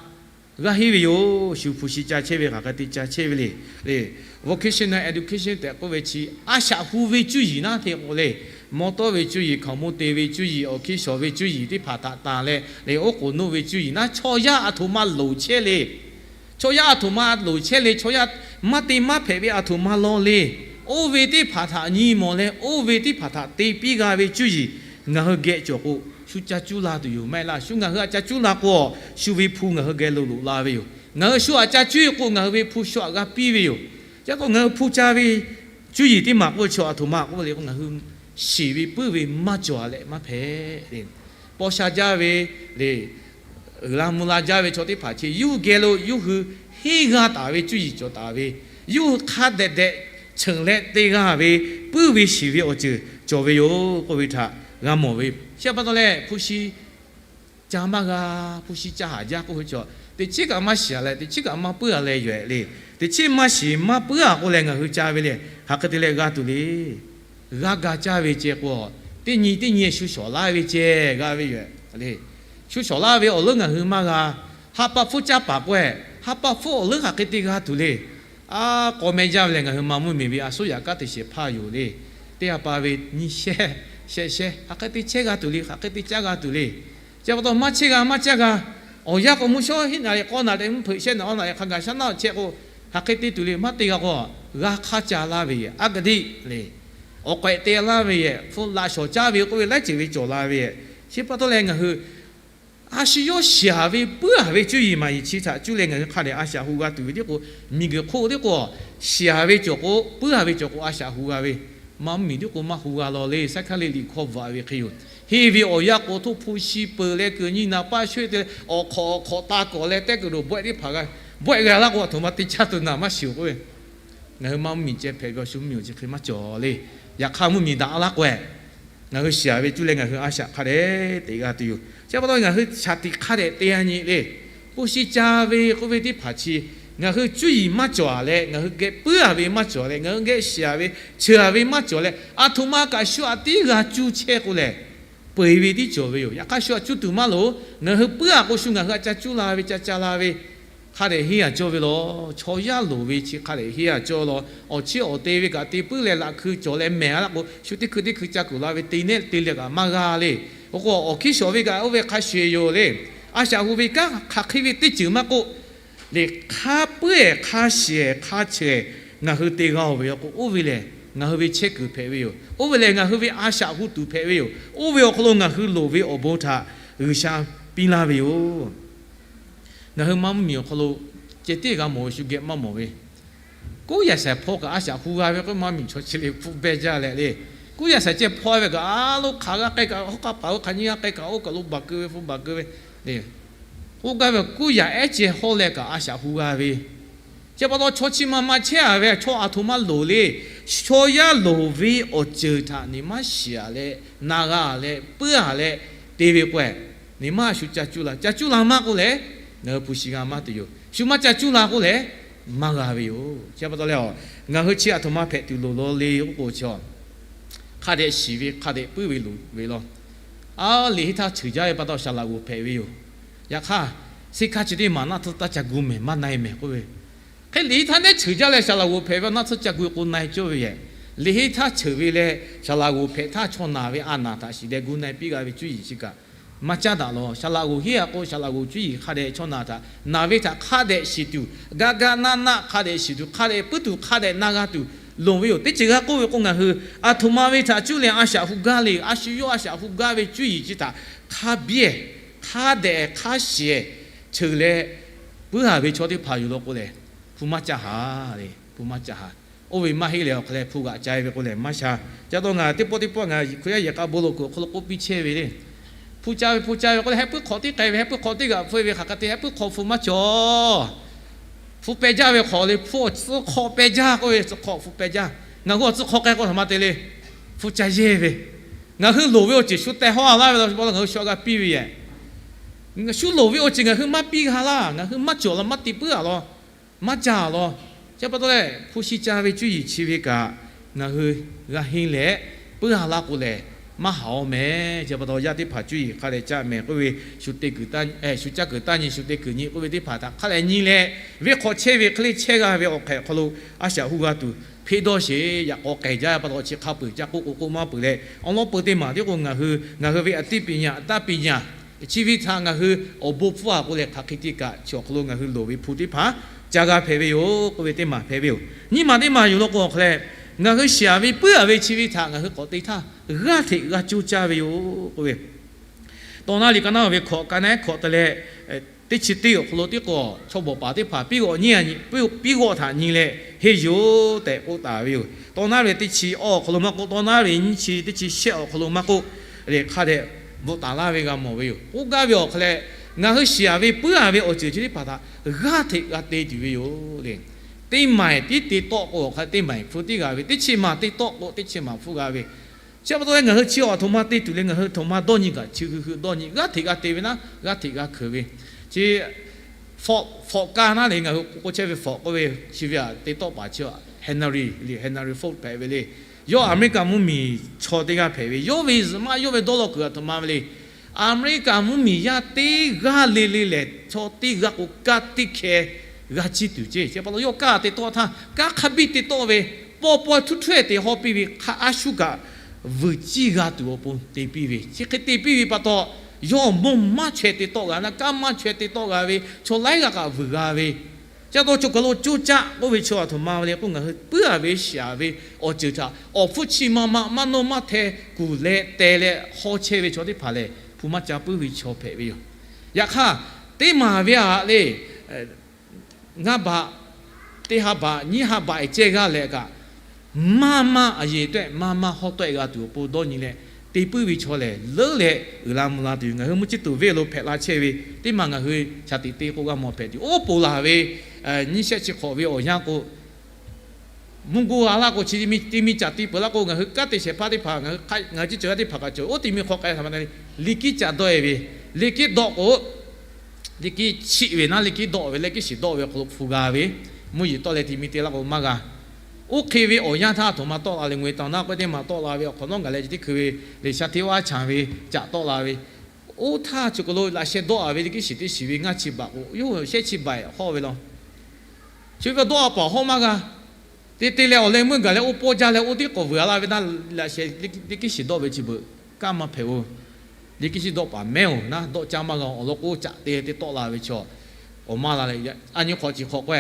g'a henˇ ve yoˬ. Shu hpu shi ca chehˇ ve hk'aˬ hk'e te ca chehˇ ve le. Le, vocational education tehꞈ k'oˆ ve chi a shaꞈ hu ve cuˇ yiˍ naˉ hteꞈ k'o le, mawˇ tawˇ ve cuˇ yiˍ, hkaoˍmonˇ te ve cuˇ yiˍ, awˬ hkiˇ shawˍ ve cuˇ yiˍ teˇ hpaˍ htaꞈ tanˬ leh le, oˉ k'oˍ nuˇ ve cuˇ yiˍ naˉ chaw yaˇ aˬ htoꞈ ma loˍ chehˇ le. Chaw yaˇ aˬ htoꞈ ma loˍ chehˇ le, chaw yaˇ maˇ te maˇ hpehꞈ ve aˬ htoꞈ ma law le. Oˇ ve teˇ hpaˍ htaꞈ nyi mawˬ leh, oˇ ve teˇ hpaˍ htaꞈ te piˇ g'a ve cuˇ yiˍ ngaˬ hui geh cawˬ k'o, shu ca cuˇ la tuˬ yoˬ maˇ heˆ laˇ. Shu ngaˬ hui a ca cuˇ la k'o, shu ve hpu ngaˬ hui geh lo loꞈ la ve yoˬ. Ngaˬ hui shu a ca cuˇ k'o, ngaˬ hui ve hpu shu aꞈ g'a piˇ ve yoˬ. Ca k'o ngaˬ hui hpu ca ve cuˇ yiˍ teˇ maˬ k'oˆ ve chaw aˬ htoꞈ ma k'oˆ le k'o, ngaˬ hui shiˍ ve puiˉ ve maˇ cawˬ leh maˇ hpehꞈ le. Paw sha jaˇ ve le, uiˍ la mvuh la jaˇ ve chaw teˇ hpaˍ chi yawˇ hui geh lo yawˇ hui henˇ g'a taˍ ve cuˇ yiˍ cawˬ taˍ ve, yawˇ hui hk'a dehꞈ dehꞈ cheˬ leh te g'a ve puiˉ ve shiˍ ve awˬ ceuˬ cawˬ ve yoˬ k'oˆ ve htaꞈ g'a mawˬ ve. Chi pa taw leh hpu shi ca maˇ g'a, hpu shi ca haˍ jaˇ k'oˆ ve chaw, teˇ chiˉ kaꞈ maˇ shiˍ a leh, teˇ chiˉ kaꞈ maˇ puiˉ a leh yoˬ le. Teˇ chiˉ maˇ shiˍ maˇ puiˉ a k'oˆ leh ngaˬ hui ca ve le, hk'aˬ hk'e te leh g'a tuˬ le. G'a ga caˇ ve ceh k'o, teˇ nyi teˇ nyi shu shawˍ laˇ ve ceh g'a ve yoˬ le. Shu shawˍ laˇ ve awˬ leuˉ ngaˬ hui maˇ g'a. Ha pa hpfuhˇ caˇ paˍ k'o, ha pa hpfuhˇ awˬ leuˉ hk'aˬ hk'e te g'a tuˬ le. A, k'aw meh jaˇ ve lehˬ ngaˬ hui ma mvuhˇ miˬ ve a suˉ yaꞈ kaˉ te shehˍ hpaˇ yoˬ le. Teˇ ha pa ve nyiˇ shehˆ, shehˆ shehˆ hk'aˬ hk'e te chehˇ g'a tuˬ le, hk'aˬ hk'e te caˇ g'a tuˬ le. Chi pa taw maˇ chehˇ g'a maˇ caˇ g'a. Awˬ yanˇ k'o, mvuhˇ shawˉ hiˆ naˍ leh k'awˇ naˍ leh mvuhˇ hpeuꞈ shehˆ naˍ awˇ naˍ leh hk'a gaˬ shaˉ naˆ chehˇ k'o, hk'aˬ hk'e te tuˬ le. Maˇ te g'a k'o, g'a hk'aˇ ca laˇ ve yehˬ, a kaˍ diˆ le. Awˬ k'awehꞈ te laˇ ve yehˬ, hpu laꞈ shawˍ caˇ ve k'oˆ ve laiˉ ceuˬ ve cawˬ la ve yehˬ. Chi pa taw leh ngaˬ hui a shu yawˇ shiˍ ve puiˉ a ve cuˇ yiˍ maˍ yiˍ chi htaꞈ cuˇ leh ngaˬ hui hk'a dehꞈ a shaꞈ hu g'a tuˬ ve tiˉ k'o, miˬguiˬ hk'oˆ tiˉ k'o, shiˍ ve cawˬ k'o, puiˉ a ve cawˬ k'o a shaꞈ hu g'a ve, maˇ mvuhˇ miˬ tiˉ k'o maˇ hu g'a law le. Saˉ hkaˇ le liꞈ hkawˇ bvuhꞈ ve hk'e yoˬ. Henˇ ve awˬ yanˇ k'o, htoˇ hpu shi peuˬ leh kuiˬ nyi naˍ paˇ shwehˇ te leh awˬ hk'awꞈ awˬ hk'awꞈ taˇ kawꞈ leh tehˇ kuiˬ loˬ bawehˆ teˇ hpaˍ g'a, bawehˆ g'a laˇ k'o, a htoꞈ ma te caˇ tuˬ naˍ maˇ shiˍ-oˬ k'oˆ ve. Ngaˬ hui maˇ mvuhˇ miˬ ceh hpehꞈ ve awˬ shu mvuhˇ miˬ awˬ chi hk'e maˇ cawˬ le. Yaꞈ hk'aˇ mvuhˇ miˬ daꞈ laˇ k'o, ngaˬ hui shiˍ ve cuˇ leh ngaˬ hui a shaꞈ hk'a dehꞈ te g'a tuˬ yoˬ. Chi pa taw ngaˬ hui shaˍ tiꞈ hk'a dehꞈ te a nyi le. Hpu shi ca ve k'oˆ ve teˇ hpaˍ chi ngaˬ hui cuˇ yiˍ maˇ cawˬ a leh, ngaˬ hui geh puiˉ a ve maˇ cawˬ leh, ngaˬ hui geh shiˍ ve, cheuˬ a ve maˇ cawˬ leh, a htoꞈ ma kaꞈ shu aꞈ tiˉ g'a cuˇ chehˇ k'o lehˬ, peu eˬ ve tiˉ cawˬ ve yoˬ. Yaꞈ hk'aˇ shu aꞈ cuˇ tuˬ maˇ loˍ. Ngaˬ hui puiˉ a k'o, shu ngaˬ hui aꞈ ca cuˇ la ve, ca ca la ve, hk'a dehꞈ henˇ a cawˇ ve law. Chaw yaˇ loˍ ve chi hk'a dehꞈ henˇ a cawˇ law. Awˬ chiˇ awˬ te ve kaꞈ te puiˉ leh laꞈ hkui cawˬ leh mehˬ a laˇ k'o, shu teˇ hkui teˇ hkui ca kuˬ la ve te nehˆ te leh kaꞈ maˇ g'a le. K'o k'o, awˬ hkiˉ shawˍ ve kaꞈ oˇ ve hk'a shuˍ yoˬ le. A shaꞈ hu ve kanˉ hk'aˬ hk'e ve teˇ ceuˬ maˇ k'oˆ, le, hk'a puiˉ ehˍ, hk'a shiˍ ehˍ, hk'a cheuˬ ehˍ, ngaˬ hui te g'a-oˬ ve yoˬ k'o, oˇ ve lehˬ ngaˬ hui ve chehˇ kuiˬ hpehꞈ ve yoˬ. Oˇ ve lehˬ ngaˬ hui ve a shaꞈ hu tuˬ hpehꞈ ve yoˬ. Oˇ ve awˬ hk'aw lo ngaˬ hui loˍ ve awˬ bon htaꞈ G'uiˬsha piˇ laˇ ve yoˬ. Ngaˬ hui maˇ mvuhˇ miˬ awˬ hk'aw lo ceh tiˉ g'a mawˬ ve shu geh maˇ mawˬ ve, kuˉ yaꞈ shaiˍ hpawˇ kaꞈ a shaꞈ hu g'a ve k'o, maˇ miˬ chaw chi le hpu beh jaˇ leh le. Kuˉ yaꞈ shaiˍ ceh hpawˇ ve kaꞈ, a lo hk'aˬ g'a k'ai kaꞈ, hawˉ k'aˇ paˍ ve hk'aˬ nyi g'a k'ai kaꞈ, oˇ kaˬ lo baˬ keu ve hpu baˬ keu ve, k'oˆ gaˇ ve kuˉ yaꞈ ehˉ ceh hawˇ leh kaꞈ a shaꞈ hu g'a ve. Chi pa taw chaw chi ma ma chehˇ a ve chaw a htoꞈ ma loˍ le. Chaw yaˇ loˍ ve awˬ ceuˬ htaꞈ neˬ maˇ shiˍ a leh, na g'a leh, puiˉ a leh, te ve k'o, neˬ maˇ shu ca cuˇ la. Ca cuˇ la maˇ k'oˆ leh, ngaˬ hui hpu shi g'a maˇ tuˬ yoˬ. Shu maˇ ca cuˇ la k'oˆ leh, maˇ g'a ve yoˬ. Chi pa taw leh, ngaˬ hui chi a htoꞈ ma hpehꞈ tuˬ loˍ law le k'oˆ k'o, chi hk'a dehꞈ shiˍ ve, hk'a dehꞈ puiˉ ve loˍ ve law. A, liꞈ henˇ htaˇ cheuˬ jaˇ ve pa taw shaˍ laꞈ g'oˍ hpehꞈ ve yoˬ. Yaꞈ hk'aˇ, seˇ hkaˇ chi teˇ maˬ naˆ tsuhˇ taˇ ca gu mehˬ, maˇ na e mehˬ k'oˆ ve, hk'e liꞈ henˇ htaˇ nehˉ cheuˬ jaˇ leh shaˍ laꞈ g'oˍ hpehꞈ ve naˆ tsuhˇ ca gu k'o na e cawˇ ve yehˬ. Liꞈ henˇ htaˇ cheuˬ ve leh shaˍ laꞈ g'oˍ hpehꞈ htaˇ chaw naˬ ve a naˍ htaꞈ shiˍ leh gu na e piˇ g'a ve cuˇ yiˍ chi kaꞈ maˇ caˉ daꞈ law. Shaˍ laꞈ g'oˍ henˇ a k'o, shaˍ laꞈ g'oˍ cuˇ yiˍ hk'a dehꞈ chaw naˬ htaꞈ, naˬ ve htaꞈ hk'a dehꞈ shiˍ tuˬ, gaˇ gaˇ naˆ naˆ hk'a dehꞈ shiˍ tuˬ, hk'a dehꞈ puiˉ tuˬ hk'a dehꞈ na g'a tuˬ loˍ ve yoˬ. Teˇ ceuˬ g'a k'oˆ ve k'o, ngaˬ hui a htoꞈ ma ve htaꞈ cuˇ leh a shaꞈ hu gaˇ le. A shu yawˇ a shaꞈ hu gaˇ ve cuˇ yiˍ chi htaꞈ hk'a biˇ, hk'a dehꞈ hk'a shiˍ cheuˬ leh puiˉ a ve chaw teˇ hpaˍ yoˬ law k'o lehˬ, hpu maˇ caˇ haˍ le. Hpu maˇ caˇ haˍ. Oˇ ve maˇ heˆ leh awˬ hk'aw leh hpu g'aꞈ ca e ve k'o lehˬ maˇ sha. Ca taw ngaˬ teˇ pawˆ teˇ pawˆ ngaˬ Hkriꞈ yaˇ yehˬ k'a bon lo kuiˬ awˬ hk'aw lo k'oˆ piˇ chehˇ ve le. Hpu ca ve, hpu ca ve k'oˆ leh heh puiˉ hk'awꞈ teˇ k'ai ve, heh puiˉ hk'awꞈ teˇ g'aꞈ hpfuhˇ e ve hk'aˬ hk'e te heh puiˉ hk'awꞈ hpu maˇ cawˬ. Hpu peh jaˇ ve hk'awꞈ le, hpu awˬ tcuhˉ hk'awꞈ peh jaˇ k'oˆ ve, tcuhˉ hk'awꞈ hpu peh jaˇ. Ngaˬ hui awˬ tcuhˉ hk'awꞈ k'ai k'o htaꞈ ma te le. Hpu ca yehˇ ve, ngaˬ hui loˍ ve awˬ ceuˬ shu teh hawˇ a laˇ ve law, ngaˬ hui shu g'a piˇ ve yehˬ. Shu loˍ ve awˬ ceuˬ ngaˬ hui maˇ piˇ g'a laˇ. Ngaˬ hui maˇ cawˬ la, maˇ te puiˉ a law, maˇ ca a law. Chi pa taw leh hpu shi ca ve cuˇ yiˍ chi ve kaꞈ ngaˬ hui g'a henˇ leh puiˉ a laˇ k'o lehˬ, maˇ haˍ awˬ mehˍ. Chi pa taw yaˇ teˇ hpaˍ cuˇ yiˍ hk'a dehꞈ ca mehˍ k'oˆ ve, shu te kuiˬ, shu caˇ kuiˬ taˇ nyi, shu te kuiˬ nyi k'oˆ ve teˇ hpaˍ htaꞈ hk'a dehꞈ nyi leh, venˇ hk'aw chehˇ ve hk'e le chehˇ g'a ve awˬ hk'ehꞈ awˬ hk'aw lo a shaꞈ hu g'a tuˬ hpeˇ dawˇ sheˍ. Yaꞈ k'aw k'ehˬ jaˇ pa taw chi hk'a peuˬ ca k'oˆ k'o k'oˆ maˇ peuˬ leh, awˬ lawn peuˬ teˇ maˬ tiˉ k'o ngaˬ hui, ngaˬ hui ve aꞈ tiˇ piˍ nyaꞈ, taˇ piˍ nyaꞈ, chi ve htaꞈ ngaˬ hui awˬ bon hpfuhˇ a k'o lehˬ, hk'aˬ hk'e te kaꞈ chi awˬ hk'aw lo ngaˬ hui loˍ ve hpu teˇ hpaˍ ca g'a hpehꞈ ve yoˬ k'oˆ ve teˇ maˬ hpehꞈ ve yoˬ. Nyiˇ maˬ teˇ maˬ yoˬ law k'o awˬ hk'aw leh, ngaˬ hui shiˍ a ve puiˉ a ve chi ve htaꞈ ngaˬ hui k'awꞈ te htaˇ, g'aˇ hteꞈ g'a coˇ caˇ ve yoˬ k'oˆ ve, Tawˇ naˉ liꞈ ka naˉ ve hkawꞈ ka naˉ hkawꞈ te leh, teˇ chi teˇ awˬ hk'aw lo tiˉ k'o, chaw bawˬ paˍ teˇ hpaˍ piˉ g'awˆ nyi, piˉ g'awˆ htaꞈ nyi leh henˇ yoˬ tehꞈ k'oˆ taˍ ve yoˬ. Tawˇ naˉ ve teˇ chi awˇ awˬ hk'aw lo maˇ k'oˆ, tawˇ naˉ ve nyiˇ chi teˇ chi shehˆ awˬ hk'aw lo maˇ k'oˆ, hk'a dehꞈ bvuhꞈ taˍ laˇ ve g'a mawˬ ve yoˬ. K'oˆ gaˇ ve awˬ hk'aw leh, ngaˬ hui shiˍ a ve puiˉ a ve awˬ ceuˬ chi teˇ hpaˍ htaꞈ g'aˇ hteꞈ g'a te tuˬ ve yoˬ le. Teˇ maˬ tiˉ te tawˆ k'o awˬ hk'aw leh teˇ maˬ hpu tiˉ g'a ve, teˇ chi maˬ te tawˆ k'o teˇ chi maˬ hpu g'a ve, chi pa taw leh ngaˬ hui chi awˬ htoꞈ ma te tuˬ le, ngaˬ hui htoꞈ ma dawˇ nyi kaꞈ chi hui hui dawˇ nyi, g'aˇ hteꞈ g'a te ve naˉ g'aˇ hteꞈ g'a hkeuꞈ ve. Chi hpawꞈ, hpawꞈ ka naˉ le, ngaˬ hui k'oˆ chehˇ ve hpawꞈ k'oˆ ve chi ve aꞈ te tawˆ paˍ chi Henry le, Henry Ford hpehꞈ ve le. Yawˇ Aˍmeˍriˆkaˍ mvuhˇmiˬ chaw teˇ g'aˇ hpehꞈ ve, yawˇ ve zuhꞈ maˇ yawˇ ve dawˇ law kuiˬ aˬ htoꞈ ma ve le. Aˍmeˍriˆkaˍ mvuhˇmiˬ yaˇ teˇ g'aˇ le le lehˬ, chaw teˇ g'aˇ k'o kaˇ teˇ hkeh g'a ciˇ tuˬ ceˇ. Chi pa taw yawˇ kaˇ te tawˆ htaˇ, kanˉ hk'a biˇ te tawˆ ve, paw paw htuˇ htuˇ ehˉ te hawˇ piˇ ve, hk'a a shu kaꞈ vuiˬ ciˇ g'a tuˬ awˬ pon te piˇ ve. Chi hk'e te piˇ ve pa taw, yawˇ mawˇ maˇ chaweh te tawˆ g'a, naˆ kanˉ maˇ chaweh te tawˆ g'a ve chaw laiˉ g'aˇ kaꞈ vuiˬ g'a ve, chi pa taw chaw kaˬ lo coˇ caˆ k'oˆ ve chaw a htoꞈ ma le k'o, ngaˬ hui puiˉ a ve shiˍ a ve awˬ ceuˬ htaꞈ awˬ hpfuhˇ chi ma ma maˇ nawˇ maˇ hteh kuˬ leh teh leh haw chehˇ ve chaw teˇ hpaˍ lehˬ, hpu maˇ ca puiˉ ve chaw hpehꞈ ve yoˬ. Yaꞈ hk'aˇ, teˇ maˬ ve aꞈ le, ngaˇ baꞈ, teˇ ha baꞈ nyiˇ ha baꞈ e ceh g'aˇ leh kaꞈ, maˇ maˇ a yeˬ tawehˆ maˇ maˇ hawˉ tawehˆ g'a tuˬ awˬ pon dawˇ nyi leh te puiˉ ve chaw lehˬ, leuˉ leh uiˍ la mvuh la tuˬ yoˬ. Ngaˬ hui mvuhˇ ciˉ tuˬ venˇ lo hpehꞈ la chehˇ ve teˇ maˬ ngaˬ hui shaˍ tiꞈ te k'o g'a mawˬ hpehꞈ tuˬ, oˉ poˍ laˬ ve nyiˇ shehˆ chi hk'awꞈ ve awˬ yanˇ k'o, mvuhˇ goˇ a laˇ k'o chi te mi ca ti peuˬ laˇ k'o, ngaˬ hui kanˉ te shehˍ hpaˇ teˇ hpaˍ, ngaˬ hui ngaˬ hui ciˉ cawˬ yaˇ teˇ hpaˍ kaꞈ cawˬ, oˇ te mi hk'aw k'ai htaꞈ ma te le, liꞈ kiˉ ca dawˇ e ve, liꞈ kiˉ dawˆ k'o, liꞈ kiˉ chiˆ ve naˉ, liꞈ kiˉ dawˆ ve leh kiˉ shiˍ dawˆ ve awˬ hk'aw lo hpu g'a ve, mvuhˇ yeˬ tawˆ leh te mi te laˇ k'o maˇ g'a. Oˇ hk'e ve awˬ yanˇ htaˇ a htoꞈ ma tawˆ la le, ngwe taˍ naˆ k'oˆ teˇ maˬ tawˆ la ve awˬ hk'awꞈ nawˉ gaˬ leh chi teˇ hkui ve liꞈ sha hteˇ vaˇ chanˍ ve caꞈ tawˆ la ve, oˇ htaˇ chi kaˬ lo laꞈ sheh dawˆ a ve liꞈ kiˉ shiˍ teˇ shiˍ ve ngaˇ chi baꞈ k'o, yawˇ shehˆ chi baꞈ hawˇ ve law. Chi ve dawˆ a paˍ hawˇ maˇ g'a. Te te leh awˬ leh meuˇ gaˬ leh oˇ pawˇ jaˇ leh oˇ tiˉ k'awꞈ vuiˬ a laˇ ve naˉ, laꞈ sheh liꞈ kiˉ shiˍ dawˆ ve chi beuꞈ kanˉ maˇ hpehꞈ-oˬ. Liꞈ kiˉ shiˍ dawˆ paˍ mehˉ-oˬ naˉ, dawˆ caˇ maˇ g'a awˬ lawn k'o, caꞈ te te tawˆ la ve chaw awˬ maˇ la leh, a nyi hk'awꞈ chi hk'awꞈ k'o,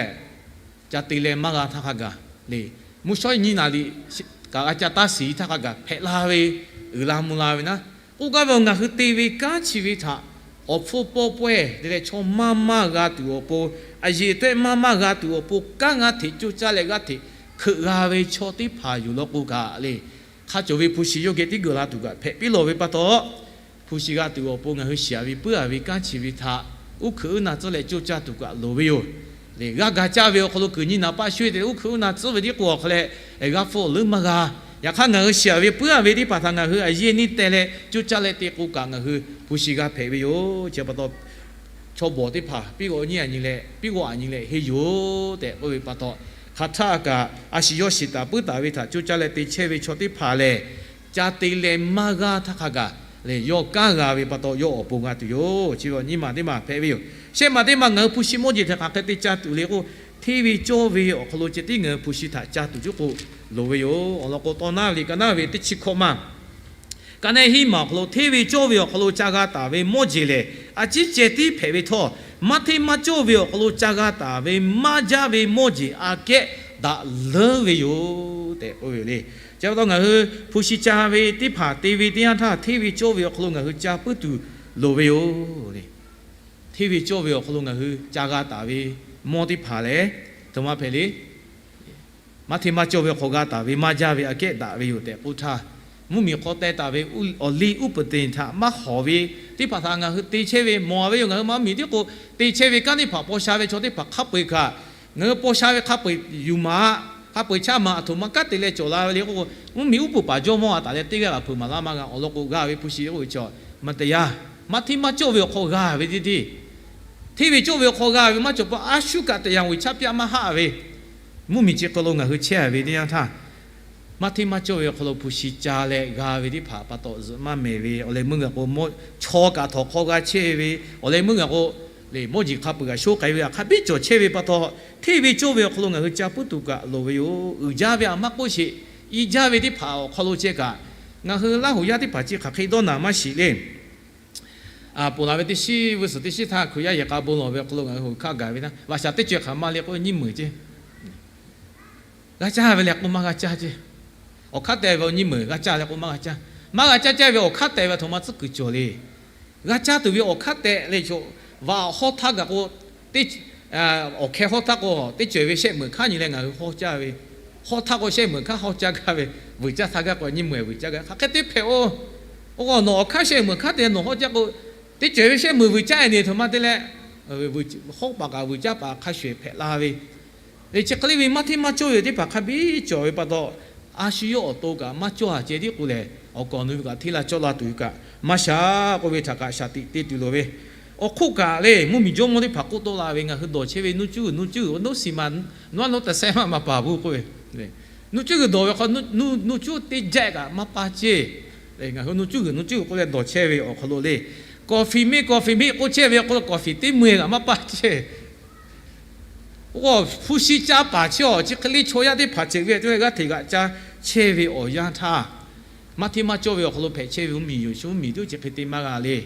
ca te leh maˇ g'a htaˇ hk'a gaˬ le, mvuhˇ shawˉ nyi naˍ liꞈ kaꞈ g'a ca taˇ shiˍ htaˇ hk'a gaˬ hpehꞈ la ve, uiˍ la mvuh la ve naˉ, k'oˆ gaˇ ve awˬ ngaˬ hui te ve kanˉ chi ve htaꞈ awˬ hpfuhˇ pawˇ pawehˇ te leh chaw maˇ maˇ g'a tuˬ awˬ pon, a yeˬ tawehˆ maˇ maˇ g'a tuˬ awˬ pon kanˉ g'aˇ hteꞈ coˇ caˇ leh g'aˇ hteꞈ hkeuꞈ g'a ve chaw teˇ hpaˍ yoˬ law k'o kaꞈ le, hk'a cawˬ ve hpu shi yawˇ geh tiˉ geuꞈ la tuˬ kaꞈ hpehꞈ piˇ lawˬ ve pa taw, hpu shi g'a tuˬ awˬ pon ngaˬ hui shiˍ a ve puiˉ a ve kanˉ chi ve htaꞈ uˉ hkeuꞈ uˉ na tcuhˉ leh coˇ caˇ tuˬ kaꞈ loˍ ve yoˬ. Lehˬ, g'a ga caˇ ve awˬ hk'aw lo kuiˬ nyi naˍ paˆ sho-e te leh uˉ hkeuꞈ uˉ na tcuhˉ ve tiˉ k'o awˬ hk'a leh, g'a hpfuhˇ awˬ leuˉ maˇ g'a. Yaꞈ hk'aˇ, ngaˬ hui shiˍ a ve puiˉ a ve teˇ hpaˍ htaꞈ ngaˬ hui a yeˇ neˇ teh leh coˇ caˇ leh te k'o kaꞈ, ngaˬ hui hpu shi g'a hpehꞈ ve yoˬ. Chi pa taw, chaw bawˬ teˇ hpaˍ piˇ g'awꞈ nyi a nyi leh, piˇ g'awꞈ a nyi leh henˇ yoˬ tehꞈ k'oˆ ve pa taw, hk'aˬ htaˇ kaꞈ a shu yawˇ shiˍ taˍ puiˉ taˍ ve htaꞈ coˇ caˇ leh te chehˇ ve chaw teˇ hpaˍ lehˬ, ca te leh maˇ g'aˇ htaˇ hk'a gaˬ lehˬ, yawˇ kanˉ g'a ve pa taw yawˇ awˬ pon g'a tuˬ yoˬ. Chi ve awˬ nyi maˬ teˇ maˬ hpehꞈ ve yoˬ. Shehˆ maˬ teˇ maˬ ngaˬ hui hpu shi mawˇ jeˬ htaꞈ hk'aˬ hk'e te ca tuˬ le k'o, hteˇ ve cawˇ ve awˬ hk'aw lo ceh tiˉ ngaˬ hui hpu shi htaꞈ ca tuˬ cuˉ k'o loˍ ve yoˬ. Awˬ lawn k'o, tawˇ naˉ ve liꞈ ka naˉ ve teˇ chi hkawꞈ maˬ, ka naˉ hiˉ maˬ awˬ hk'aw lo hteˇ ve cawˇ ve awˬ hk'aw lo ca g'a taˍ ve mawˇ jeˬ lehˬ, a ciˉ ceh tiˉ hpehꞈ ve htawˇ, maˇ hteˇ maˇ cawˇ ve awˬ hk'aw lo ca g'a taˍ ve maˇ jaˇ ve mawˇ jeˬ aꞈ kehˉ daꞈ leuˉ ve yoˬ tehꞈ k'oˆ ve yoˬ le. Chi pa taw ngaˬ hui hpu shi ca ve teˇ hpaˍ te ve teˇ yanˇ htaˇ, hteˇ ve cawˇ ve awˬ hk'aw lo ngaˬ hui ca puiˉ tuˬ loˍ ve yoˬ le. Hteˇ ve cawˇ ve awˬ hk'aw lo ngaˬ hui ca g'a taˍ ve mawˇ teˇ hpaˍ lehˬ, aˬ htoꞈ ma hpehꞈ le. Maˇ hteˇ maˇ cawˇ ve awˬ hk'aw g'a taˍ ve maˇ jaˇ ve aꞈ kehˉ daꞈ ve yoˬ tehꞈ k'oˆ htaˇ, mvuhˇmiˬ hk'aw teh taˍ ve awˬ liˇ uˉ peunˍ te htaꞈ maˇ hawˍ ve teˇ hpaˍ htaꞈ ngaˬ hui te chehˇ ve mawˬ ve yoˬ. Ngaˬ hui maˇ mvuhˇmiˬ tiˉ k'o, te chehˇ ve kanˉ teˇ hpaˍ paw sha ve chaw teˇ hpaˍ hk'a peu-eˬ kaꞈ, ngaˬ hui paw sha ve hk'a peu-eˬ yuˬ maˍ, hk'a peu-eˬ chaˇ maˍ, aˬ htoꞈ ma kanˉ te leh cawˬ la ve le k'o, mvuhˇmiˬ uˉ peunˍ paˍ jawˇmawˇ a taˍ leh teˇ g'aˇ kaꞈ hpeuꞈ maˍ laˇ maˇ g'a. Awˬ lawn k'o, g'a ve hpu shi k'oˆ ve chaw maˇ te yaˇ. Maˇ hteˇ maˇ cawˇ ve awˬ hk'aw g'a ve teˇ teˇ hteˇ ve cawˇ ve awˬ hk'aw g'a ve maˇ cawˬ pa, a shu kaꞈ te yanˇ uiˍ chaˇ pyaˆ maˇ haˆ ve, mvuhˇmiˬ chi hk'aw lo ngaˬ hui chehˇ ve teˇ yanˇ htaˇ, maˇ hteˇ maˇ cawˇ ve awˬ hk'aw lo hpu shi ca leh g'a ve teˇ hpaˍ pa taw zuhꞈ maˇ mehˍ ve awˬ leh meuˇ g'aꞈ k'o, chaw kaꞈ htawnˍ hk'aw g'a chehˇ ve awˬ leh meuˇ g'aꞈ k'o, lehˬ mawˇ jeˬ hk'a peu-eˬ kaꞈ sho k'ai ve hk'a biˇ cawˬ chehˇ ve pa taw, hteˇ ve cawˇ ve awˬ hk'aw lo ngaˬ hui ca puiˉ tuˬ kaꞈ loˍ ve yoˬ. Uiˍ jaˇ ve aꞈ maˇ k'oˆ sheˍ, i jaˇ ve teˇ hpaˍ awˬ hk'aw lo ceh kaꞈ, ngaˬ hui Laˇ huˍ yaˇ teˇ hpaˍ chi hk'aˬ hk'e dawˇ naˍ maˇ shiˍ le. Aˬ, ponˬ laˬ ve teˇ shiˉ vuiˇ suhˍ teˇ shiˉ htaˇ Hkriꞈ yaˇ yehˬ k'a bon lawˬ ve awˬ hk'aw lo ngaˬ hui hoꞈ hkaˆ gaˬ ve naˉ, vaꞈ shaˍ teˇ caweh hk'aˬ ma le k'o nyiˇ meunˍ ceˇ. G'a caˇ ve leh k'o maˇ g'a caˇ ceˇ. Awˬ hk'aˇ tehꞈ ve awˬ nyiˇ meunˍ g'a caˇ leh k'o maˇ g'a caˇ. Maˇ g'a caˇ caˇ ve awˬ hk'aˇ tehꞈ ve aˬ htoꞈ ma tcuhˉ kuiˬ cawˬ le. G'a caˇ tuˬ ve awˬ hk'aˇ tehꞈ le, vaꞈ hawˇ htaˇ gaˬ k'o, awˬ hkeh hawˇ htaˇ k'o teˇ caweh ve shehˆ meunˍ hk'aˇ nyi leh ngaˬ hui hawˇ caˇ ve, hawˇ htaˇ k'o shehˆ meunˍ hk'aˇ hawˇ caˇ gaˇ ve, vuiˬ caˇ htaˇ gaˇ k'o nyiˇ meunˍ vuiˬ caˇ gaˇ hk'aˬ hk'e te hpehꞈ-oˬ. K'o nawˬ awˬ hk'aˇ shehˆ meunˍ hk'aˇ te nawˬ hawˇ caˇ k'o, teˇ caweh ve shehˆ meunˍ vuiˬ caˇ e ne aˬ htoꞈ ma te leh, hawˇ paˍ kaꞈ vuiˬ caˇ paˍ hk'a shuˍ hpehꞈ la ve, chi hk'e le ve maˇ hteˇ maˇ cawˇ ve teˇ hpaˍ hk'a biˇ cawˬ ve pa taw, a shu yawˇ awˬ to kaꞈ maˇ cawˇ a ceh tiˉ k'o lehˬ, awˬ kaˍ awˬ nu ve kaꞈ hteˇ la cawˇ la tuˬ ve kaꞈ maˇ sha k'oˆ ve htaꞈ kaꞈ shaˍ tiꞈ te tuˬ loˍ ve. Awˬ hk'oˆ kaꞈ le, mvuhˇmiˬ jawˇmawˇ teˇ hpaˍ k'oˆ tawˆ la ve, ngaˬ hui dawˬ chehˇ ve nuˇ cuˇ g'uiˬ nuˇ cuˇ g'uiˬ awˬ nuˉ shiˍ maˬ nuˇ a nuˇ taˍ sehˉ maˇ maˍ paˍ bvuhˇ k'oˆ ve, nuˇ cuˇ g'uiˬ dawˬ ve hk'aw nuˇ cuˇ teˇ jaˆ kaꞈ maˇ paˇ ceˇ. Ngaˬ hui nuˇ cuˇ g'uiˬ nuˇ cuˇ g'uiˬ k'oˆ leh dawˬ chehˇ ve awˬ hk'aw lo le, kawˍfiˍ miˇ kawˍfiˍ miˇ k'oˆ chehˇ ve awˬ hk'aw lo kawˍfiˍ teˇ mvuh e kaꞈ maˇ paˇ ceˇ. Hpu shi caˇ paˍ chi awˬ chi hk'e le chaw yaˇ teˇ hpaˍ ceuˬ ve a cawˇ leh g'aˇ hteꞈ g'aꞈ caˇ chehˇ ve awˬ yanˇ htaˇ, maˇ hteˇ maˇ cawˇ ve awˬ hk'aw lo hpehꞈ chehˇ ve mvuhˇmiˬ yoˬ. Shu mvuhˇmiˬ tuˬ chi hk'e te maˇ g'a le.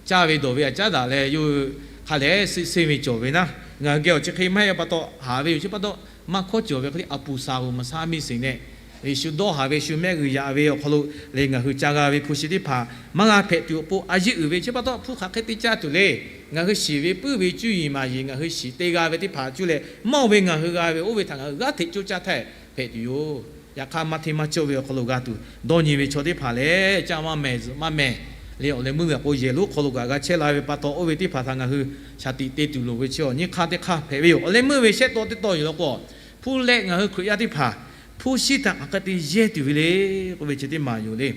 caˇ ve dawˬ ve a caˉ daꞈ leh yawˇ hui hk'a lehˬ suh seˇ ve cawˬ ve naˉ, ngaˬ hui geh awˬ chi hk'e maˇ heˆ pa taw, haˍ ve yoˬ chi pa taw, maˇ hkawˇ cawˬ ve hk'e le, a puˍ saˍ g'uˬ maˍ saˍ miˇ seˍ nehˬ, shu dawˇ haˍ ve, shu mehˆ g'uiˬ yaꞈ ve awˬ hk'aw lo lehˬ, ngaˬ hui ca g'a ve hpu shi teˇ hpaˍ maˇ g'a hpehꞈ tuˬ awˬ pon a yeˇ uiˍ ve chi pa taw, hpu hk'aˬ hk'e te caˇ tuˬ le. Ngaˬ hui shiˍ ve puiˉ ve cuˇ yiˍ maˍ yiˍ ngaˬ hui shiˍ te g'a ve teˇ hpaˍ cuˇ leh, mawˇ ve ngaˬ hui g'a ve oˇ ve htaꞈ ngaˬ hui g'aˇ hteꞈ coˇ caˇ htaˇ hpehꞈ tuˬ yoˬ. Yaꞈ hk'aˇ, maˇ hteˇ maˇ cawˇ ve awˬ hk'aw lo g'a tuˬ dawˇ nyi ve chaw teˇ hpaˍ lehˬ, caˇ maˇ mehˍ, zuhꞈ maˇ mehˍ le. Awˬ leh meuˇ ve k'o, yehˬ lonˉ hk'aw lo kaꞈ g'a chehˇ la ve pa taw, oˇ ve teˇ hpaˍ htaꞈ ngaˬ hui shaˍ tiꞈ te tuˬ loˍ ve chi awˬ nyi hk'aˇ teˇ hk'aˇ hpehꞈ ve yoˬ. Awˬ leh meuˇ ve shehˆ taw teˇ taw yoˬ law k'o, hpu leh ngaˬ hui Hkriꞈ yaˇ teˇ hpaˍ hpu shi htaꞈ hk'aˬ hk'e te yehˇ tuˬ ve le k'oˆ ve chi teˇ maˬ yoˬ le.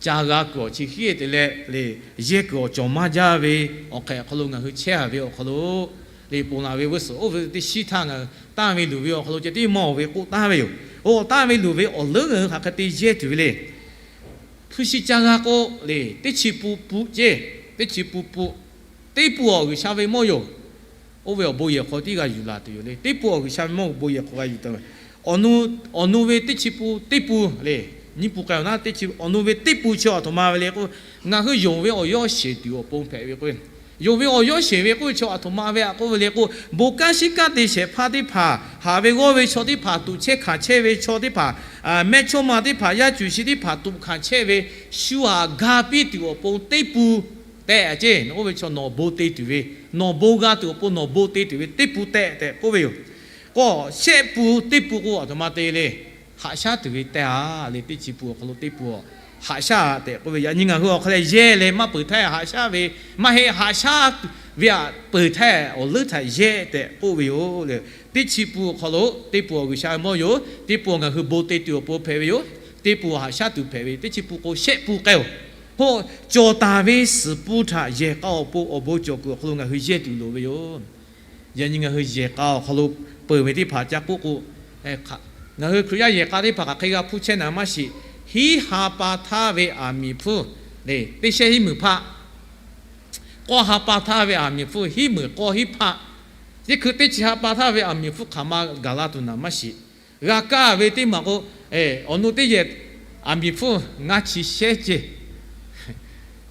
Ca g'a kuiˬ awˬ chi hiˉ te leh le, yehˇ kuiˬ awˬ cawˬ maˇ jaˇ ve awˬ hk'ehꞈ awˬ hk'aw lo ngaˬ hui chehˇ a ve awˬ hk'aw lo le, ponˬ laˬ ve g'uˇ suhˍ oˇ ve teˇ shiˉ htaˇ ngaˬ hui tanˇ ve luˬ ve awˬ hk'aw lo ceh tiˉ mawˇ ve k'oˆ taˍ ve yoˬ. Oˇ tanˇ ve luˬ ve awˬ leuˉ ngaˬ hui hk'aˬ hk'e te yehˇ tuˬ ve le. Hpu shi ca g'a k'o le, teˇ chi pun pun ceˇ, teˇ chi pun pun, teˇ pun awˬ G'uiˬsha ve mawˇ yoˬ. Oˇ ve awˬ bon yehˬ hk'aw tiˉ g'a yuˬ laˬ tuˬ yoˬ le. Teˇ pun awˬ G'uiˬsha ve mawˇ awˬ bon yehˬ hk'aw g'a yuˬ taˍ ve. Awˬ nu, awˬ nu ve teˇ chi pun teˇ pun le, nyiˇ pun k'ai awˬ naˉ, teˇ chi awˬ nu ve teˇ pun chi aˬ htoꞈ ma ve le k'o, ngaˬ hui yonˍ ve awˬ yawˇ sheˍ tuˬ awˬ pon hpehꞈ ve k'o, yonˍ ve awˬ yawˇ sheˍ ve k'oˆ ve chi aˬ htoꞈ ma ve a k'oˆ ve le k'o, bon kanˉ shiˉ kanˉ te shehˍ hpaˇ teˇ hpaˍ, haˍ ve g'awˇ ve chaw teˇ hpaˍ, tuꞈ chehˇ hkanˍ chehˇ ve chaw teˇ hpaˍ, mehˇchawˇma teˇ hpaˍ, yaˇ cuˬ shi teˇ hpaˍ tuꞈ hkanˍ chehˇ ve, shu aꞈ ga piˇ tuˬ awˬ pon teˇ pun tehꞈ ceˇ. Oˇ ve chaw nawˬ bon te tuˬ ve, nawˬ bon g'a tuˬ awˬ pon nawˬ bon te tuˬ ve teˇ pun tehꞈ tehꞈ k'oˆ ve yoˬ. K'o, shehˆ pun teˇ pun k'o aˬ htoꞈ ma te le. Haꞈ shaˉ tuˬ ve tehꞈ a le, teˇ chi pun awˬ hk'aw lo teˇ pun a, haꞈ shaˉ tehꞈ k'oˆ ve. Yaꞈ nyi ngaˬ hui awˬ hk'aw leh yehˇ leh maˇ peuˬ htaˇ haꞈ shaˉ ve, maˇ heˆ, haꞈ shaˉ ve aꞈ peuˬ htaˇ awˬ leuˉ htaꞈ yehˇ tehꞈ k'oˆ ve yoˬ le. Teˇ chi pun awˬ hk'aw lo teˇ pun awˬ G'uiˬsha mawˇ yoˬ. Teˇ pun ngaˬ hui bon te tuˬ awˬ pon hpehꞈ ve yoˬ. Teˇ pun haꞈ shaˉ tuˬ hpehꞈ ve. Teˇ chi pun k'o shehˆ pun k'ai oˬ. K'o, cawˬ taˍ ve suhˍ pun htaꞈ yehˬ k'a awˬ pon awˬ bon cawˬ kuiˬ awˬ hk'aw lo ngaˬ hui yehˇ tuˬ loˍ ve yoˬ. Yaꞈ nyi ngaˬ hui yehˬ k'a awˬ hk'aw lo peuˬ ve teˇ hpaˍ ca k'oˆ k'o, ngaˬ hui Hkriꞈ yaˇ yehˬ k'a teˇ hpaˍ hk'aˬ hk'e g'a hpuˇ chehˇ naˍ maˇ shiˍ. Hiˉ ha pa htaˇ ve aˬ miˍ hpfuhˇ le, teˇ shehˆ hiˉ meunˍ hpaˆ. K'awˇ ha pa htaˇ ve aˬ miˍ hpfuhˇ hiˉ meunˍ k'awˇ hiˉ hpaˆ. Teˇ hkui teˇ chi ha pa htaˇ ve aˬ miˍ hpfuhˇ hk'aˬ ma gaˬ la tuˬ naˍ maˇ shiˍ. G'a kaˇ ve teˇ maˬ k'o, awˬ nu teˇ yehˬ aˬ miˍ hpfuhˇ ngaˇ chi shehˉ ceˇ.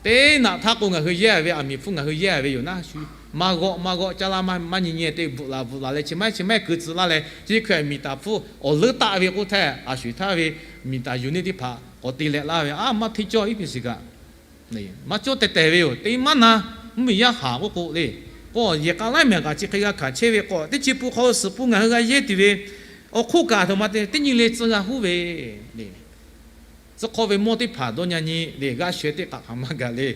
Teˇ naꞈ htaˇ k'o ngaˬ hui yehˇ ve aˬ miˍ hpfuhˇ ngaˬ hui yehˇ ve yoˬ naˉ shu, maˇ g'awˆ maˇ g'awˆ caˇ laˇ maˇ nyi nyi te bvuhꞈ laˬ bvuhꞈ laˬ leh chi maˇ heˆ chi maˇ heˆ keu tcuh laˇ leh, chi hkui miˬ taˍ hpfuhˇ awˬ leuˉ taˆ ve k'oˆ htaˇ a sho eˬ htaˇ ve miˬ taˍ yuˬ neˇ teˇ hpaˍ k'awꞈ te leh laˇ ve, a maˇ hteˇ cawˇ iˉ piˇ shiˍ kaꞈ maˇ cawˇ tehˬ tehˬ ve yoˬ. Teˇ maˇ na mvuhˇmiˬ yaˇ haˍ k'oˆ k'o le, k'o yehˬ k'a laiˉ mehˍ kaꞈ chi hk'e g'a hkanˍ chehˇ ve k'o, teˇ chi pun hk'aw lo suhˍ pun ngaˬ hui g'a yehˇ tuˬ ve, awˬ hk'oˆ kaꞈ a htoꞈ ma te teˇ nyi le tcuh g'a huˉ ve le. Tcuh hk'awˇ ve mawˇ teˇ hpaˍ dawˇ nyi nyi le, g'a shawehˇ teˇ hk'aꞈ hk'aˬ ma gaˬ le.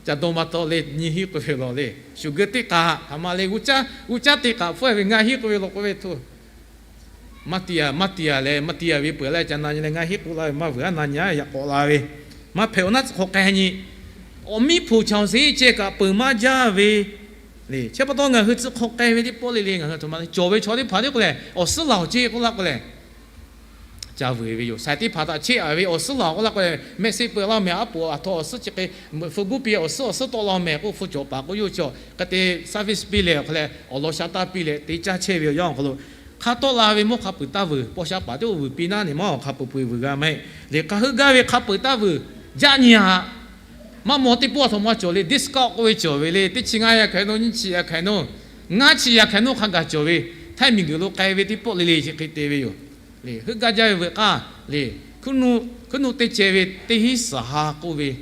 Ca dawˇ maˇ tawˆ le, nyi hiˉ k'oˆ ve lawˬ le. Shuˍ geu teˇ hk'aꞈ hk'aˬ ma le, g'uˇ caˉ teˇ hk'aꞈ hpfuhˇ ve ngaˇ hiˉ k'oˆ ve lawˬ k'oˆ ve htoˇ maˇ te a, maˇ te a leh, maˇ te a ve peuˬ leh ca na nyi leh ngaˇ hiˉ k'oˆ laˇ ve maˇ vuiˬ aˉ na nyi a yaꞈ k'awꞈ la ve, maˇ hpehꞈ awˬ naˉ tcuh hk'awꞈ k'ai nyi. Awˬ miˇ hpu chaw sheˍ ceh kaꞈ peuˬ maˇ jaˇ ve le. Chi pa taw ngaˬ hui tcuh hk'awꞈ k'ai ve teˇ pawˆ le le ngaˬ hui a htoꞈ ma le, cawˬ ve chaw teˇ hpaˍ teˇ k'oˆ leh awˬ suhˉ laˬ awˬ ceˇ k'oˆ laˇ k'oˆ leh ca vuiˬ ve yoˬ. Shaiˍ teˇ hpaˍ htaꞈ cheˆ a ve awˬ suhˉ laˬ k'oˆ laˇ k'oˆ leh mehˆ seˆ peuˬ laˇ mehˍ, aˉ poꞈ aˬ htoꞈ awˬ suhˉ chi hk'e, hpu guˇ piˇ awˬ suhˉ awˬ suhˉ tawˆ law mehˍ k'oˆ hpu cawˬ paˍ k'oˆ yoˬ cawˬ hk'e te service piˇ leh awˬ hk'a leh awˬ lawn sha taˇ piˇ leh te caˇ chehˇ ve yoˬ. Yaˇ awˬ hk'aw lo hk'a tawˆ la ve mawˇ hk'a peuˬ taˇ vuiˬ, paw sha paˍ teˇ k'oˆ vuiˬ piˇ naˉ ne maˇ awˬ hk'a peuˬ peuˬ vuiˬ g'a mehˍ le. Hk'a heuˆ gaˇ ve hk'a peuˬ taˇ vuiˬ jaˆ nyi a. Maˇ maw teˇ pawˆ a htoꞈ ma cawˬ le, discount k'oˆ ve cawˬ ve le, teˇ chi ngaˇ yaꞈ hkaˍ naw, nyiˇ chi yaꞈ hkaˍ naw, ngaˇ chi yaꞈ hkaˍ naw hk'a gaˬ cawˬ ve, htaiˇ miˬ guiˬ lo k'ai ve teˇ pawˆ le le chi hk'e te ve yoˬ. Heuˆ gaˇ jaˇ ve veuꞈ k'aˇ le, hkuiˉ nuˆ te ceh ve teˇ hinˉ suhˍ ha k'oˆ ve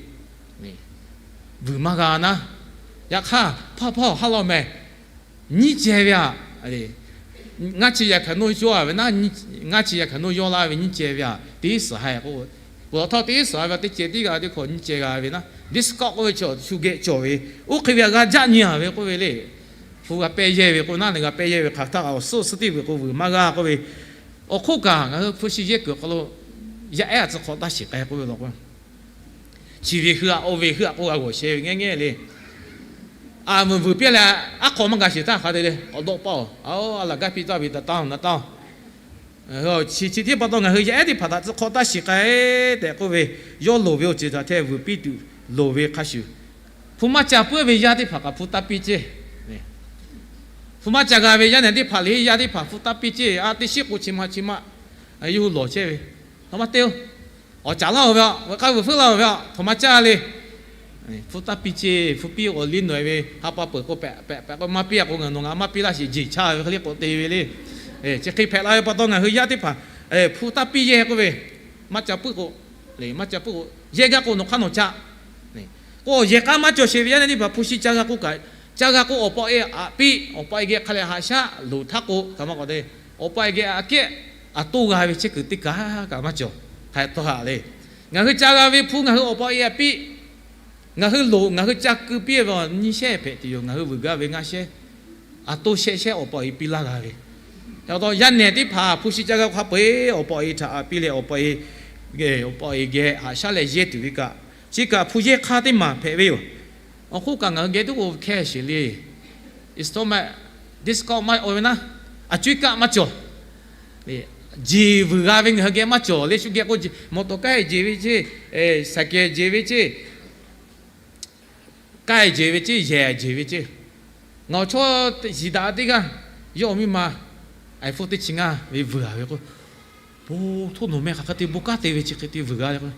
vuiˬ maˇ g'a naˉ. Yaꞈ hk'aˇ hpaˇ hpaˇ awˬ ha law mehˍ nyiˇ ceh ve aꞈ, ngaˇ chi yaꞈ hkaˍ naw yawˇ a ve naˉ, ngaˇ chi yaꞈ hkaˍ naw yawˇ laˇ ve nyiˇ ceh ve aꞈ teˇ hinˉ suhˍ ha k'oˆ, peuˬ law htawˇ teˇ hinˉ suhˍ ha ve teˇ ceh tiˉ g'a teˇ hk'awꞈ nyiˇ ceh g'a ve naˉ, discount k'oˆ ve cawˬ shu geh cawˬ ve, oˇ hk'e ve aꞈ g'a jaˆ nyi a ve k'oˆ ve le. Hpu g'a pehˇ yehˇ ve k'o naˉ, g'a pehˇ yehˇ ve hk'aˬ htaˇ awˬ suhˉ awˬ suhˉ teˇ vuiˬ k'o vuiˬ maˇ g'a k'oˆ ve, awˬ hk'oˆ kaꞈ ngaˬ hui hpu shi yehˇ kuiˬ hk'aw lo yaˇ ehˉ a tcuh hk'awꞈ taˇ shiˍ k'ai k'oˆ ve law k'o chi ve heuˆ aꞈ oˇ ve heuˆ aꞈ k'oˆ g'a g'awˬ sheh ve ngehˇ ngehˇ le. A mvuhˬ vuiˬ piˇ leh aˉ hk'aw maˇ g'a shiˍ htaˇ hk'a te le, awˬ dawˆ paˇ oˬ, a laˬ gaˇ piˇ taˇ ve taˇ taˇ, chi chi teˇ pa taw ngaˬ hui yaˇ ehˉ teˇ hpaˍ htaꞈ tcuh hk'awꞈ taˇ shiˍ k'ai tehꞈ k'oˆ ve, yawˇ loˍ ve awˬ ceuˬ htaꞈ hteh vuiˬ piˇ tuˬ loˍ ve hk'a shuˍ, hpu maˇ ca puiˉ ve yaˇ teˇ hpaˍ kaꞈ hpu taˇ piˇ ceˇ. Hpu maˇ ca g'a ve yaˇ nehˬ teˇ hpaˍ le, yaˇ teˇ hpaˍ hpu taˇ piˇ ceˇ. A teˇ shiˉ k'o chi ma chi ma yawˇ hui lawˬ chehˇ ve, a maˇ te oˬ. Awˬ caˍ laˇ-oˬ ve, awˬ k'aˇ vuiˬ feuˉ laˇ-oˬ ve, a htoꞈ ma caˇ le. Hpu taˇ piˇ ceˇ, hpu piˇ awˬ liˇ nawˬ-e ve ha pa peuˬ k'o pehꞈ pehꞈ pehꞈ k'o maˇ piˇ-a k'o, ngaˬ nawˬ ngaˬ maˇ piˇ laˇ shiˍ, jeˬ cha ve hk'e le k'awꞈ te ve le. Chi hk'e hpehꞈ la ve pa taw ngaˬ hui yaˇ teˇ hpaˍ hpu taˇ piˇ yehˇ k'oˆ ve, maˇ ca puiˉ k'o, maˇ ca puiˉ k'o yehˇ gaˇ k'o nawˬ hk'aˇ nawˬ caˇ k'o, yehˬ k'aˇ maˇ cawˬ sheˍ ve yaˇ teˇ hpaˍ hpu shi ca g'a k'oˆ kaꞈ, ca g'a k'o awˬ pa e aꞈ piˇ, awˬ pa e geh hk'a lehˬ haꞈ shaˉ loˍ htaˇ k'o kaꞈ maˇ k'awꞈ te, awˬ pa e geh aꞈ kehˉ aꞈ toˇ g'a ve chehˇ kuiˬ teˇ kaˬ kaꞈ maˇ cawˬ. Hk'a tawˇ haꞈ le. Ngaˬ hui ca g'a ve hpu ngaˬ hui awˬ pa e aꞈ piˇ, ngaˬ hui loˍ ngaˬ hui ca keu piˇ ve nyiˇ shehˉ hpehꞈ tuˬ yoˬ. Ngaˬ hui vuiˬ gaˇ ve ngaˇ shehˉ, aꞈ toˇ shehˆ shehˆ awˬ pa e piˇ laˇ g'a ve. Yaꞈ taw yaˇ nehˬ teˇ hpaˍ hpu shi ca g'a hk'a peu-eˬ awˬ pa e htaꞈ aꞈ piˇ leh awˬ pa e, awˬ pa e geh haꞈ shaˉ leh yehˇ tuˬ ve kaꞈ, chi kaꞈ hpu yehˇ hk'aˇ teˇ maˬ hpehꞈ ve yoˬ. Awˬ hk'oˆ kaꞈ ngaˬ hui geh tuˉ k'o hkehˇ sheˍ le. Discount maˇ oˇ ve naˉ, a cuˇ kaˆ maˇ cawˬ. Jeˬ vuiˬ g'a ve ngaˬ hui geh maˇ cawˬ le. Shu geh k'o, mawˬ tawˍ kaˇ e jeˬ ve ceˇ, saiˍ kehˬ jeˬ ve ceˇ, kaˇ e jeˬ ve ceˇ, yehˬ jeˬ ve ceˇ. Ngaˬ awˬ chawˇ shiˍ daꞈ teˇ g'aˇ, yawˇ awˬ miˇ ma iPhone teˇ chi ngaˇ ve vuiˬ a ve k'o, po htoˇ nawˬ meh hk'aˬ hk'e te bon kanˉ te ve chi hk'e te vuiˬ g'a le k'o,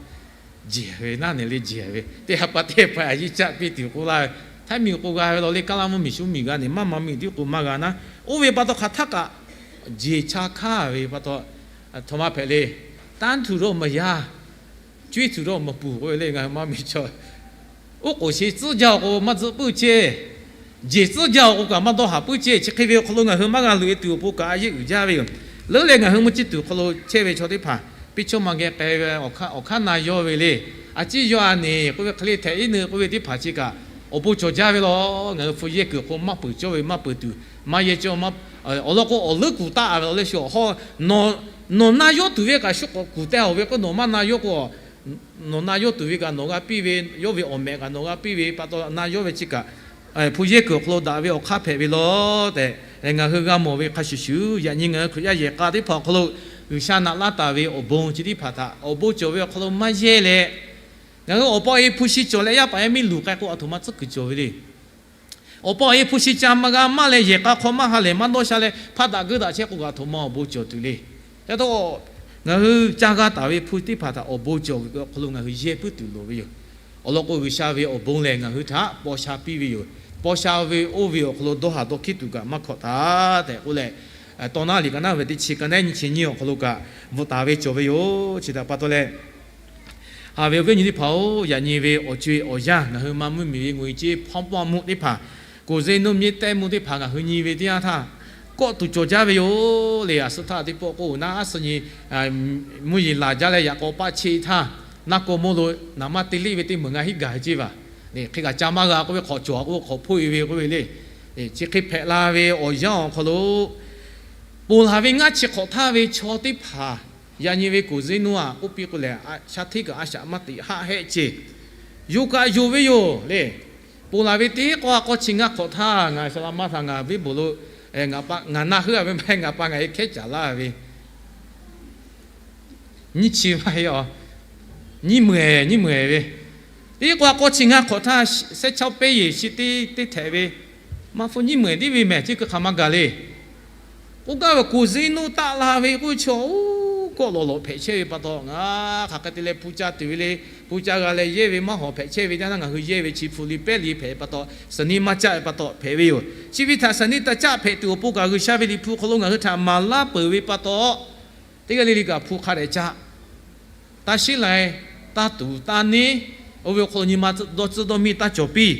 jeˬ ve naˉ nehˬ le jeˬ ve teˇ ha pa teˇ pa a yiˇ caˆ piˇ tuˬ k'oˆ laˇ ve. Htaiˇ miˬ k'o g'a ve law le, kaˇ laˇ mvuhˇ miˬ shu miˬ g'a nehˬ maˇ maˇ miˬ tiˉ k'o maˇ g'a naˉ. Oˇ ve pa taw hk'aˬ htaˇ kaꞈ jeˬ cha hk'aˇ ve pa taw, htoꞈ ma hpehꞈ le. Tanˇ tuˬ dawˇ maˬ yaˇ, cuˇ tuˬ dawˇ maˬ puˬ k'oˆ ve le, ngaˬ hui maˇ miˬ chaw. Oˉ k'oˍ shi tcuhˉ jaˇ-oˬ k'o maˇ tzuhˆ puiˉ ceˇ, jeˬ tcuhˉ jaˇ-oˬ k'o kaꞈ maˇ dawˇ haˍ puiˉ ceˇ. Chi hk'e ve awˬ hk'aw lo ngaˬ hui maˇ g'a loꞈ e tuˬ awˬ pon kaꞈ a yeˆ uiˍ jaˇ ve yoˬ. Leuˉ leh ngaˬ hui mvuhˇ ciˇ tuˬ hk'aw lo chehˇ ve chaw teˇ hpaˍ piˇ chawˇ ma geh k'ai ve awˬ hk'aˇ na yawˇ ve le. A ciˉ yawˇ a neˬ k'oˆ ve hk'e le htehꞈ iˉ neu k'oˆ ve teˇ hpaˍ chi kaꞈ awˬ bon cawˬ jaˇ ve law. Ngaˬ hui hpu yehˇ kuiˬ hk'o maˇ peuˬ cawˇ ve maˇ peuˬ tuˬ, maˇ yehˇ cawˇ, awˬ lawn k'o awˬ leuˉ kuˬ taˆ ve law leh shu awˬ hawˉ, nawˬ na yawˇ tuˬ ve kaꞈ shu k'awꞈ kuˬ teh-oˬ ve k'o, nawˬ maˇ na yawˇ k'o, nawˬ na yawˇ tuˬ ve kaꞈ nawˬ g'a piˇ ve, yawˇ ve awˬ mehꞈ kaꞈ nawˬ g'a piˇ ve pa taw na yawˇ ve chi kaꞈ, hpu yehˇ kuiˬ awˬ hk'aw lo daꞈ ve awˬ hk'aˇ hpehꞈ ve law tehꞈ, ngaˬ hui g'a mawˬ ve hk'a shuˍ shuˍ, yaꞈ nyi ngaˬ hui Hkriꞈ yaˇ yehˬ k'a teˇ hpaˍ awˬ hk'aw lo G'uiˬsha naꞈ laˇ taˍ ve awˬ bon chi teˇ hpaˍ htaꞈ awˬ bon cawˬ ve awˬ hk'aw lo maˇ yehˇ leh, ngaˬ hui awˬ pa e hpu shi cawˬ leh yaˇ paˍ yaˇ miˇ luˬ k'ai k'o a htoꞈ ma tcuhˉ kuiˬ cawˬ ve le. Awˬ pa e hpu shi ca maˇ g'a maˇ leh yehˬ k'a hk'aw maˇ ha lehˬ maˇ dawˇ sha leh hpaˇ daꞈ geuˇ daꞈ chehˇ k'o kaꞈ a htoꞈ ma awˬ bon cawˬ tuˬ le. Yaꞈ taw ngaˬ hui ca g'a taˍ ve hpu teˇ hpaˍ htaꞈ awˬ bon cawˬ ve awˬ hk'aw lo ngaˬ hui yehˇ puiˉ tuˬ loˍ ve yoˬ. Awˬ lawn k'o G'uiˬsha ve awˬ bon lehˬ ngaˬ hui htaꞈ paw sha piˇ ve yoˬ. Paw sha ve oˇ ve awˬ hk'aw lo dawˇ haˍ dawˇ hkiˉ tuˬ kaꞈ maˇ hkawꞈ taˍ tehꞈ k'oˆ leh, Tawˇ naˉ liꞈ ka naˉ ve teˇ chi ka naˉ nyi chi nyiˇ awˬ hk'aw lo kaꞈ bvuhꞈ taˍ ve cawˬ ve yoˬ. Chi htaꞈ pa taw leh, haꞈ ve awˬ viˉ awˬ nyi teˇ hpaˍ-oˬ, yaꞈ nyi ve awˬ co-e awˬ yanˇ ngaˬ hui maˇ mvuhˇmiˬ ve ngui ceˇ hpawˇ pawˆ mvuhˇ teˇ hpaˍ, koˬ zeˇ nuˇ miˇ tehˇ mvuhˇ teˇ hpaˍ ngaˬ hui nyi ve teˇ yanˇ htaˇ, kawˆ tuˬ cawˬ jaˇ ve yoˬ le. A suh htaˇ teˇ pawˆ k'o naˉ a suh nyi mvuhˇ yeˬ laˬ jaˇ leh yaꞈ k'aw paˆ cheˇ htaˇ, naˉ kawˇ mawˇ lo naˍ manˇ te liˇ ve teˇ meunˍ ngaˬ hiˉ gaˬ ceˇ vaˬ. Hk'e kaꞈ ca maˇ g'a k'oˆ ve hk'awꞈ cawˬ k'o hk'awꞈ hpoˆ e ve k'oˆ ve le. Chi hk'e hpehꞈ la ve awˬ yanˇ awˬ hk'aw lo ponˬ laˬ ve ngaˇ chi hk'awꞈ htaˇ ve chaw teˇ hpaˍ, yaꞈ nyi ve koˬ zeˇ nuˇ a k'oˆ piˇ k'o lehˬ, shaˉ hteˇ kaꞈ a shaꞈ maˇ teꞈ haˆ hehˆ ceˇ. Yonˍ kaꞈ yonˍ ve yoˬ le. Ponˬ laˬ ve teˇ k'awˇ a k'awˇ chi ngaˇ hk'awꞈ htaˇ ngaˬ shaˍ laꞈ maˇ htaꞈ ngaˬ viˉ bawˬ lo, ngaˬ naˆ heuˆ a ve maˇ heˆ, ngaˬ pa ngaˬ e hkehˉ caˍ laˇ ve nyiˇ chi maˇ heˆ a, nyiˇ meuˍ nyiˇ meuˍ ve, teˇ k'awˇ a k'awˇ chi ngaˇ hk'awꞈ htaˇ sehˉ chaˇ pehˇ yeˬ chi teˇ teˇ htehꞈ ve, maˇ hpu nyiˇ meuˍ tiˉ ve mehˬ chi keu hk'aˬ ma gaˬ le. K'oˆ gaˇ ve koˬ zeˇ nuˇ taˆ la ve k'oˆ ve chaw oˇ kawˆ lawˬ lawꞈ hpehꞈ chehˇ ve pa taw, ngaˬ hk'aˬ hk'e te leh hpu ca tuˬ ve le, hpu ca g'a leh yehˇ ve maˇ hawˍ hpehꞈ chehˇ ve teˇ yanˇ ngaˬ hui yehˇ ve chi hpu le pehˉ le hpehꞈ pa taw, saˍ niˇ maˇ caˆ ve pa taw hpehꞈ ve yoˬ. Chi ve htaꞈ saˍ niˇ taˇ caˆ hpehꞈ tuˬ awˬ pon kaꞈ G'uiˬsha ve Liꞈ hpu hk'aw lo ngaˬ hui htaꞈ maˍ laˇ peuˬ ve pa taw, teˇ g'aˇ le le kaꞈ hpu hk'a dehꞈ caˆ. Taˇ shiˉ lai, taˇ tuˍ taˇ neˉ, oˇ ve awˬ hk'aw lo nyi ma dawˇ tcuhˇ dawˇ miˇ taˇ cawˬ piˇ.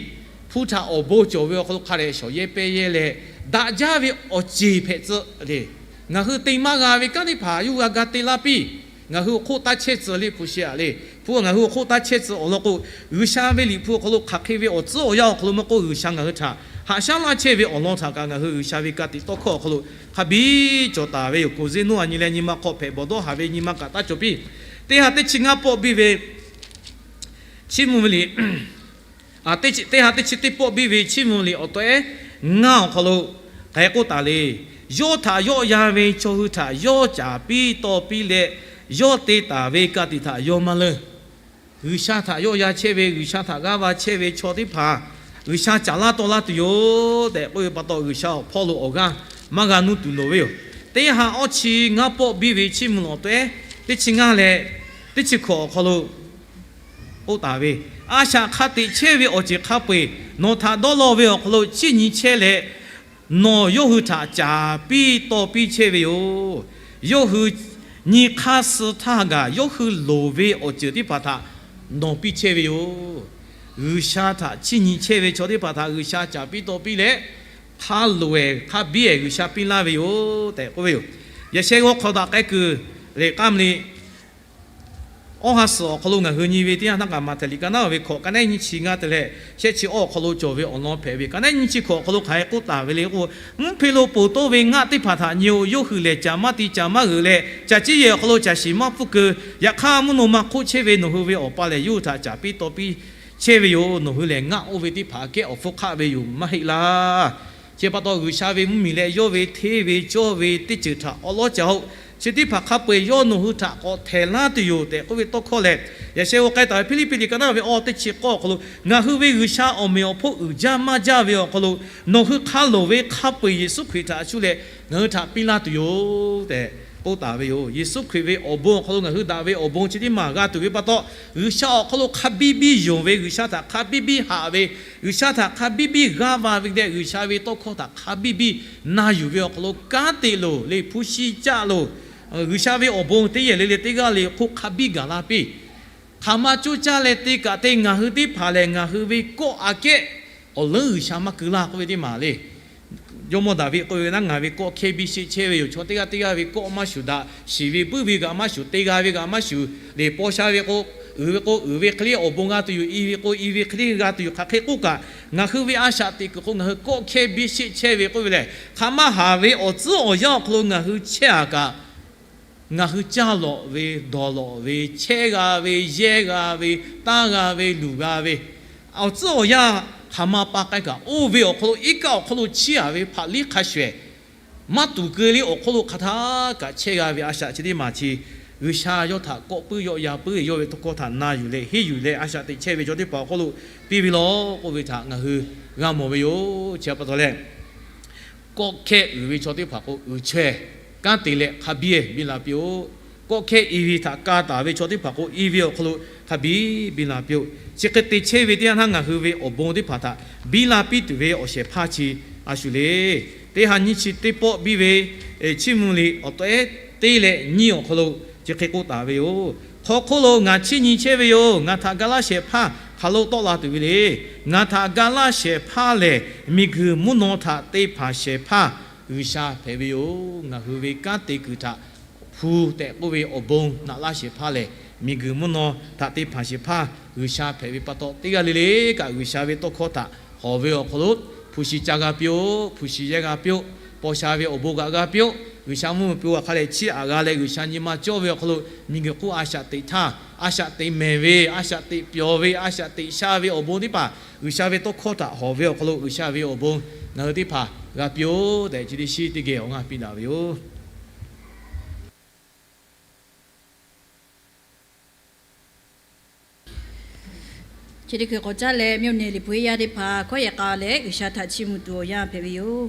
Hpu htaꞈ awˬ bon cawˬ ve awˬ hk'aw lo hk'a dehꞈ shawˍ yehˇ pehˇ yehˇ leh, daꞈ jaˇ ve awˬ ceˬ hpehꞈ tcuh le. Ngaˬ hui te maˇ g'a ve kanˉ teˇ hpaˍ yawˇ hui g'a ga te laˇ piˇ. Ngaˬ hui awˬ hk'oˆ taˇ chehˇ tcuh le hpu shi a le. Hpu ngaˬ hui awˬ hk'oˆ taˇ chehˇ tcuh awˬ lawn k'o, G'uiˬsha ve Liꞈ hpu awˬ hk'aw lo hk'aˬ hk'e ve awˬ tcuhˉ awˬ yanˇ awˬ hk'aw lo maˇ k'oˆ, G'uiˬsha ngaˬ hui htaꞈ haꞈ shaˉ laˇ chehˇ ve awˬ lawn htaꞈ kaꞈ ngaˬ hui G'uiˬsha ve ka tiꞈ tawˇ hkawˇ awˬ hk'aw lo hk'a biˇ cawˬ taˍ ve yoˬ. Koˬ zeˇ nuˇ a nyi leh nyi ma hk'aw hpehꞈ bawˬ dawˇ haˍ ve nyi ma kaꞈ taˇ cawˬ piˇ. Teˇ ha teˇ chi ngaˇ pawˆ biˇ ve Chiˇ mvuh ve liꞈ, teˇ chi teˇ ha teˇ chi teˇ pawˆ biˇ ve Chiˇ mvuh ve liꞈ awˬ tawehˉ ngaˇ awˬ hk'aw lo hk'aˬ hk'e k'oˆ taˍ le. Yawˇ htaꞈ yawˆ yan ve chaw hui htaꞈ yawˇ caˍ piˇ taw piˇ leh, yawˇ te taˍ ve ka tiꞈ htaꞈ yawˇ maˇ leunˇ. G'uiˬsha htaꞈ yawˆ yan chehˇ ve, G'uiˬsha htaꞈ g'aˇ va chehˇ ve chaw teˇ hpaˍ G'uiˬsha caˍ laˇ taw laˇ tuˬ yoˬ tehꞈ k'oˆ ve pa taw, G'uiˬsha awˬ hpawˇ lo awˬ g'aˇ maˇ g'a nuˇ tuˬ loˍ ve yoˬ. Teˇ ha awˇ chi ngaˇ pawˆ biˇ ve Chiˇ mvuh awˬ tawehˉ teˇ chi ngaˇ leh teˇ chi hkawꞈ awˬ hk'aw lo k'oˆ taˍ ve, A shaꞈ hk'a teꞈ chehˇ ve awˬ ceuˬ hk'a peu-eˬ nawˬ htaꞈ dawˇ law ve awˬ hk'aw lo chiˇ nyi chehˇ leh, nawˬ yawˇ hui htaꞈ caˍ piˇ taw piˇ chehˇ ve yoˬ. Yawˇ hui nyi hk'aˇ suh htaˇ gaˬ yawˇ hui loˍ ve awˬ ceuˬ teˇ hpaˍ htaꞈ nawˬ piˇ chehˇ ve yoˬ. G'uiˬsha htaꞈ chiˇ nyi chehˇ ve chaw teˇ hpaˍ htaꞈ G'uiˬsha caˍ piˇ taw piˇ leh, hk'a loˍ-ehˍ hk'a biˇ-ehˍ G'uiˬsha piˇ laˇ ve yoˬ tehꞈ k'oˆ ve yoˬ. Yaꞈ sheh g'awˇ hk'aw daꞈ k'ai kuiˬ leh k'aˇ mvuh le Awˇ ha suhˍ awˬ hk'aw lo ngaˬ hui nyi ve teˇ yanˇ htaˇ kaꞈ, Maꞈhtehˍ liꞈ ka naˉ ve hkawꞈ ka naˉ nyiˇ chi ngaˇ te leh shehˆ chi awˇ awˬ hk'aw lo cawˬ ve awˬ lawn hpehꞈ ve, ka naˉ nyiˇ chi hkawꞈ awˬ hk'aw lo hk'aˬ hk'e k'oˆ taˍ ve le k'o, mvuhˇ hpe lo ponˬ tawˆ ve ngaˆ teˇ hpaˍ htaꞈ nyi-oˬ. Yawˇ hui lehˬ caˬ maˇ ti caˬ maˇ g'euꞈ leh, caˬ ciˇ yehˬ awˬ hk'aw lo caˬ shiˍ maˇ pfuhˇ keu. Yaꞈ hk'aˇ, mvuhˇ naw ma hk'oˆ chehˇ ve nawˬ hui ve Awˬ pa lehˬ yawˇ hui htaꞈ caˍ piˇ taw piˇ chehˇ ve yoˬ. Nawˬ hui lehˬ ngaˆ oˇ ve teˇ hpaˍ aꞈ kehˉ awˬ hpfuhˇ hk'aˆ ve yoˬ, maˇ heˆ laˇ. Chi pa taw, G'uiˬsha ve mvuhˇmiˬ leh yawˇ ve hteˇ ve cawˇ ve teˇ ceuˬ htaꞈ awˉ lawˉ ca-oˆ. Chi teˇ hpaˍ hk'a peu-eˬ yawˇ nawˬ hui htaꞈ k'awꞈ htehˍ laˇ tuˬ yoˬ tehꞈ k'oˆ ve tawˇ hkawˇ lehˬ, yaꞈ sheh g'awˇ k'ai taˍ ve Hpiˇliˇpiˆ liꞈ ka naˉ ve awˇ teˇ chi k'awˇ awˬ hk'aw lo, ngaˬ hui ve G'uiˬsha awˬ meꞈ awˬ hponˇ uiˍ jaˇ maˇ jaˇ ve awˬ hk'aw lo, nawˬ hui hk'a loˍ ve hk'a peu-eˬ Yeˍsuˆ Hkriꞈ htaꞈ cuˇ leh ngaˬ hui htaꞈ piˇ laˇ tuˬ yoˬ tehꞈ k'oˆ taˍ ve yoˬ. Yeˍsuˆ Hkriꞈ ve awˬ bon awˬ hk'aw lo ngaˬ hui daꞈ ve awˬ bon chi teˇ maˬ g'a tuˬ ve pa taw, G'uiˬsha awˬ hk'aw lo hk'a biˇ biˇ yonˍ ve, G'uiˬsha htaꞈ hk'a biˇ biˇ haꞈ ve, G'uiˬsha htaꞈ hk'a biˇ biˇ g'aˇ va ve dehꞈ, G'uiˬsha ve tawˇ hkawˇ htaꞈ hk'a biˇ biˇ na yuˬ ve awˬ hk'aw lo kanˉ te loˬ le, hpu shi caˆ loˬ. G'uiˬsha ve awˬ bon teˇ yehˬ le le teˇ g'aˇ le hk'oˆ hk'a biˇ gaˬ la piˇ. Hk'aˬ ma coˇ caˇ leh te kaꞈ te, ngaˬ hui teˇ hpaˍ lehˬ ngaˬ hui ve kawˆ aꞈ kehˉ awˬ leuˉ G'uiˬsha maˇ keu laˇ k'oˆ ve teˇ maˬ le. Jawˇmawˇ Daˍviˆ k'oˆ ve, Ngaˬ ve kawˆ hkehˇ biˇ sheˆ chehˇ ve yoˬ. Chaw teˇ g'aˇ teˇ g'aˇ ve kawˆ maˇ shuˍ daꞈ, shiˍ ve buiˇ ve kaꞈ maˇ shuˍ, te g'a ve kaꞈ maˇ shuˍ, lehˬ paw sha ve k'o, uiˍ ve k'o uiˍ ve hk'e le awˬ bon g'a tuˬ yoˬ, i ve k'o i ve hk'e le g'a tuˬ yoˬ, hk'aˬ hk'e k'oˆ kaꞈ, ngaˬ hui ve a shaꞈ teꞈ kuiˬ hk'o ngaˬ hui kawˆ hkehˇ biˇ sheˆ chehˇ ve k'oˆ ve lehˬ, hk'aˬ ma haˍ ve awˬ tcuhˉ awˬ yanˇ awˬ hk'aw lo ngaˬ hui chehˇ-a kaꞈ, ngaˬ hui caˇ lawꞈ ve, dawˬ lawꞈ ve, chehˇ g'a ve, yehˇ g'a ve, tanˇ g'a ve, luˬ g'a ve, awˬ tcuhˉ awˬ yanˇ hk'aˬ ma pa k'ai kaꞈ, oˇ ve awˬ hk'aw lo iˉ kaˆ awˬ hk'aw lo chiˇ-a ve hpaꞈ liˇ hk'a shuˍ-ehˍ maˇ tuˍ keu le awˬ hk'aw lo hk'aˬ htaˇ kaꞈ chehˇ g'a ve a shaꞈ chi teˇ maˬ chi, G'uiˬsha yawˇ htaꞈ kawˆ puiˉ yawˆ yan puiˉ, yawˇ ve tawˇ hkawˇ htaꞈ na yuˬ leh henˇ yuˬ leh a shaꞈ teꞈ chehˇ ve chaw teˇ hpaˍ awˬ hk'aw lo piˇ ve lawˬ k'oˆ ve htaꞈ ngaˬ hui g'a mawˬ ve yoˬ. Chi pa taw leh, kawˆ hkehˇ uiˍ ve chaw teˇ hpaˍ k'o, uiˍ chaweh kanˉ te leh hk'a biˇ-ehˍ biˇ la piˇ-oˆ. Kawˆ hkehˇ i ve htaꞈ ka taˍ ve chaw teˇ hpaˍ k'o, i ve awˬ hk'aw lo hk'a biˇ biˇ la piˇ-oˆ. Chi hk'e te chehˇ ve teˇ yanˇ htaˇ ngaˬ hui ve awˬ bon teˇ hpaˍ htaꞈ biˇ la piˇ tuˬ ve awˬ shehˍ hpaˇ chi a shu le. Teˇ ha nyiˇ chi teˇ pawˆ biˇ ve chiˇ mvuh liꞈ awˬ tawehˉ teˇ leh nyiˇ awˬ hk'aw lo chi hk'e k'oˆ taˍ ve yoˬ. Hk'aw hk'oˆ lo ngaˬ chiˇ nyi chehˇ ve yoˬ. Ngaˬ htaꞈ ga laˇ shehˍ hpaˇ hk'aˬ lo tawˆ la tuˬ ve le. Ngaˬ htaꞈ ga laˇ shehˍ hpaˇ lehˬ, miˬguiˬ mvuhˇ naw htaꞈ te hpanˍ shehˍ hpaˇ G'uiˬsha hpehꞈ ve yoˬ. Ngaˬ hui ve kanˉ te kuiˬ htaꞈ hpu tehꞈ k'oˆ ve awˬ bon naꞈ laˇ shehˍ hpaˇ lehˬ, miˬguiˬ mvuhˇ naw htaꞈ te hpanˍ shehˍ hpaˇ G'uiˬsha hpehꞈ ve pa taw, teˇ g'aˇ le le kaꞈ G'uiˬsha ve tawˇ hkawˇ htaꞈ hawˬ ve awˬ hk'aw lo hpu shi ca g'a piˇ-oˆ, hpu shi yehˇ g'a piˇ-oˆ, paw sha ve awˬ bon g'aꞈ g'a piˇ-oˆ. G'uiˬsha mvuhˇ miˬ peuˬ-a hk'a lehˬ, chiˇ aꞈ g'a leh G'uiˬsha nyi ma cawˇ ve awˬ hk'aw lo miˬguiˬ hk'oˆ a shaꞈ teꞈ htaˇ, a shaꞈ teꞈ mehˍ ve, a shaꞈ teꞈ pyawˬ ve, a shaꞈ teꞈ sha ve awˬ bon teˇ hpaˍ G'uiˬsha ve tawˇ hkawˇ htaꞈ hawˬ ve awˬ hk'aw lo G'uiˬsha ve awˬ bon ngaˬ hui teˇ hpaˍ g'a piˇ-oˆ tehꞈ, chi teˇ shiˉ teˇ geh awˬ ngaˇ piˇ daꞈ ve yoˬ. ခြေတခု k'awꞈ caˇ leh, မြို့နယ် liꞈ hpu yaˇ teˇ hpaˍ ခီယႄႇ k'a leh G'uiˬsha htaꞈ chiˇ mvuh tuˬ awˬ yanˇ hpehꞈ ve yoˬ.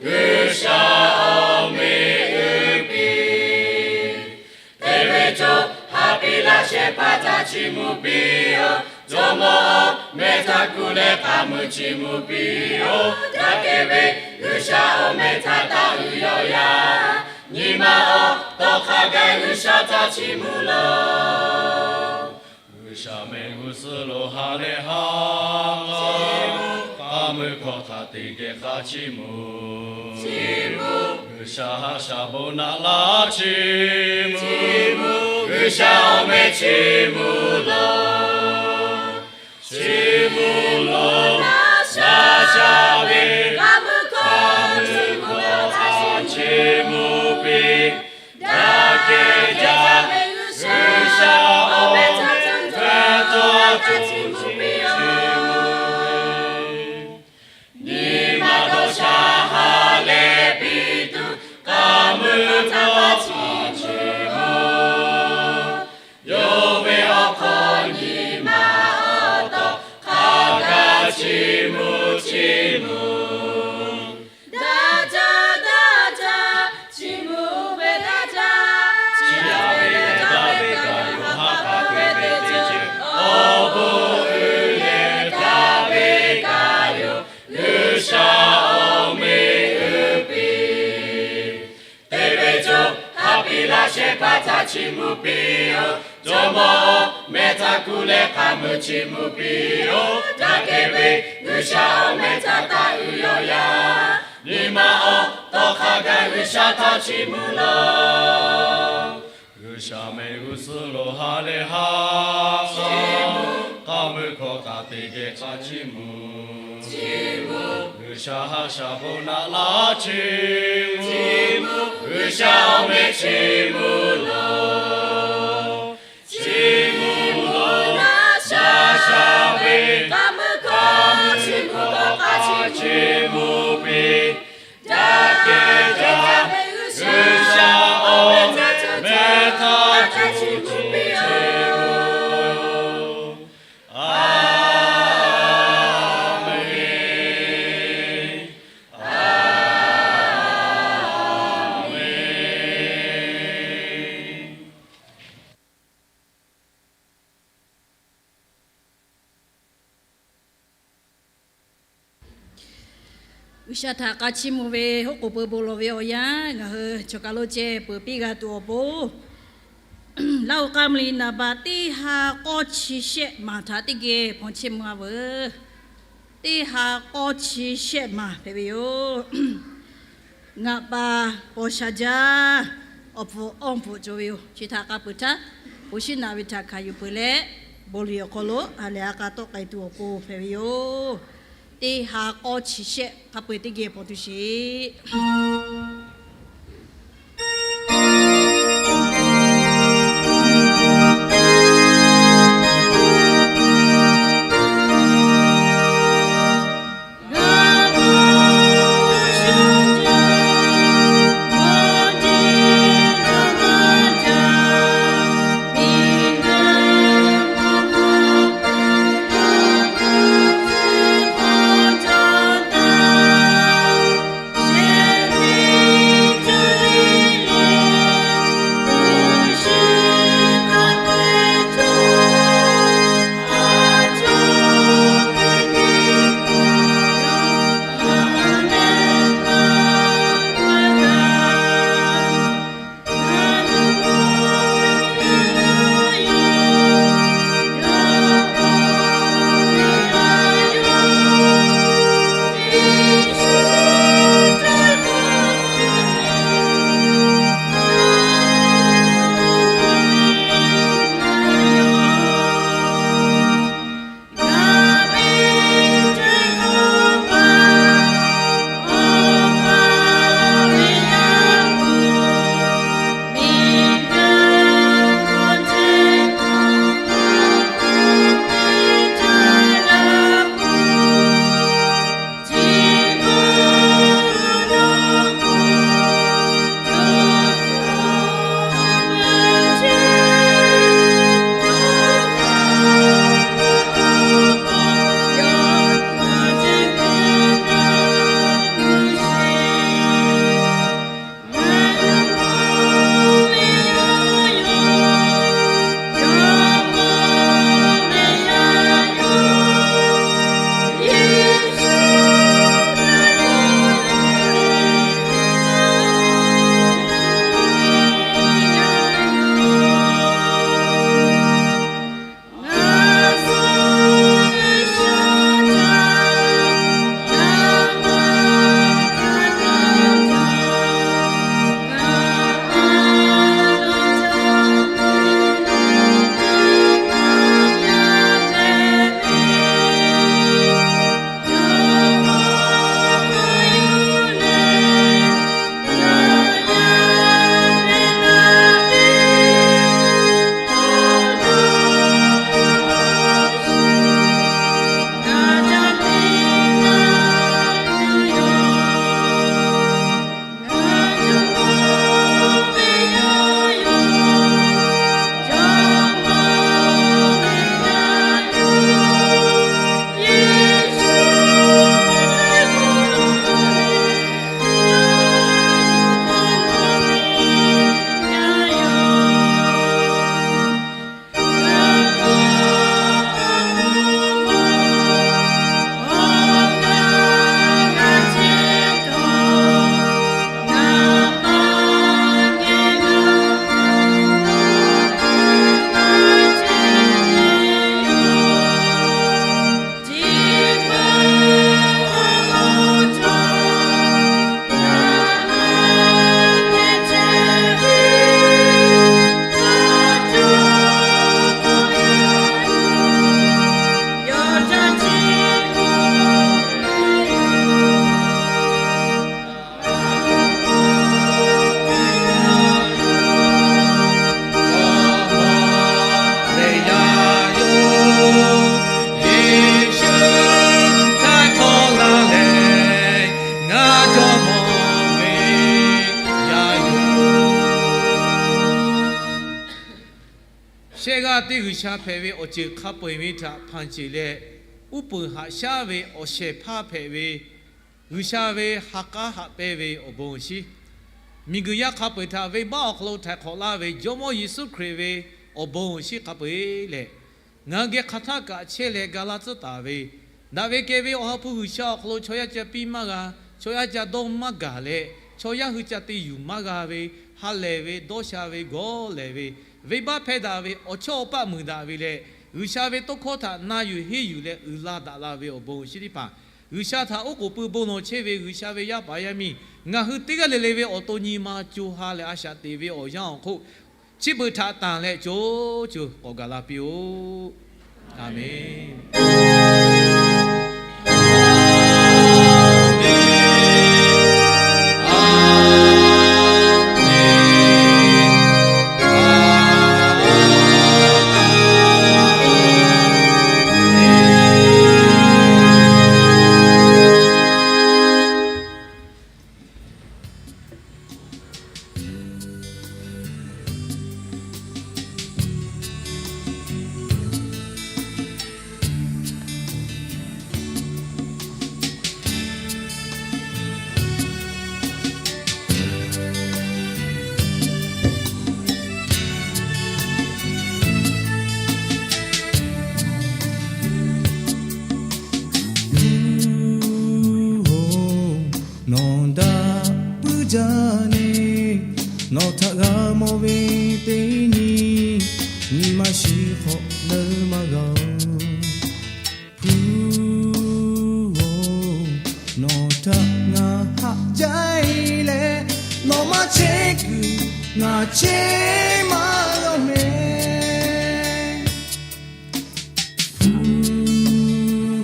G'uiˬsha awˬ meh uiˍ piˇ. Teˇ ve co ha piˇ laˇ shehˍ hpaˇ htaꞈ chiˇ mvuh piˇ-oˆ. Jawˇmawˇ awˬ meh htaꞈ kuˬ leh k'aˬ mui chiˇ mvuh piˇ-oˆ. Daꞈ kehˬ ve G'uiˬsha awˬ meh htaꞈ taˇ uiˍ yaw yaˇ. Nyi ma awˬ tawˇ hk'a gaˬ G'uiˬsha htaꞈ chiˇ mvuh loˬ. G'uiˬsha meh g'uˇ suhˍ lo ha leh ha ngaˬ mui hkawˇ htaꞈ teˇ geh k'a chiˇ mvuh. G'uiˬsha haꞈ shaꞈ bon naꞈ laˇ chiˇ mvuh. G'uiˬsha awˬ meh chiˇ mvuh laˇ. Chiˇ mvuh laˇ, shaˍ shaˍ ve, k'a mui hkawˇ, k'a mui hkawˇ chiˇ mvuh piˇ. Daꞈ kehˬ jaˇ ve G'uiˬsha awˬ meh htaꞈ chiˇ mvuh piˇ-oˬ. Nyi ma dawˇ sha ha leh piˇ tuˬ, k'a mui hkawˇ htaꞈ chiˇ mvuh. Yawˇ ve awˬ hk'aw nyi ma awˬ taw hk'a gaˬ chiˇ mvuh chiˇ mvuh. Daꞈ jaˇ, daꞈ jaˇ, chiˇ mvuh ve daꞈ jaˇ. Chi aꞈ ve leh daꞈ ve kaꞈ yoˬ, ha k'a ve teˇ ceuˬ. Awˬ bon uiˍ leh daꞈ ve kaꞈ yoˬ, G'uiˬsha awˬ meh uiˍ piˇ. Teˇ ve cawˬ ha piˇ laˇ shehˍ hpaˇ htaꞈ chiˇ mvuh piˇ-oˬ. Jawˇmawˇ awˬ meh htaꞈ kuˬ leh k'a mui chiˇ mvuh piˇ-oˬ. Daꞈ kehˬ ve G'uiˬsha awˬ meh htaꞈ taˇ uiˍ yaw yaˇ. Nyi ma awˬ taw hk'a gaˬ G'uiˬsha htaꞈ chiˇ mvuh laˇ. G'uiˬsha meh g'uˇ suhˍ lo ha leh ha, k'a mui hkawˇ htaꞈ teˇ geh k'a chiˇ mvuh. G'uiˬsha haꞈ shaꞈ bon naꞈ laˇ chiˇ mvuh. G'uiˬsha awˬ meh chiˇ mvuh laˇ. Chiˇ mvuh laˇ, shaˍ shaˍ ve, k'a mui hkawˇ, k'a mui hkawˇ htaꞈ chiˇ mvuh piˇ. Daꞈ kehˬ jaˇ ve G'uiˬsha awˬ meh htaꞈ chiˇ mvuh piˇ-oˬ. Aˍmenˍ. Aˍmenˍ. G'uiˬsha htaꞈ k'a chiˇ mvuh ve hoˉ k'oˍ pui bon lawˬ ve awˬ yanˇ, ngaˬ hui chaw kaˬ lo ceh peuˬ piˇ g'a tuˬ awˬ pon, Laˇ huˍ k'a mvuh liꞈ naˍ baꞈ teˇ ha k'awˇ chi shehˆ maˬ htaꞈ teˇ geh hpaw chiˇ mvuh-a veuˬ. Teˇ ha k'awˇ chi shehˆ maˬ hpehꞈ ve yoˬ. Ngaˬ pa paw sha jaˇ, awˬ pfuhˍ awˇ pfuhˍ cawˬ ve yoˬ. Chi htaꞈ k'a peuˬ htaˇ, bon shiˉ naꞈ ve htaꞈ hkanˍ yuˬ peuˬ leh, bon liꞈ awˬ hk'aw lo ha lehˬ ha k'a tawˆ k'ai tuˬ awˬ pon hpehꞈ ve yoˬ. Teˇ ha k'awˇ chi shehˆ hk'a peu-eˬ teˇ geh hpaw tuˬ sheˍ. G'uiˬsha hpehꞈ ve awˬ ceuˬ hk'a peu-eˬ ve htaꞈ hpanˍ ceˬ leh, uˉ peunˍ haꞈ shaˉ ve awˬ shehˍ hpaˇ hpehꞈ ve G'uiˬsha ve ha k'aˉ haꞈ pehnˇ ve awˬ bon awˬ shinˉ, miˬguiˬ yaˇ hk'a peu-eˬ htaꞈ venˇbaˆ awˬ hk'aw lo htaiˍ hk'awꞈ laˇ ve Jawˇmawˇ Yeˍsuˆ Hkriꞈ ve awˬ bon awˬ shinˉ hk'a peu-eˬ leh, ngaˬ hui geh hk'aˬ htaˇ kaꞈ chehˇ leh ga laˇ tcuhˉ taˍ ve, daꞈ ve kehˬ ve Awˬ ha hpu G'uiˬsha awˬ hk'aw lo chaw yaˇ ca piˇ maˇ g'a, chaw yaˇ ca dawˇ maˇ gaˬ leh, chaw yaˇ hui ca te yuˬ maˇ g'a ve, ha lehˬ ve, dawˇ sha ve, gawˇ lehˬ ve, venˇbaˆ hpehˇ daꞈ ve awˬ chawˇ awˬ paˆ muiˬ daꞈ ve leh, G'uiˬsha ve tawˇ hkawˇ htaꞈ na yuˬ henˇ yuˬ leh uiˍ la daꞈ la ve awˬ bon awˬ shinˉ teˇ hpaˍ, G'uiˬsha htaꞈ oˉ k'oˍ pui bon lawˬ chehˇ ve G'uiˬsha ve yaˇ paˍ yaˇ miˇ ngaˬ hui teˇ g'aˇ le le ve awˬ to nyi ma co ha leh a shaꞈ teꞈ ve awˬ yanˇ awˬ hk'oˆ, chi beuꞈ htaꞈ tanˬ leh co co k'awꞈ gaˬ la piˇ-oˆ. Aˍmenˍ. Nawˬ daꞈ puiˉ jaˇ neˇ, nawˬ htaꞈ g'a mawˬ ve teˇ nyi, nyi ma shiˍ hk'awꞈ leuˉ maˇ g'a-oˬ. Hpu-oˬ, nawˬ htaꞈ ngaˬ haꞈ jaˇ-e leh, nawˬ maˇ chehˇ kuiˬ ngaˬ chehˇ maˇ g'a mehˍ.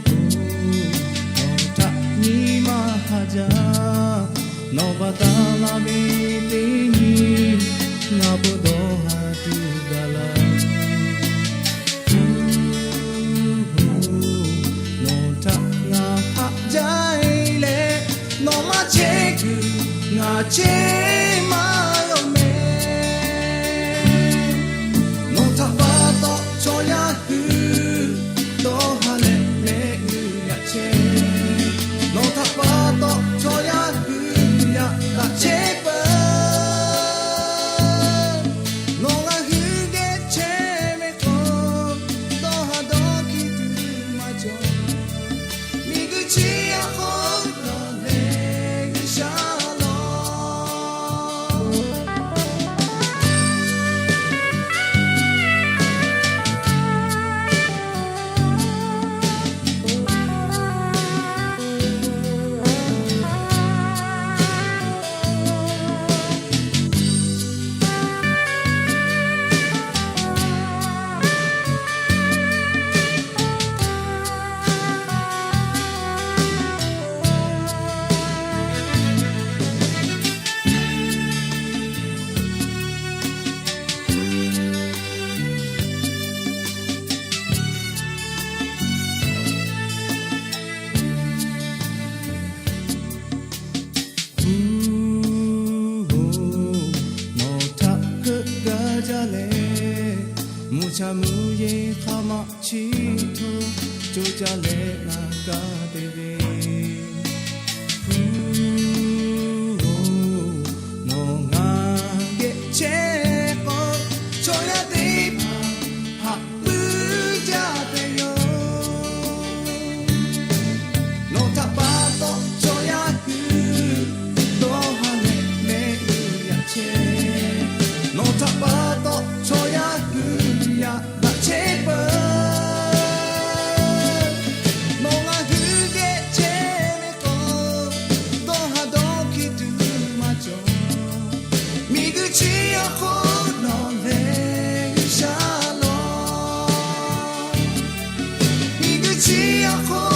Hpu-oˬ, nawˬ htaꞈ nyi ma haꞈ jaˇ, nawˬ baˬ taˍ la ve teˇ nyi, ngaˬ bvuhꞈ dawˇ ha tuˬ gaˬ laˇ. Hpu-oˬ, nawˬ htaꞈ ngaˬ haꞈ jaˇ-e leh, nawˬ maˇ chehˇ kuiˬ ngaˬ chehˇ maˇ g'a mehˍ. Nawˬ htaꞈ pa taw chaw yaˇ hui dawˇ ha leh mehˆ g'uˇ yaꞈ chehˇ. Nawˬ htaꞈ pa taw chaw yaˇ hui yaꞈ daꞈ chehˇ peuˬ. Nawˬ ngaˬ hui geh chehˇ ve k'o, dawˇ ha dawˇ hkiˇ tuˬ maˇ cawˬ. Miˬguiˬ chi awˬ hk'oˆ nawˬ lehˬ G'uiˬsha lawˬ. Hpu-oˬ, nawˬ htaꞈ heuˆ gaˇ jaˇ leh, mvuhˇ cha mvuhˇ yeˬ hk'aˬ ma chi hto co caˇ leh na gaˇ te ve. Hpu-oˬ, nawˬ ngaˬ geh chehˇ k'o, chaw yaˇ teˇ hpaˍ haꞈ puiˉ jaˇ ve yoˬ. Nawˬ htaꞈ pa taw chaw yaˇ hui dawˇ ha leh mehˆ g'uˇ yaꞈ chehˇ. Nawˬ htaꞈ pa taw chaw yaˇ hui yaꞈ daꞈ chehˇ peuˬ. Nawˬ ngaˬ hui geh chehˇ ve k'o, dawˇ ha dawˇ hkiˇ tuˬ maˇ cawˬ. Miˬguiˬ chi awˬ hk'oˆ nawˬ lehˬ G'uiˬsha lawˬ. Miˬguiˬ chi awˬ hk'oˆ